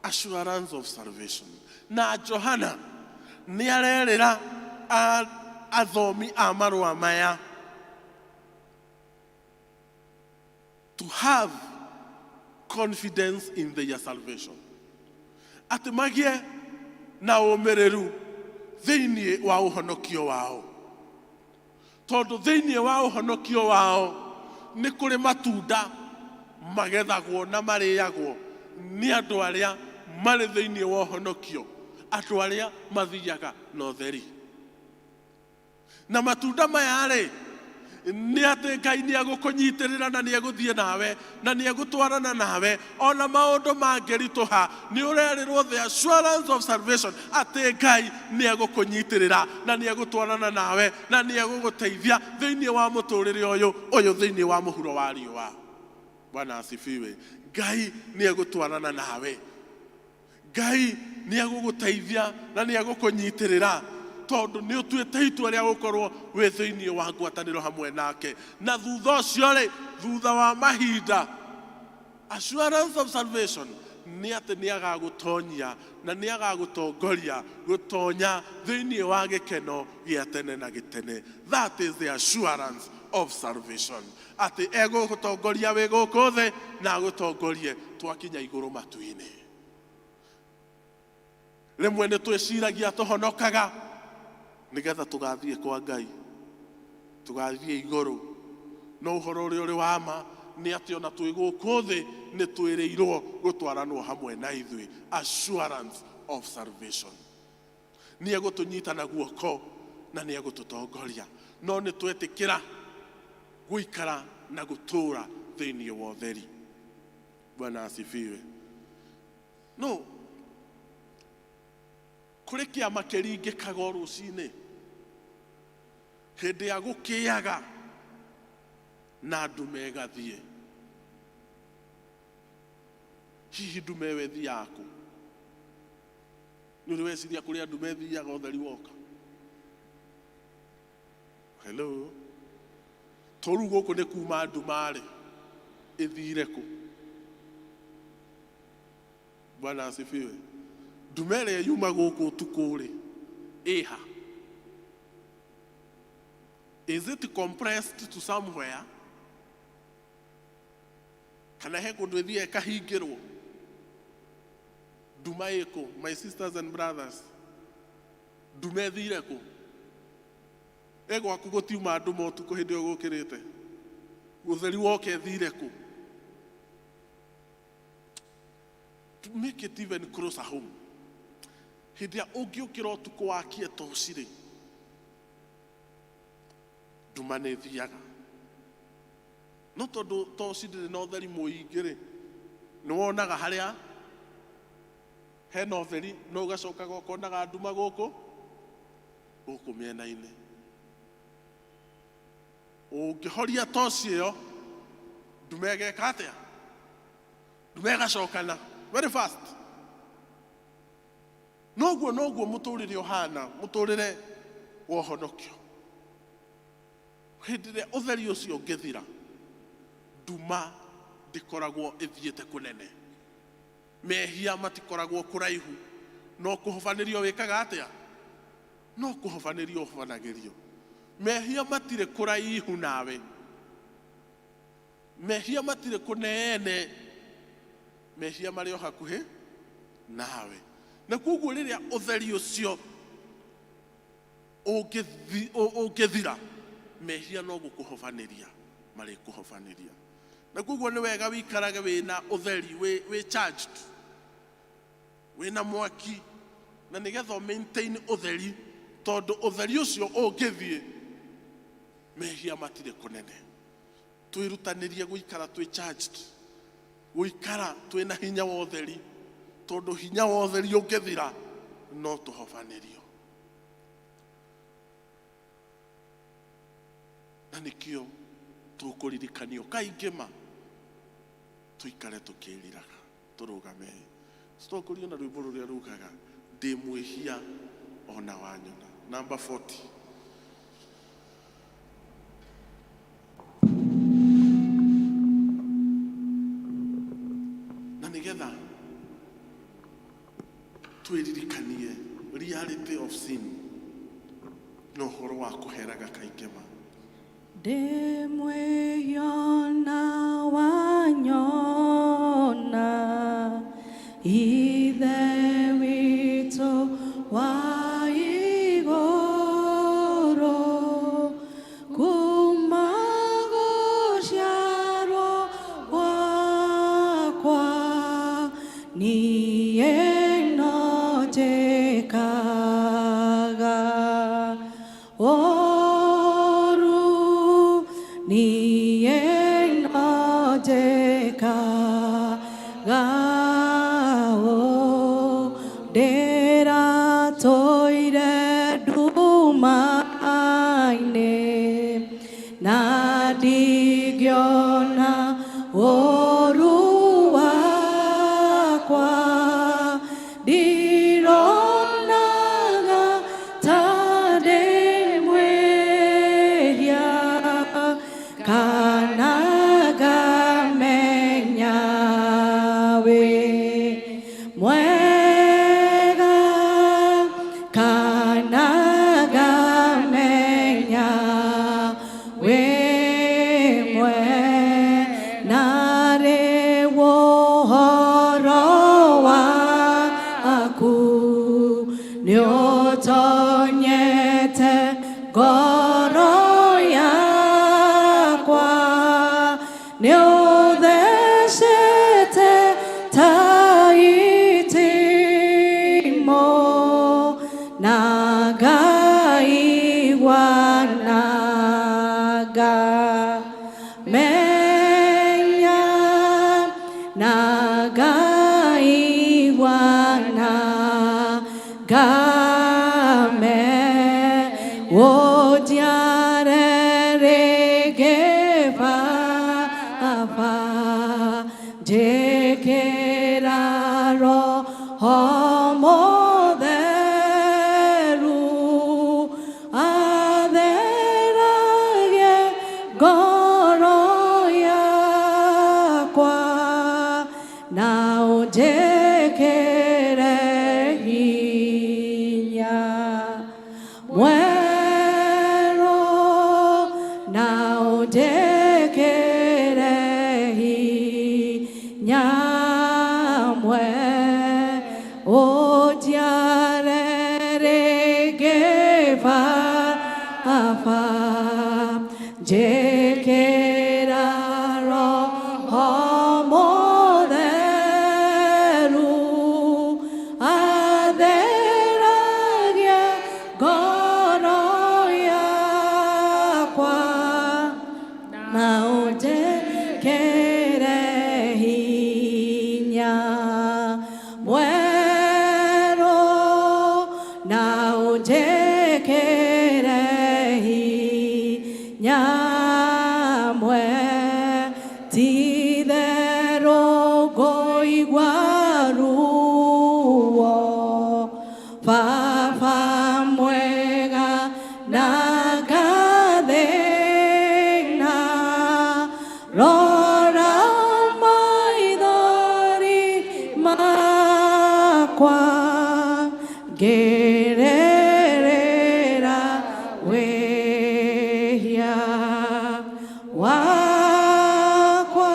Assurance of salvation. Na Johana nĩ arerĩra athomi a marũa maya to have confidence in their salvation, atĩ magĩe na ũmĩrĩru thĩinĩ wa ũhonokio wao, tondũ thĩinĩ wa ũhonokio wao nĩ kũrĩ matunda magethagwo na marĩagwo nĩ andũ arĩa marĩ thĩinĩ wa ũhonokio, andũ arĩa mathiaga na ũtheri. Na matunda maya rĩ, nĩ atĩ Ngai nĩ egũkũnyitĩrĩra na nĩ egũthiĩ nawe na nĩ egũtwarana nawe ona maũndũ mangĩritũha. Nĩ ũrerĩrwo the assurance of salvation, atĩ Ngai nĩ egũkũnyitĩrĩra na nĩ egũtwarana nawe na nĩ egũgũteithia thĩinĩ wa mũtũrĩre ũyũ ũyũ thĩinĩ wa mũhuro wa riũa. Bwana asifiwe. Ngai nĩ egũtwarana nawe, Ngai nĩ egũgũteithia na nĩ egũkũnyitĩrĩra, tondũ nĩ ũtuĩte itua rĩa gũkorwo wĩ thĩinĩ wa ngwatanĩro hamwe nake. Na thutha ũcio rĩ, thutha wa mahinda, assurance of salvation nĩ atĩ nĩ agagũtonyia na nĩ agagũtongoria gũtonya thĩinĩ wa gĩkeno gĩa tene na gĩtene. That is the assurance of salvation, atĩ egũgũtongoria wĩ gũkũ thĩ na agũtongorie twakinya igũrũ matu-inĩ. Rĩmwe nĩ twĩciragia tũhonokaga nĩgetha tũgathiĩ kwa Ngai, tũgathiĩ igũrũ, no ũhoro ũrĩa ũrĩ wa ma nĩ atĩ ona twĩ gũkũ thĩ nĩ twĩrĩirwo gũtwaranwo hamwe na ithuĩ. Assurance of salvation, nĩ egũtũnyita na guoko na nĩ egũtũtongoria, no nĩ twetĩkĩra gũikara na gũtũũra thĩinĩ wa ũtheri. Bwana asifiwe. No kũrĩ kĩama kĩringĩkaga o rũcinĩ hĩndĩ ya gũkĩaga na ndume ĩgathiĩ. Hihi ndume ĩyo ĩthiaga kũ? Nĩ ũrĩ weciria kũrĩa ndume ĩthiaga ũtheri woka? Hello, to rĩu gũkũ nĩ kuma nduma rĩ, ĩthire kũ? Bwana asifiwe. Ndume ĩrĩa yuma gũkũ ũtukũ rĩ, ĩha? Is it compressed to somewhere, kana he kũndũ ĩthiaga ĩkahingĩrwo? Nduma ĩkũ, my sisters and brothers? Nduma ĩthire kũ? Ĩ gwaku gũtiuma nduma ũtukũ hĩndĩ ĩyo gũkĩrĩte ũtheri woka, ĩthire kũ? To make it even closer home, hĩndĩ ĩrĩa ũngĩũkĩra ũtukũ wakie toci rĩ, nduma nĩ ĩthiaga, no tondũ toci ndĩrĩ na ũtheri mũingĩ rĩ, nĩ wonaga harĩa hena ũtheri, no ũgacokaga ũkonaga nduma gũkũ gũkũ mĩena-inĩ. Ũngĩhoria toci ĩyo, nduma ĩgeka atĩa? Nduma ĩgacokana very fast. Noguo noguo mũtũrĩre ũhana, mũtũrĩre wa ũhonokio. Hĩndĩ ĩrĩa ũtheri ũcio ũngĩthira, nduma ndĩkoragwo ĩthiĩte kũnene, mehia matikoragwo kũraihu, no kũhobanĩrio wĩkaga atĩa? No kũhobanĩrio ũhobanagĩrio. Mehia matirĩ kũraihu nawe, mehia matirĩ kũnene, mehia marĩ o hakuhĩ nawe. Na koguo rĩrĩa ũtheri ũcio ũngĩthira, mehia no gũkũhobanĩria marĩkũhobanĩria. Na koguo nĩ wega wĩikarage wĩna ũtheri, wĩ charged, wĩna mwaki, na nĩgetha maintain ũtheri, tondũ ũtheri ũcio ũngĩthiĩ, mehia matirĩ kũnene. Twĩrutanĩrie gũikara twĩ charged, gũikara twĩna hinya wa ũtheri, tondũ hinya wa ũtheri ũngĩthira, no tũhobanĩrio. Na nĩkĩo tũkũririkanio kaingĩ ma tũikare tũkĩriraga. Tũrũgame tũtongorio na rwĩmbo rũrĩa rugaga "Ndĩ mwĩhia ona wanyona", namba 40. Na nĩgetha Twĩririkanie reality of sin na ũhoro wa kũheraga kaingĩ ma. Ndĩ mwĩhia na wanyona, Ithe witũ wa igũrũ, kuma gũciarwo gwakwa, niĩ no njĩkaga ũru, niĩ no njĩkaga ũru, ndĩratũire nduma-inĩ na ndingĩona ũru wakwa, ndironaga ta ndĩ mwĩhia kana ngamenya wĩ mwega, kana ngamenya wĩ mwega, narĩ ũhoro waku nĩũtonyete ngoro yakwa, nĩũthecete ta itimũ na ngaigua na ngamenya, na ngaigua na ngame ũnjiare rĩngĩ Baba, njĩkĩra Roho Mũtheru, atheragie ngoro yakwa na ũnjĩkĩre hinya mwerũ, na ũnjĩkĩre hinya mwerũ, ũnjiare rĩngĩ Baba, njĩkĩra Roho Mũtheru, atheragie ngoro yakwa na ũnjĩkĩre hinya mwerũ, na ũnjĩkĩre hinya mwerũ, ti-itherũ ngũigua ruo, Baba mwega, na ngathĩna, rora maithori makwa ngĩrĩrĩra wĩhia wakwa,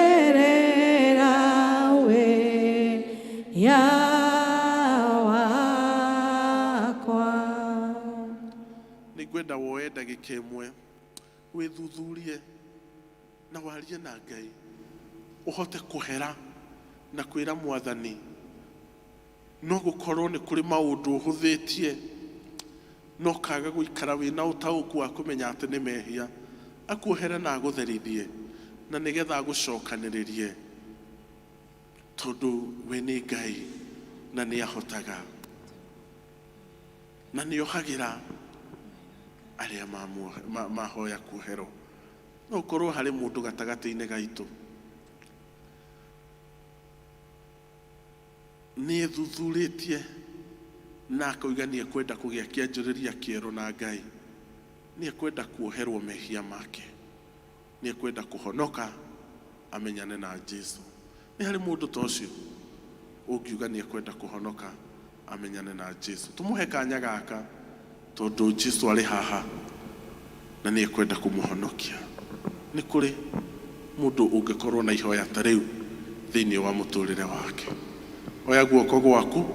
ngĩrĩrĩra wĩhia wakwa. Nĩ ngwenda woe ndagĩka ĩmwe wĩthuthurie na warie na Ngai, ũhote kũhera na kwĩra Mwathani no gũkorwo nĩ kũrĩ maũndũ ũhũthĩtie no kaga gũikara wĩna ũtaũku wa kũmenya atĩ nĩ mehia, akuohere na agũtherithie na nĩgetha agũcokanĩrĩrie, tondũ we nĩ Ngai na nĩ ahotaga na nĩ ohagĩra arĩa mahoya kuoherwo. No ũkorwo harĩ mũndũ gatagatĩ-inĩ gaitũ nĩ ethuthurĩtie na akoiga nĩ ekwenda kũgĩa kĩanjĩrĩria kĩerũ na Ngai, nĩ ekwenda kuoherwo mehia make, nĩ ekwenda kũhonoka amenyane na Jesu. Nĩ harĩ mũndũ ta ũcio? Ũngiuga nĩ ekwenda kũhonoka amenyane na Jesu? Tũmũhe kanya gaka tondũ Jesu arĩ haha na nĩ ekwenda kũmũhonokia. Nĩ kũrĩ mũndũ ũngĩkorwo na ihoya ta rĩu thĩinĩ wa mũtũrĩre wake? Oya guoko gwaku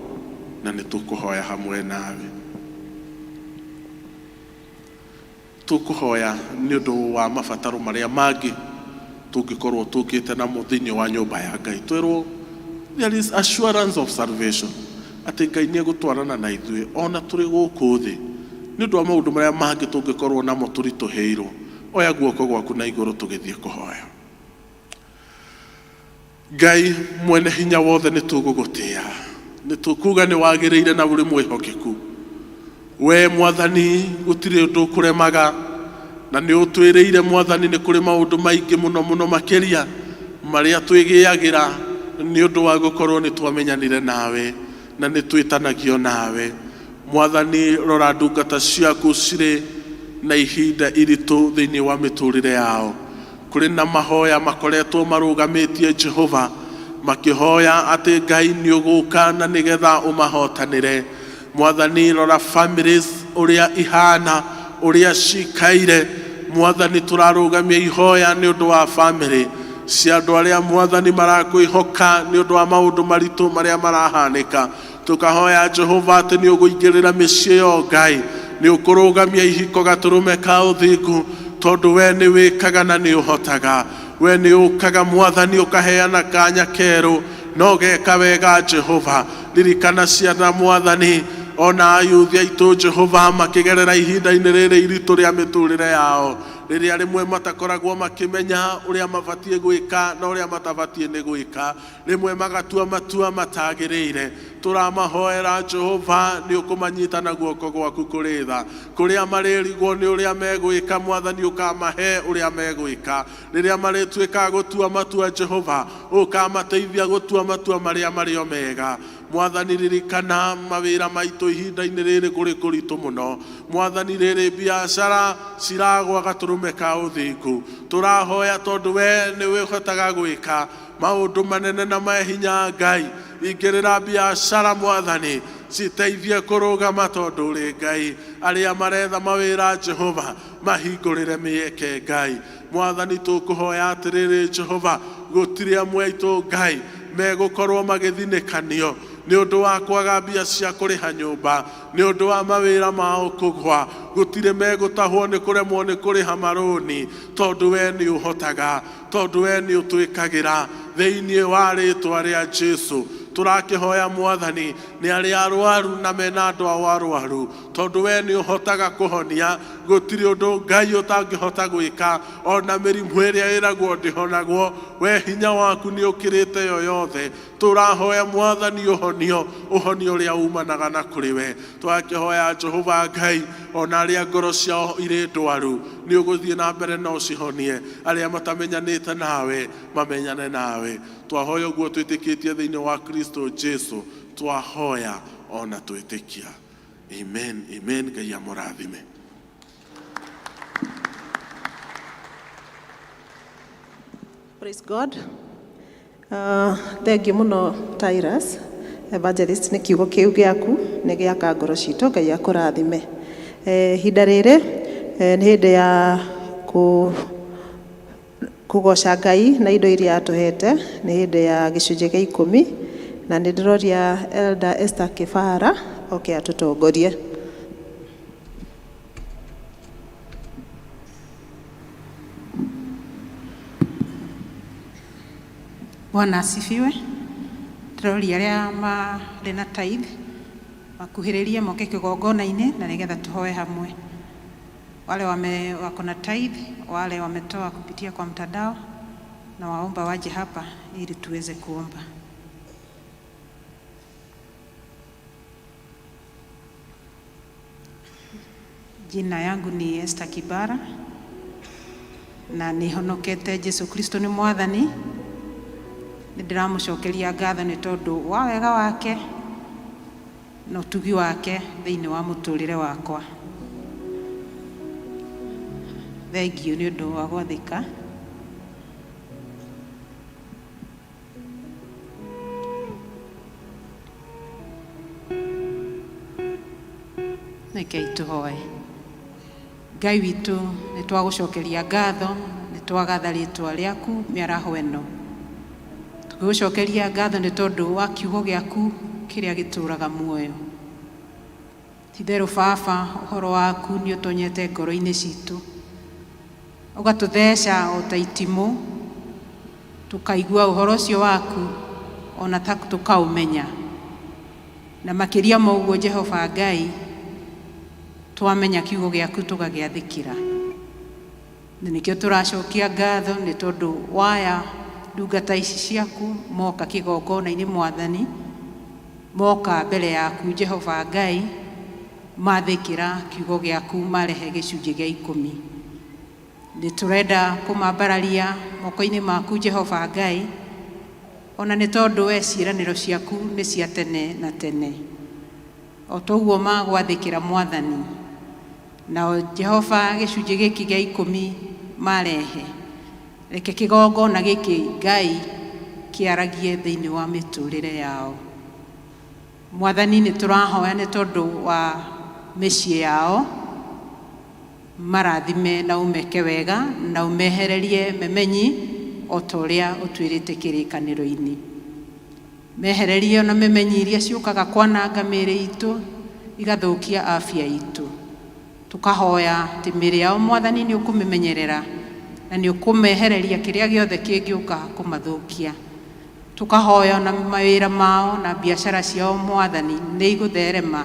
na nĩ tũkũhoya hamwe nawe. Tũkũhoya nĩ ũndũ wa mabataro marĩa mangĩ tũngĩkorwo tũkĩte namo thĩinĩ wa nyũmba ya Ngai. Twĩrwo there is assurance of salvation, atĩ Ngai nĩ egũtwarana na ithuĩ ona tũrĩ gũkũ thĩ. Nĩ ũndũ wa maũndũ marĩa mangĩ tũngĩkorwo namo tũritũhĩirwo, oya guoko gwaku na igũrũ tũgĩthiĩ kũhoya. Ngai mwene hinya wothe, nĩ tũgũgũtĩa, nĩ tũkuga nĩ wagĩrĩire na ũrĩ mwĩhokeku. We Mwathani, gũtirĩ ũndũ ũkũremaga, na nĩ ũtwĩrĩire Mwathani nĩ kũrĩ maũndũ maingĩ mũno mũno makĩria marĩa twĩgĩagĩra nĩ ũndũ wa gũkorwo nĩ twamenyanire nawe na nĩ twĩtanagio nawe. Mwathani, rora ndungata ciaku cirĩ na ihinda iritũ thĩinĩ wa mĩtũrĩre yao. Kũrĩ na mahoya makoretwo marũgamĩtie Jehova, makĩhoya atĩ Ngai nĩ ũgũka na nĩgetha ũmahotanĩre. Mwathani, rora families ũrĩa ihana, ũrĩa cikaire. Mwathani, tũrarũgamia ihoya nĩ ũndũ wa family cia andũ arĩa Mwathani marakwĩhoka nĩ ũndũ wa maũndũ maritũ marĩa marahanĩka. Tũkahoya Jehova atĩ nĩ ũgũingĩrĩra mĩciĩ yo. Ngai, nĩ ũkũrũgamia ihiko gatũrũme ka ũthingu, tondũ we nĩ wĩkaga na nĩ ũhotaga. We nĩ ũkaga Mwathani ũkaheana kanya kerũ no geka wega. Jehova, ririkana ciana Mwathani, ona ayuthi aitũ Jehova, makĩgerera ihinda-inĩ rĩrĩ iritũ rĩa mĩtũrĩre yao, rĩrĩa rĩmwe matakoragwo makĩmenya ũrĩa mabatiĩ gwĩka na ũrĩa matabatiĩ nĩ gwĩka, rĩmwe magatua matua matagĩrĩire. Tũramahoera Jehova, nĩ ũkũmanyita na guoko gwaku kũrĩ tha. Kũrĩa marĩrigwo nĩ ũrĩa megwĩka, Mwathani, ũkamahe ũrĩa megwĩka. Rĩrĩa marĩtuĩka gũtua matua, Jehova, ũkamateithia gũtua matua marĩa marĩo mega. Mwathani, ririkana mawĩra maitũ ihinda-inĩ rĩrĩ kũrĩ kũritũ mũno. Mwathani, rĩrĩ biacara ciragwa gatũrũme ka ũthingu, tũrahoya tondũ we nĩ wĩhotaga gwĩka maũndũ manene na mahinya. Ngai, ingĩrĩra biacara Mwathani, citeithie kũrũgama tondũ ũrĩ Ngai. Arĩa maretha mawĩra, Jehova, mahingũrĩre mĩeke. Ngai Mwathani, tũkũhoya atĩrĩrĩ Jehova, gũtirĩ amwe aitũ Ngai megũkorwo magĩthinĩkanio nĩ ũndũ wa kwaga mbia cia kũrĩha nyũmba, nĩ ũndũ wa mawĩra mao kũgwa. Gũtirĩ megũtahwo nĩ kũremwo nĩ kũrĩha marũni, tondũ we nĩ ũhotaga, tondũ we nĩ ũtwĩkagĩra. Thĩinĩ wa rĩtwa rĩa Jesu tũrakĩhoya Mwathani, nĩ arĩa arwaru na mena andũ ao arwaru, tondũ we nĩ ũhotaga kũhonia, gũtirĩ ũndũ Ngai ũtangĩhota gwĩka. Ona mĩrimũ ĩrĩa ĩragwo ndĩhonagwo, we hinya waku nĩ ũkĩrĩte yo yothe. Tũrahoya Mwathani ũhonio, ũhonio ũrĩa umanaga na kũrĩ we. Twakĩhoya Jehova Ngai, ona arĩa ngoro ciao irĩ ndwaru, nĩ ũgũthiĩ na mbere na ũcihonie. Arĩa matamenyanĩte nawe mamenyane nawe. Twahoya ũguo twĩtĩkĩtie thĩinĩ wa Kristo Jesu, twahoya ona twĩtĩkia. Amen, amen. Ngai amũrathime. Praise God. Thengiũ mũno Tyrus Evangelist nĩ kiugo kĩu gĩaku nĩ gĩaka ngoro citũ. Ngai akũrathime. Ihinda rĩrĩ nĩ hĩndĩ ya kũgoca Ngai na indo iria atũhete. Nĩ hĩndĩ ya gĩcunjĩ gĩa 10, na nĩ ndĩroria Elder Esther Kĩbara oke atũtongorie. Bwana asifiwe. Ndĩroria arĩa marĩ na tithe makuhĩrĩrie moke kĩgongona-inĩ na nĩgetha tũhoe hamwe. Wale wako na tithe, wale wametoa kupitia kwa mtandao, na waomba waje hapa ili tuweze kuomba. Jina yangu ni Esther Kibara na nĩhonokete. Jesu Kristo nĩ Mwathani. Nĩ ndĩramũcokeria ngatho nĩ tondũ wa wega wake na ũtugi wake thĩinĩ wa mũtũrĩre wakwa. Thengiũ nĩ ũndũ wa gwathĩka. Rekei tũhoe. Ngai witũ, nĩ twagũcokeria ngatho, nĩ twagatha rĩtwa rĩaku mĩaraho ĩno. Tũgĩgũcokeria ngatho nĩ tondũ wa kiugo gĩaku kĩrĩa gĩtũũraga muoyo. Ti-itherũ Baba, ũhoro waku nĩ ũtonyete ngoro-inĩ citũ, ũgatũtheca o ta itimũ, tũkaigua ũhoro ũcio waku ona ta tũkaũmenya. Na makĩria ma ũguo Jehova Ngai, twamenya kiugo gĩaku tũgagĩathĩkĩra. Na nĩkĩo tũracokia ngatho nĩ tondũ waya ndungata ici ciaku moka kĩgongona-inĩ Mwathani, moka mbere yaku Jehova Ngai, mathĩkĩra kiugo gĩaku marehe gĩcunjĩ gĩa 10. Nĩ tũrenda kũmambararia moko-inĩ maku Jehova Ngai, ona nĩ tondũ we ciĩranĩro ciaku nĩ cia tene na tene. O toguo magwathĩkĩra Mwathani, nao Jehova gĩcunjĩ gĩkĩ gĩa 10 marehe, reke kĩgongona gĩkĩ Ngai kĩaragie thĩinĩ wa mĩtũrĩre yao. Mwathani, nĩ tũrahoya nĩ tondũ wa mĩciĩ yao, marathime na ũmeke wega na ũmehererie memenyi o ta ũrĩa ũtwĩrĩte kĩrĩkanĩro-inĩ. Mehererie na memenyi iria ciũkaga kwananga mĩĩrĩ itũ, igathũkia afya itũ. Tũkahoya atĩ mĩĩrĩ yao Mwathani nĩ ũkũmĩmenyerera na nĩ ũkũmehereria kĩrĩa gĩothe kĩngĩũka kũmathũkia. Tũkahoya na mawĩra mao na biacara ciao Mwathani nĩ igũtherema,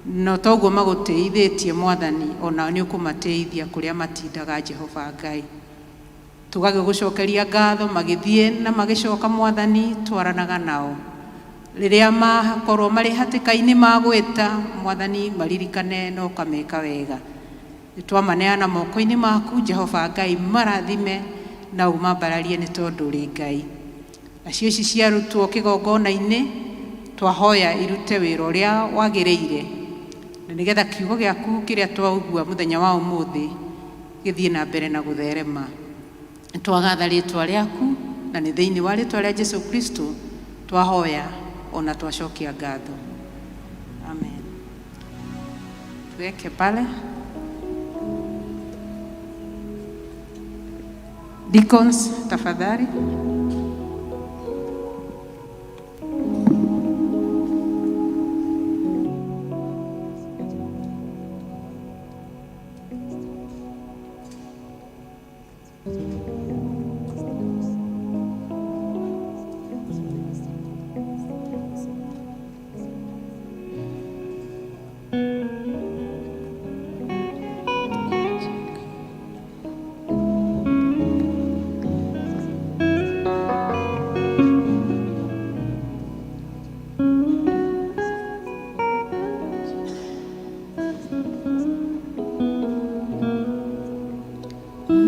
no toguo magũtĩithĩtie Mwathani, onao nĩ ũkũmatĩithia kũrĩa matindaga Jehova Ngai. Tũgagĩgũcokeria ngatho magĩthiĩ na magĩcoka Mwathani, twaranaga nao. Rĩrĩa makorwo marĩ hatĩka-inĩ ma gwĩta Mwathani, maririkane na ũkameka wega. Nĩ twamaneana moko-inĩ maku Jehova Ngai, marathime na ũmambararie nĩ tondũ ũrĩ Ngai. Nacio ici ciarutwo kĩgongona-inĩ, twahoya irute wĩra ũrĩa wagĩrĩire, na nĩgetha kiugo gĩaku kĩrĩa twaigua mũthenya wa ũmũthĩ gĩthiĩ na mbere na gũtherema. Nĩ twagatha rĩtwa rĩaku, na nĩ thĩinĩ wa rĩtwa rĩa Jesu Kristo twahoya ona twacokia ngatho. Amen. Tuweke pale. Deacons, tafadhali.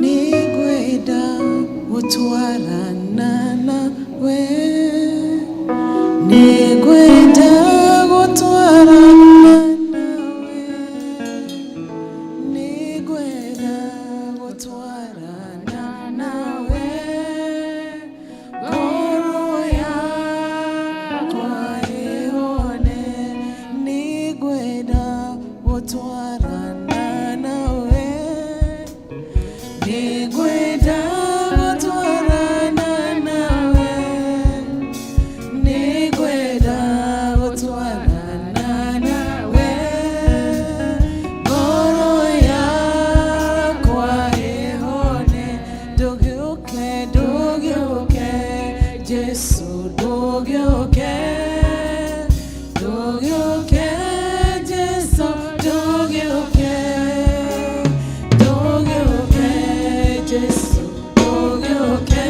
Nĩngwenda gũtwarana nawe, nĩngwenda gũtwarana nawe, nĩngwenda gũtwarana nawe, ngoro yakwa ĩhone, nĩngwenda gũtwarana nawe. Nĩngwenda gũtwarana nawe, nĩngwenda gũtwarana nawe, ngoro yakwa ĩhone, ndũgĩũke, ndũgĩũke, Jesũ ndũgĩũke, ndũgĩũke, Jesũ ndũgĩũke. Ndũgĩũke, Jesũ ndũgĩũke,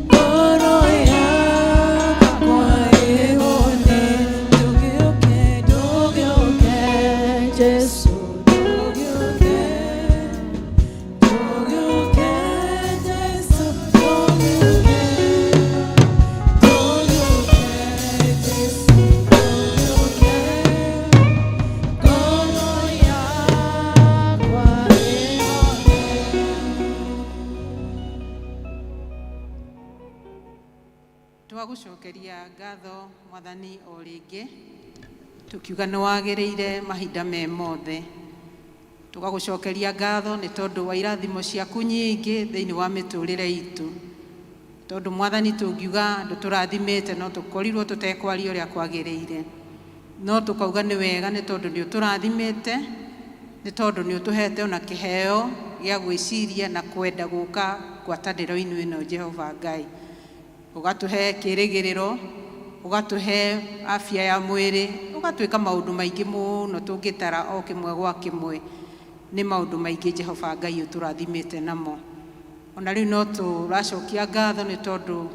ngoro yakwa ĩhone, ndũgĩũke, ndũgĩũke, Jesũ ndũgĩũke, ndũgĩũke, Jesũ ndũgĩũke, ndũgĩũke, Jesũ ndũgĩũke, ngoro yakwa ĩhone. Twagũcokeria ngatho Mwathani o rĩngĩ Tũkiuga nĩ wagĩrĩire mahinda me mothe. Tũgagũcokeria ngatho nĩ tondũ wa irathimo ciaku nyingĩ thĩinĩ wa mĩtũrĩre itũ. Tondũ Mwathani tũngiuga ndũtũrathimĩte no tũkorirwo tũtekwaria ũrĩa kwagĩrĩire. No tũkauga nĩ wega nĩ tondũ nĩ ũtũrathimĩte, nĩ tondũ nĩ ũtũhete ona kĩheo gĩa gwĩciria na kwenda gũka ngwatanĩro-inĩ ĩno Jehova Ngai. Ũgatũhe kĩrĩgĩrĩro, ũgatũhe afya ya mwĩrĩ, ũgatwĩka maũndũ maingĩ mũno tũngĩtara o kĩmwe gwa kĩmwe. Nĩ maũndũ maingĩ Jehova Ngai ũtũrathimĩte namo. Ona rĩu no tũracokia ngatho nĩ tondũ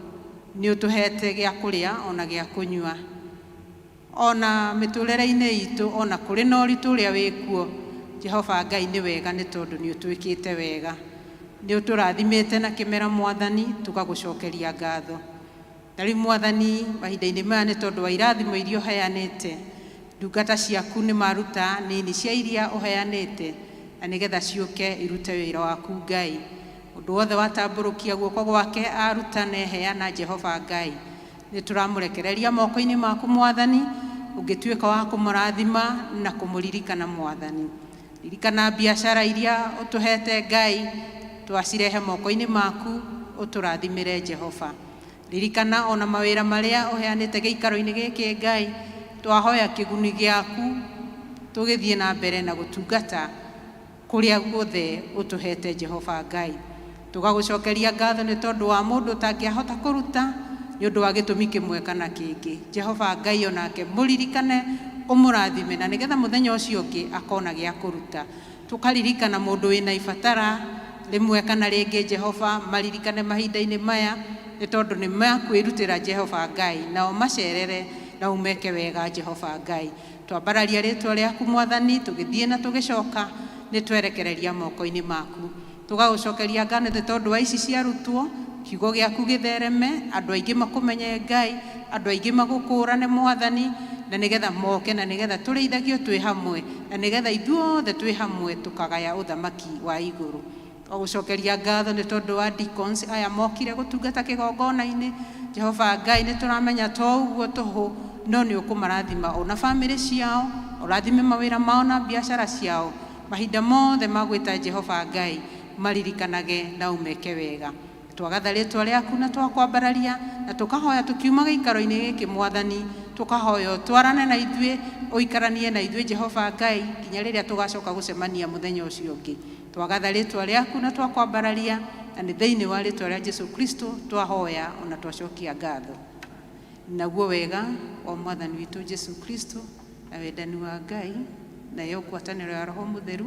nĩ ũtũhete gĩa kũrĩa ona gĩa kũnyua. Ona mĩtũrĩre-inĩ itũ ona kũrĩ na ũritũ ũrĩa wĩkuo, Jehova Ngai nĩ wega nĩ tondũ nĩ ũtwĩkĩte wega. Nĩ ũtũrathimĩte na kĩmera Mwathani, tũgagũcokeria ngatho. Na rĩu Mwathani, mahinda-inĩ maya nĩ tondũ wa irathimo iria ũheanĩte, ndungata ciaku nĩ maruta nini cia iria ũheanĩte, na nĩgetha ciũke irute wĩra waku Ngai. Ũndũ wothe watambũrũkia guoko gwake aruta na eheana Jehova Ngai. Nĩ tũramũrekereria moko-inĩ maku Mwathani, ũngĩtuĩka wa kũmũrathima na kũmũririkana Mwathani. Ririkana biacara iria ũtũhete Ngai, twacirehe moko-inĩ maku, ũtũrathimĩre Jehova. Ririkana ona mawĩra marĩa ũheanĩte gĩikaro-inĩ gĩkĩ Ngai, twahoya kĩguni gĩaku tũgĩthiĩ na mbere na gũtungata kũrĩa guothe ũtũhete Jehova Ngai. Tũgagũcokeria ngatho nĩ tondũ wa mũndũ ũtangĩahota kũruta nĩ ũndũ wa gĩtũmi kĩmwe kana kĩngĩ. Jehova Ngai onake mũririkane ũmũrathime na nĩgetha mũthenya ũcio ũngĩ akona gĩa kũruta. Tũkaririkana mũndũ wĩna ibatara rĩmwe kana rĩngĩ Jehova maririkane mahinda-inĩ maya nĩ tondũ nĩ makwĩrutĩra Jehova Ngai nao macerere na ũmeke wega Jehova Ngai. Twambararia rĩtwa rĩaku Mwathani tũgĩthiĩ na tũgĩcoka nĩ twerekereria moko-inĩ maku. Tũgagũcokeria ngatho nĩ tondũ wa ici ciarutwo, kiugo gĩaku gĩthereme, andũ aingĩ makũmenye Ngai, andũ aingĩ magũkũrane Mwathani, na nĩgetha moke na nĩgetha tũrĩithagio twĩ hamwe, na nĩgetha ithuothe twĩ hamwe tũkagaya ũthamaki wa igũrũ. Twagũcokeria ngatho nĩ tondũ wa deacons aya mokire gũtungata kĩgongona-inĩ. Jehova Ngai nĩ tũramenya to ũguo tũhũ, no nĩ ũkũmarathima ona bamĩrĩ ciao, ũrathime mawĩra mao na biacara ciao. Mahinda mothe magwĩta Jehova Ngai maririkanage na ũmeke wega. Twagatha rĩtwa rĩaku na twakwambararia na tũkahoya tũkiuma gĩikaro-inĩ gĩkĩ Mwathani, tũkahoya ũtwarane na ithuĩ, ũikaranie na ithuĩ Jehova Ngai nginya rĩrĩa tũgacoka gũcemania mũthenya ũcio ũngĩ. Twagatha rĩtwa rĩaku na twakwambararia na nĩ thĩinĩ wa rĩtwa rĩa Jesu Kristo twahoya ona twacokia ngatho. Naguo wega wa Mwathani witũ Jesu Kristo na wendani wa Ngai nayo ngwatanĩro ya Roho Mũtheru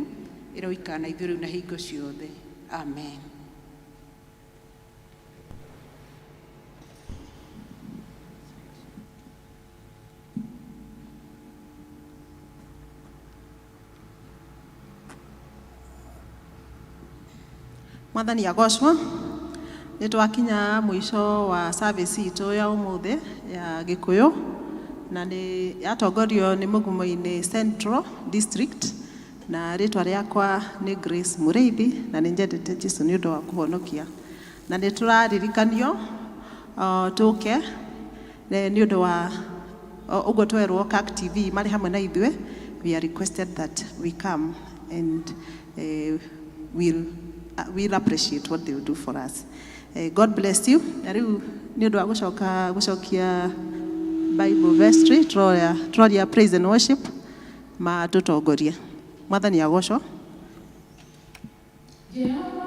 ĩroikara na ithuĩ rĩu na hingo ciothe. Amen. Mwathani agocwo. Nĩ twakinya mũico wa service itũ ya ũmũthĩ ya Gĩkũyũ na nĩ yatongorio nĩ Mũgumo-inĩ Central District na rĩtwa rĩakwa nĩ Grace Mũrĩithi na nĩ nyendete Jesu nĩ ũndũ wa kũhonokia. Na nĩ tũraririkanio tũke nĩ ũndũ wa ũguo twerwo CAC TV marĩ hamwe na ithuĩ, we are requested that we come and we'll appreciate what they will do for us. God bless you. Na rĩu nĩ ũndũ wa gũcoka gũcokia Bible vestry tũroria praise and worship matũtongorie. Mwathani agocwo. Jehova.